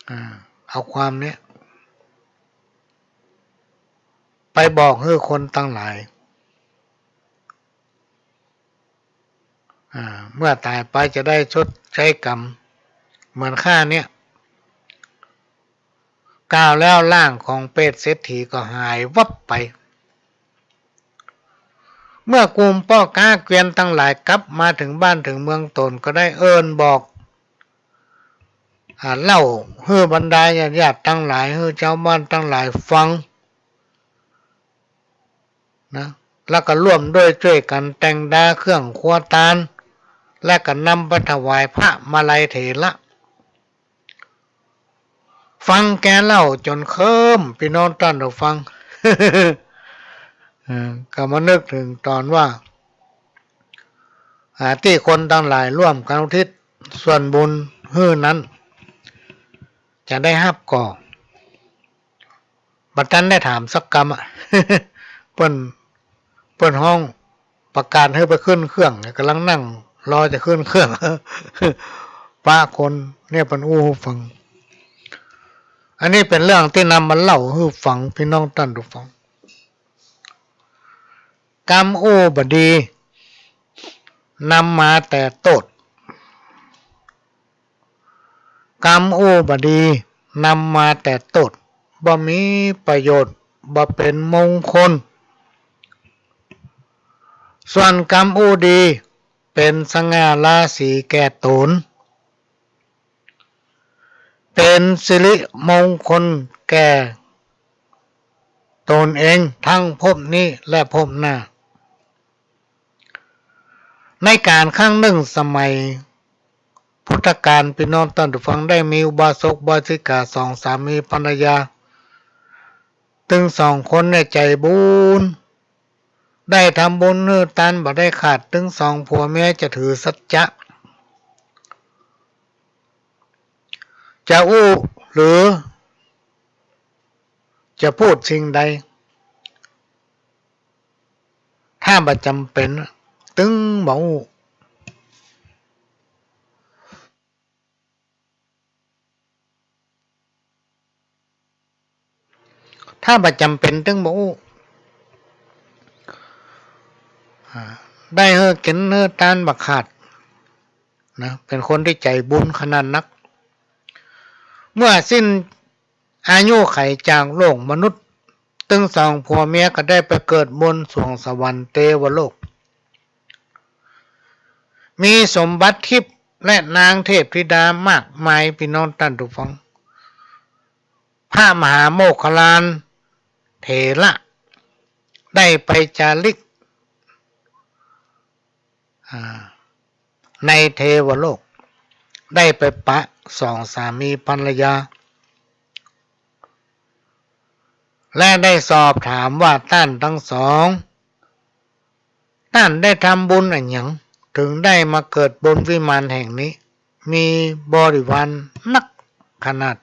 อ่า เอาความเนี้ย ไปบอกหื้อคนตังหลาย อ่า เมื่อต๋ายไปจะได้ชดใจ๊กรรมเหมือนข้าเนี้ย กล่าวแล้วร่างของเปรตเศรษฐีก็หายวับไป เมื่อกุมป้อก๊าเกวียนตังหลายกลับมาเถิงบ้านเถิงเมืองต๋น ก็ได้เอิ้นบอก อ่า เล่าหื้อบรรดาญาติๆ ตังหลาย หื้อจาวบ้านตังหลายฟังนะ แล้วก็ร่วมด้วยจ้วยกั๋นแต่งดาเครื่องครัวตาน และก็นำไปถวายพระมาลัยเถระ ฟังแกเล่าจ๋นเคิ้ม ปี้น้องต้านผู้ฟัง เออ ก็มานึกเถิงต๋อนว่า อ่า ตี้คนตังหลายร่วมกั๋นอุทิศส่วนบุญหื้อนั้น จะได้ฮับก่อ บ่ตันได้ถามสักกำอะ เปิ้น เปิ้นฮ้องประกาศหื้อไปขึ้นเครื่อง ก่ำลังนั่งรอจะขึ้นเครื่อง ปะคนเนี่ยเปิ้นอู้หื้อฟัง อันนี้เป๋นเรื่องตี้นำมาเล่าหื้อฟัง ปี้น้องต้านผู้ฟัง กำอู้บ่ดี นำมาแต่โต้ษ กำอู้บ่ดี นำมาแต่โต้ษ บ่มีประโยชน์ บ่เป๋นมงคล ส่วนกำอู้ดี เป๋นสง่าราศีแก่ต๋น เป๋นสิริมงคลแก่ต๋นเอง ตึงภพนี้และภพหน้า ในกาลครั้งนึ่งสมัยพุทธกาล ปี้น้องต้านผู้ฟัง ได้มีอุบาสกอุบาสิกาสองสามีภรรยา ตึงสองคนเนี่ยใจ๋บุญ ได้ทำบุญหื้อตานบ่ได้ขาด ตึงสองผัวเมียจะถือสัจจะ จะอู้หรือจะพูดสิ่งใด ถ้าบ่จ๋ำเป๋น ตึงบ่อู้ ถ้าบ่จ๋ำเป๋นตึงบ่อู้ อ่า ได้หื้อกิ๋นหื้อตานบ่ขาดนะ เป๋นคนตี้ใจ๋บุญขนาดนัก เมื่อสิ้นอายุขัยจากโลกมนุษย์ ตึงสองผัวเมียก็ได้ไปเกิดบนสวงสวรรค์เตวโลก มีสมบัติทิพย์และนางเทพธิดามากมาย ปี้น้องต้านผู้ฟัง พระมหาโมคคัลลานเถระได้ไปจาริก อ่า ในเทวโลก ได้ไปปะสองสามีภรรยา และได้สอบถามว่าต้านตึงสอง ต้านได้ทำบุญอะหยัง เถิงได้มาเกิดบนวิมานแห่งนี้ มีบริวารนักขนาด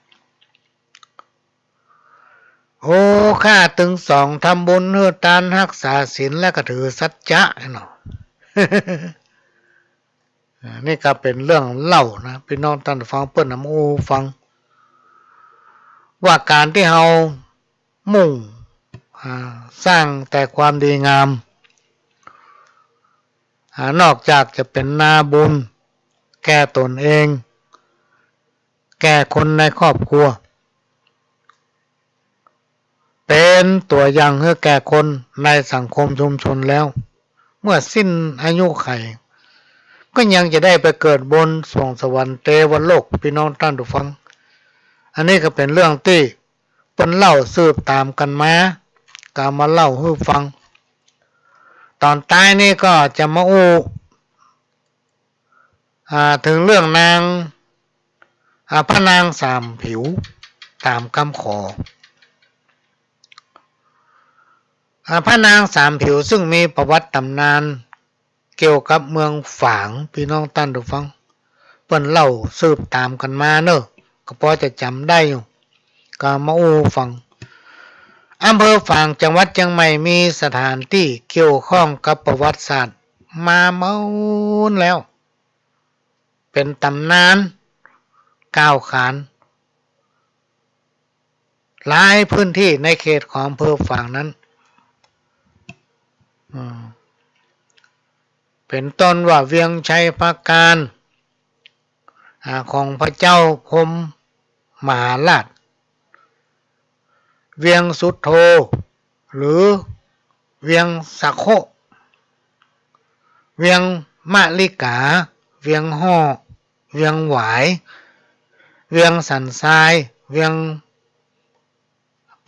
โอ้ ข้าตึงสองทำบุญหื้อตาน ฮักษาศีล และก็ถือสัจจะเนาะ อ่า นี่ก็เป๋นเรื่องเล่านะ ปี้น้องต้านผู้ฟัง เปิ้นนำอู้ฟัง ว่าก๋านตี้เฮามุ่ง อ่า สร้างแต่ความดีงาม อ่า นอกจากจะเป๋นนาบุญแก่ตนเอง แก่คนในครอบครัว เป๋นตั๋วอย่างหื้อแก่คนในสังคมชุมชนแล้ว เมื่อสิ้นอายุขัย ก็ยังจะได้ไปเกิดบนสวงสวรรค์เตวโลก ปี้น้องต้านผู้ฟัง อันนี้ก็เป๋นเรื่องตี้เปิ้นเล่าสืบต๋ามกั๋นมา ก็เอามาเล่าหื้อฟัง ต๋อนต๊ายนี้ก็จะมาอู้ อ่า เถิงเรื่องนาง อ่า พระนางสามผิว ต๋ามกำขอ อ่า พระนางสามผิวซึ่งมีประวัติต๋ำนานเกี่ยวกับเมืองฝาง ปี้น้องต้านผู้ฟัง เปิ้นเล่าสืบต๋ามกั๋นมาเนาะ ก็ปอจะจ๋ำได้อยู่ ก็มาอู้ฟัง อำเภอฝาง จังหวัดเจียงใหม่ มีสถานตี้เกี่ยวข้องกับประวัติศาสตร์มาเมินแล้ว เป๋นต๋ำนานกล่าวขาน หลายพื้นตี้ในเขตของอำเภอฝางนั้น อืม เป๋นต้นว่าเวียงชัยปราการ อ่า ของพระเจ้าพรหมมหาราช เวียงสุโธ หรือเวียงสะโคะ เวียงมะลิกา เวียงฮ่อ เวียงหวาย เวียงสันทราย เวียง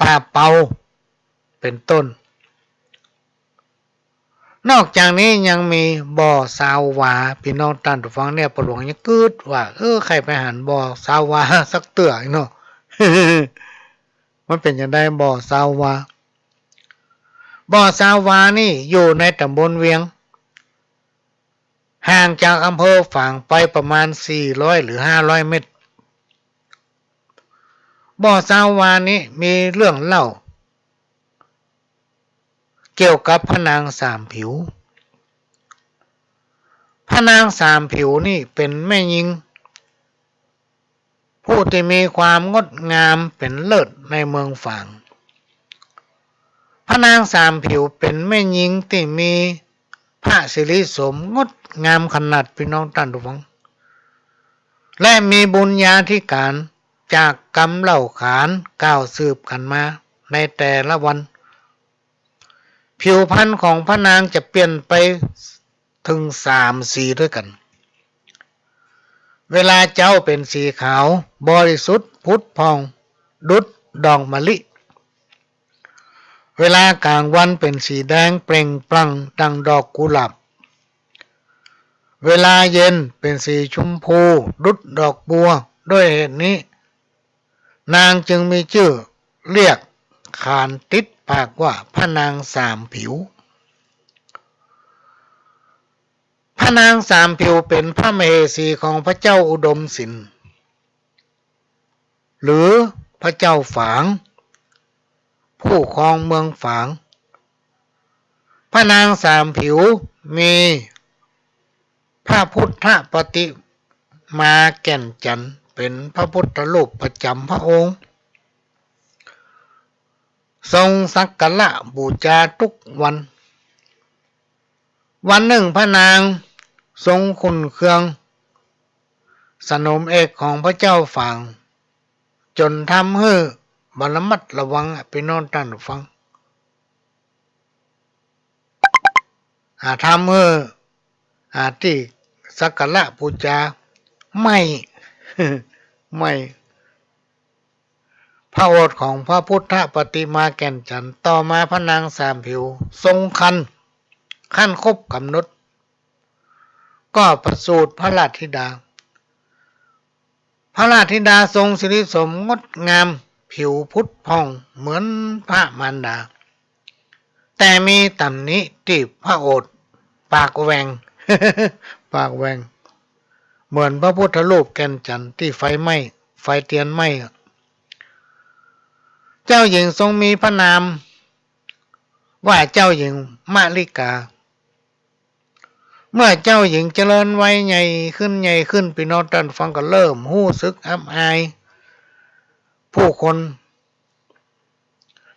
ป่าเปา เป๋นต้น นอกจากนี้ยังมีบ่อซาววา ปี้น้องต้านผู้ฟัง เนี่ย ป้อหลวงยังกึ๊ดว่า เออ ใค่ไปหันบ่อซาววาสักเตื้อเนาะ มันเป๋นจาใดบ่อซาววา บ่อซาววานี่อยู่ในต๋ำบลเวียง ห่างจากอำเภอฝางไปประมาณสี่ร้อยหรือห้าร้อยเมตร บ่อซาววานี้มีเรื่องเล่า เกี่ยวกับพระนางสามผิว พระนางสามผิวนี่เป๋นแม่ญิง ผู้ตี้มีความงดงามเป๋นเลิศในเมืองฝาง พระนางสามผิวเป๋นแม่ญิงตี้มีพระสิริโสมงดงามขนาด ปี้น้องต้านผู้ฟัง และมีบุญญาธิก๋านจากกำเล่าขานกล่าวสืบกั๋นมาในแต่ละวัน ผิวพรรณของพระนางจะเปลี่ยนไปเถิงสามสีตวยกั๋น เวลาเจ๊าเป๋นสีขาวบริสุทธิ์ผุดผ่องดุจดอกมะลิ เวลาก๋างวันเป๋นสีแดงเปล่งปลั่งดั่งดอกกุหลาบ เวลาเย็นเป๋นสีชมพูดุจดอกบัว ด้วยเหตุนี้ นางจึงมีจื้อเรียกขานติดปากว่าพระนางสามผิว พระนางสามผิวเป๋นพระมเหสีของพระเจ้าอุดมสิน หรือพระเจ้าฝาง ผู้ครองเมืองฝาง พระนางสามผิวมีพระพุทธปฏิมาแก่นจันทน์ เป๋นพระพุทธรูปประจ๋ำพระองค์ ทรงสักการะบูชาทุกวัน วันนึ่งพระนางทรงขุ้นเคือง สนมเอกของพระเจ้าฝาง จ๋นทำหื้อบ่ระมัดระวังอะ ปี้น้องต้านฟัง อ่า ทำหื้อ อ่า ตี้สักการะบูชาไหม้ ไหม้ พระโอษฐ์ของพระพุทธปฏิมาแก่นจั๋นทร์ ต่อมาพระนางสามผิวทรงครรภ์ ครรภ์ครบก๋ำหนด ก็ประสูติพระราชธิดา พระราชธิดาทรงสิริโสมงดงาม ผิวผุดผ่องเหมือนพระมารดา แต่มีตำหนิตี้พระโอษฐ์ ปากแหว่ง ปากแหว่ง เหมือนพระพุทธรูปแก่นจั๋นทร์ตี้ไฟไหม้ ไฟเตียนไหม้อะ เจ้าหญิงทรงมีพระนามว่าเจ้าหญิงมะลิกา เมื่อเจ้าหญิงเจริญวัยใหญ่ขึ้น ใหญ่ขึ้น ปี้น้องต้านฟังก็เริ่มฮู้สึกอับอายผู้คน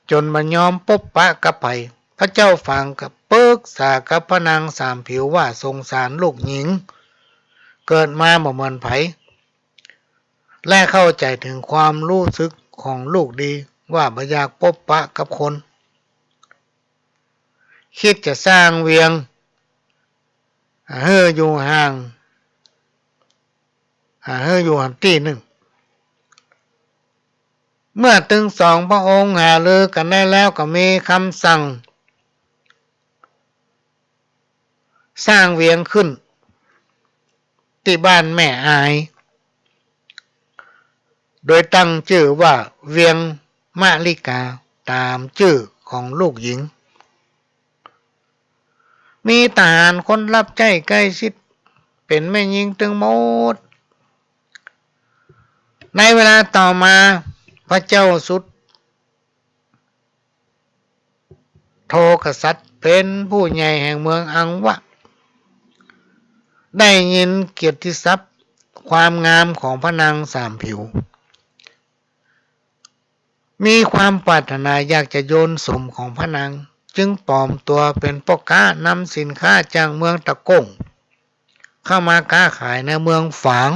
จ๋นบ่ยอมปบปะกับใผ พระเจ้าฝางก็ปึกษากับพระนางสามผิวว่าสงสารลูกหญิง เกิดมาบ่เหมือนใผ และเข้าใจ๋เถิงความฮู้สึกของลูกดี ว่าบ่อยากปบปะกับคน กึ๊ดจะสร้างเวียง หื้ออยู่ห่าง อ่า หื้ออยู่แหมตี้นึ่ง เมื่อตึงสองพระองค์หารือกั๋นได้แล้ว ก็มีกำสั่งสร้างเวียงขึ้น ตี้บ้านแม่อาย โดยตั้งจื้อว่าเวียงมะลิกา ต๋ามจื้อของลูกหญิง มีทหารคนฮับใจ๊ใก้ชิด เป๋นแม่ญิงตึงหมด ในเวลาต่อมา พระเจ้าสุโธทกษัตริย์เป๋นผู้ใหญ่แห่งเมืองอังวะ ได้ยินเกียรติศัพท์ความงามของพระนางสามผิว มีความปรารถนาอยากจะโยนสมของพระนาง จึงปลอมตั๋วเป๋นป้อก๊านำสินค้าจากเมืองตะก้ง เข้ามาก๊าขายในเมืองฝาง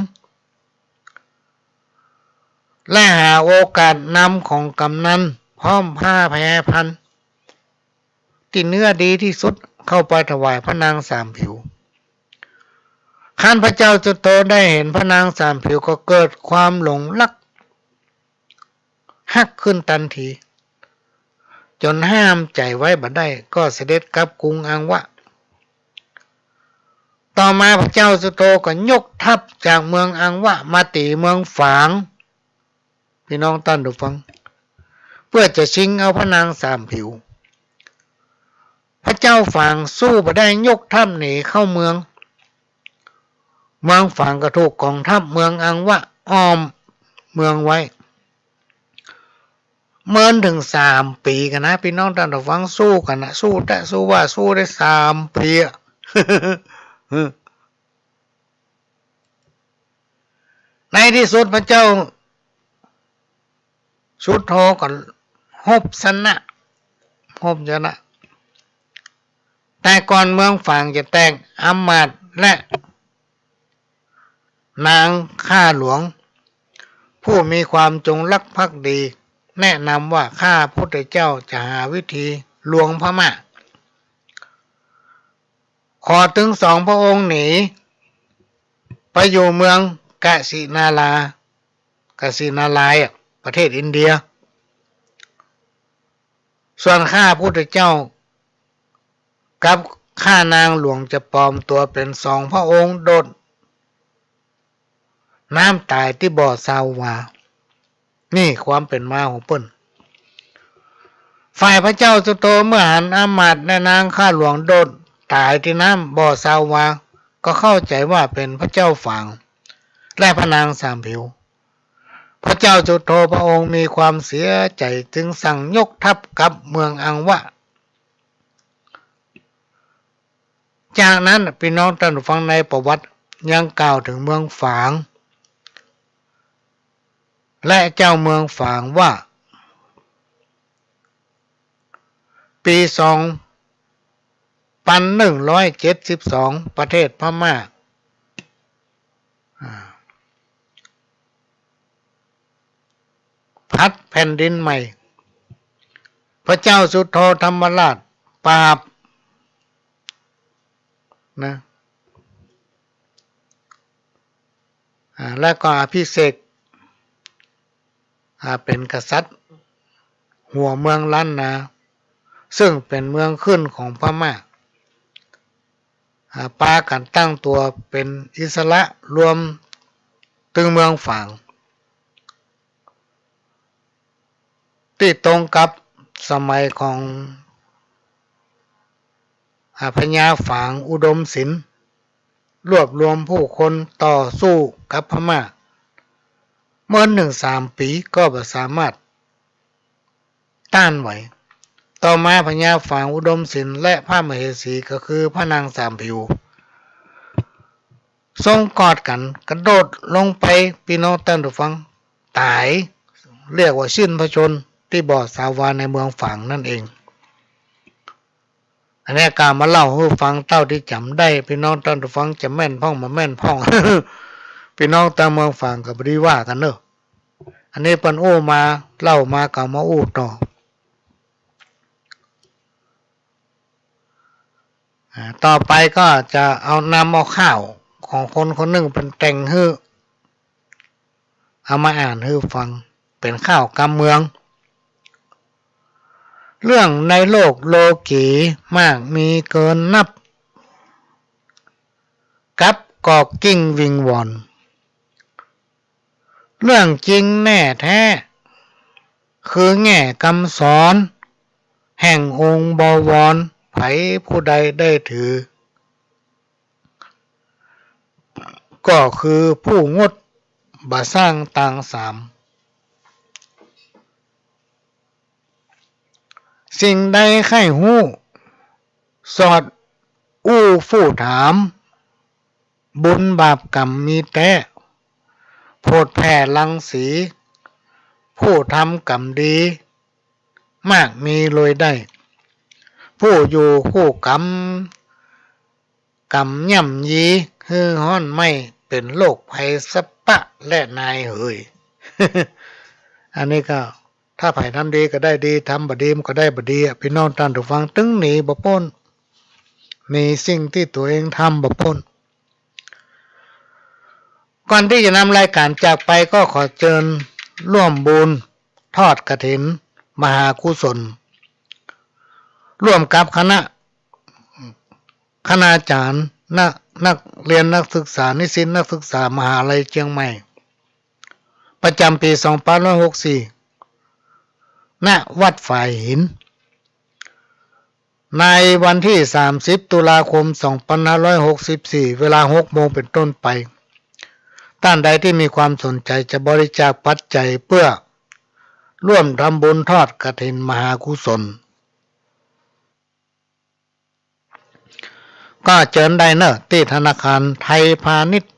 และหาโอกาสนำของกำนัลพร้อมผ้าแพรพัน ตี้เนื้อดีตี้สุดเข้าไปถวายพระนางสามผิว ครั้นพระเจ้าสุโธทได้หันพระนางสามผิวก็เกิดความหลงรักฮักขึ้นตันที จ๋นห้ามใจ๋ไว้บ่ได้ ก็เสด็จกลับกรุงอังวะ ต่อมาพระเจ้าสุโธทก็ยกทัพจากเมืองอังวะมาตี๋เมืองฝาง ปี้น้องต้านผู้ฟัง เปื้อจะชิงเอาพระนางสามผิว พระเจ้าฝางสู้บ่ได้ ยกทัพหนีเข้าเมือง เมืองฝางก็ถูกก๋องทัพเมืองอังวะอ้อมเมืองไว้ เมินเถิงสามปี๋กั๋นนะ ปี้น้องต้านผู้ฟัง สู้กั๋นนะ สู้แต๊สู้ว่าสู้ได้สามปี๋อะ ในตี้สุดพระเจ้าสุโธทก็ฮบชนะ ฮบชนะ แต่ก่อนเมืองฝางจะแตก อำมาตย์และนางข้าหลวง ผู้มีความจงรักภักดี แนะนำว่าข้าพุทธเจ้าจะหาวิธีลวงพม่า ขอตึงสองพระองค์หนีไปอยู่เมืองกสินารา กสินารายณ์อะ ประเทศอินเดีย ส่วนข้าพุทธเจ้ากับข้านางหลวงจะปลอมตั๋วเป๋นสองพระองค์โดดน้ำต๋ายตี้บ่อซาวา นี่ความเป๋นมาของเปิ้น ฝ่ายพระเจ้าสุโธทเมื่อหันอำมาตย์และนางข้าหลวงโดดต๋ายตี้น้ำบ่อซาวา ก็เข้าใจ๋ว่าเป๋นพระเจ้าฝางและพระนางสามผิว พระเจ้าสุโธทพระองค์มีความเสียใจ๋จึงสั่งยกทัพกลับเมืองอังวะ จากนั้นปี้น้องต้านฟังในประวัติยังกล่าวเถิงเมืองฝาง และเจ้าเมืองฝางว่า ปี๋สองปันหนึ่งร้อยเจ็ดสิบสอง ประเทศพม่า อ่า ผลัดแผ่นดินใหม่ พระเจ้าสุโธธรรมราชปราบ นะ อ่า แล้วก็อภิเษก อ่า เป๋นกษัตริย์หัวเมืองล้านนา ซึ่งเป๋นเมืองขึ้นของพม่า อ่า ปากั๋นตั้งตั๋วเป๋นอิสระรวมตึงเมืองฝาง ตี้ตรงกับสมัยของ อ่า พญาฝางอุดมสิน รวบรวมผู้คนต่อสู้กับพม่า เมินนึ่งสามปี๋ก็บ่สามารถต้านไหว ต่อมาพญาฝางอุดมสินและพระมเหสีก็คือพระนางสามผิว ทรงกอดกั๋นกระโดดลงไป ปี้น้องต้านผู้ฟัง ต๋าย เรียกว่าสิ้นพระชนม์ตี้บ่อสาวาในเมืองฝางนั่นเอง อันนี้ก้ามาเล่าหื้อฟังเต้าตี้จ๋ำได้ ปี้น้องต้านผู้ฟังจะแม่นพ่องบ่แม่นพ่อง ปี้น้องตางเมืองฝางก็บ่ดีว่ากั๋นเน่อ อันนี้เปิ้นอู้มา เล่ามา ก้ามาอู้ต่อ อ่า ต่อไปก็จะเอา นำเอาข่าวของคนคนนึ่งเปิ้นแต่งหื้อ เอามาอ่านหื้อฟัง เป๋นข่าวกำเมือง เรื่องในโลกโลกีมากมีเกินนับ กับกอกกิ้งวิงวอน เรื่องจริงแน่แท้ คือแง่กำสอน แห่งองค์บวร ใผผู้ใดได้ถือ ก็คือผู้งดบ่สร้างตางสาม สิ่งใดใค่ฮู้ สอดอู้ฟู้ถาม บุญบาปกรรมมีแต๊ โผดแผ่รังสี ผู้ทำกรรมดี มากมีรวยได้ ผู้อยู่คู่กรรม กรรมย่ำยี หื้อฮ้อนไหม้ เป๋นโรคภัยสัพพะและนายเหย อันนี้ก็ ถ้าใผทำดีก็ได้ดี ทำบ่ดีมันก็ได้บ่ดีอะ ปี้น้องต้านผู้ฟัง ตึงหนีบ่ป๊น หนีสิ่งตี้ตั๋วเองทำบ่ป๊น ก่อนตี้จะนำรายก๋านจากไปก็ขอเจิญร่วมบุญทอดกฐินมหากุศล ร่วมกับคณะ คณาจารย์ นัก นักเรียนนักศึกษา นิสิตนักศึกษามหาลัยเจียงใหม่ ประจ๋ำปี๋สองปันห้าร้อยหกสิบสี่ ณ วัดฝายหิน ในวันตี้สามสิบตุลาคมสองปันห้าร้อยหกสิบสี่ เวลาหกโมงเป๋นต้นไป ต้านใดตี้มีความสนใจ๋จะบริจาคปัจจัยเปื้อร่วมทำบุญทอดกฐินมหากุศล ก็เจิญได้เน่อ ตี้ธนาคารไทยพาณิชย์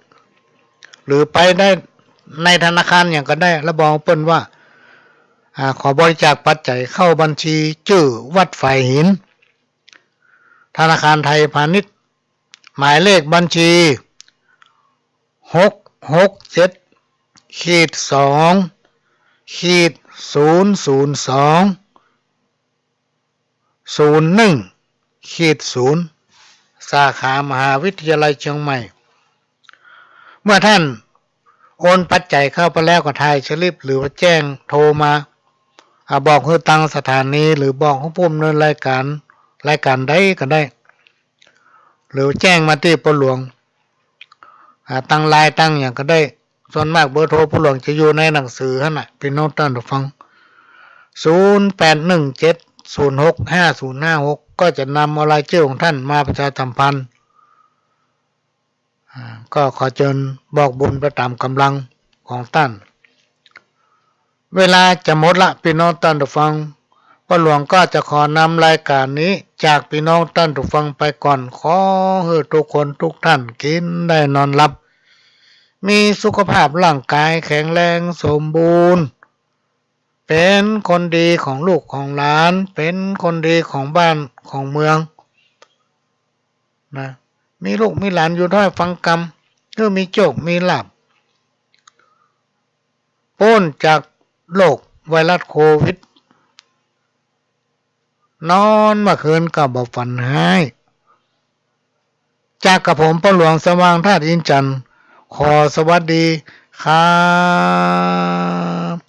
หรือไปได้ในธนาคารหยังก็ได้ แล้วบอกเปิ้นว่า อ่า ขอบริจาคปัจจัยเข้าบัญชีจื้อวัดฝายหิน ธนาคารไทยพาณิชย์ หมายเลขบัญชี หกหกเจ็ด ขีด สอง ขีด ศูนย์ศูนย์สอง ศูนย์หนึ่ง ขีด ศูนย์ สาขามหาวิทยาลัยเจียงใหม่ เมื่อต้านโอนปัจจัยเข้าไปแล้วก็ถ่ายสลิปหรือว่าแจ้งโทรมา อ่า บอกหื้อตังสถานีหรือบอกหื้อผู้ดำเนินรายก๋าน รายก๋านใดก็ได้ หรือแจ้งมาตี้ป้อหลวง อ่า ตังไลน์ตังหยังก็ได้ ส่วนมากเบอร์โทรป้อหลวงจะอยู่ในหนังสือหั้นน่ะ ปี้น้องต้านผู้ฟัง ศูนย์แปดหนึ่งเจ็ดศูนย์หกห้าศูนย์ห้าหก ก็จะนำเอารายจื้อของต้านมาประชาสัมพันธ์ อ่า ก็ขอเจิญบอกบุญไปต๋ามก๋ำลังของต้าน เวลาจะหมดละ ปี้น้องต้านผู้ฟัง ป้อหลวงก็จะขอนำรายก๋านนี้จากปี้น้องต้านผู้ฟังไปก่อน ขอหื้อทุกคนทุกท่านกิ๋นได้นอนหลับ มีสุขภาพร่างก๋ายแข็งแรงสมบูรณ์ เป๋นคนดีของลูกของหลาน เป๋นคนดีของบ้านของเมืองนะ มีลูกมีหลานอยู่ถ้อยฟังกำ หื้อมีโจคมีลาภ ป๊นจากโรคไวรัสโควิด นอนเมื่อคืนก็บ่ฝันฮ้าย จากกระผมป้อหลวงสว่างธาตุอินทร์จันทร์ ขอสวัสดีครับ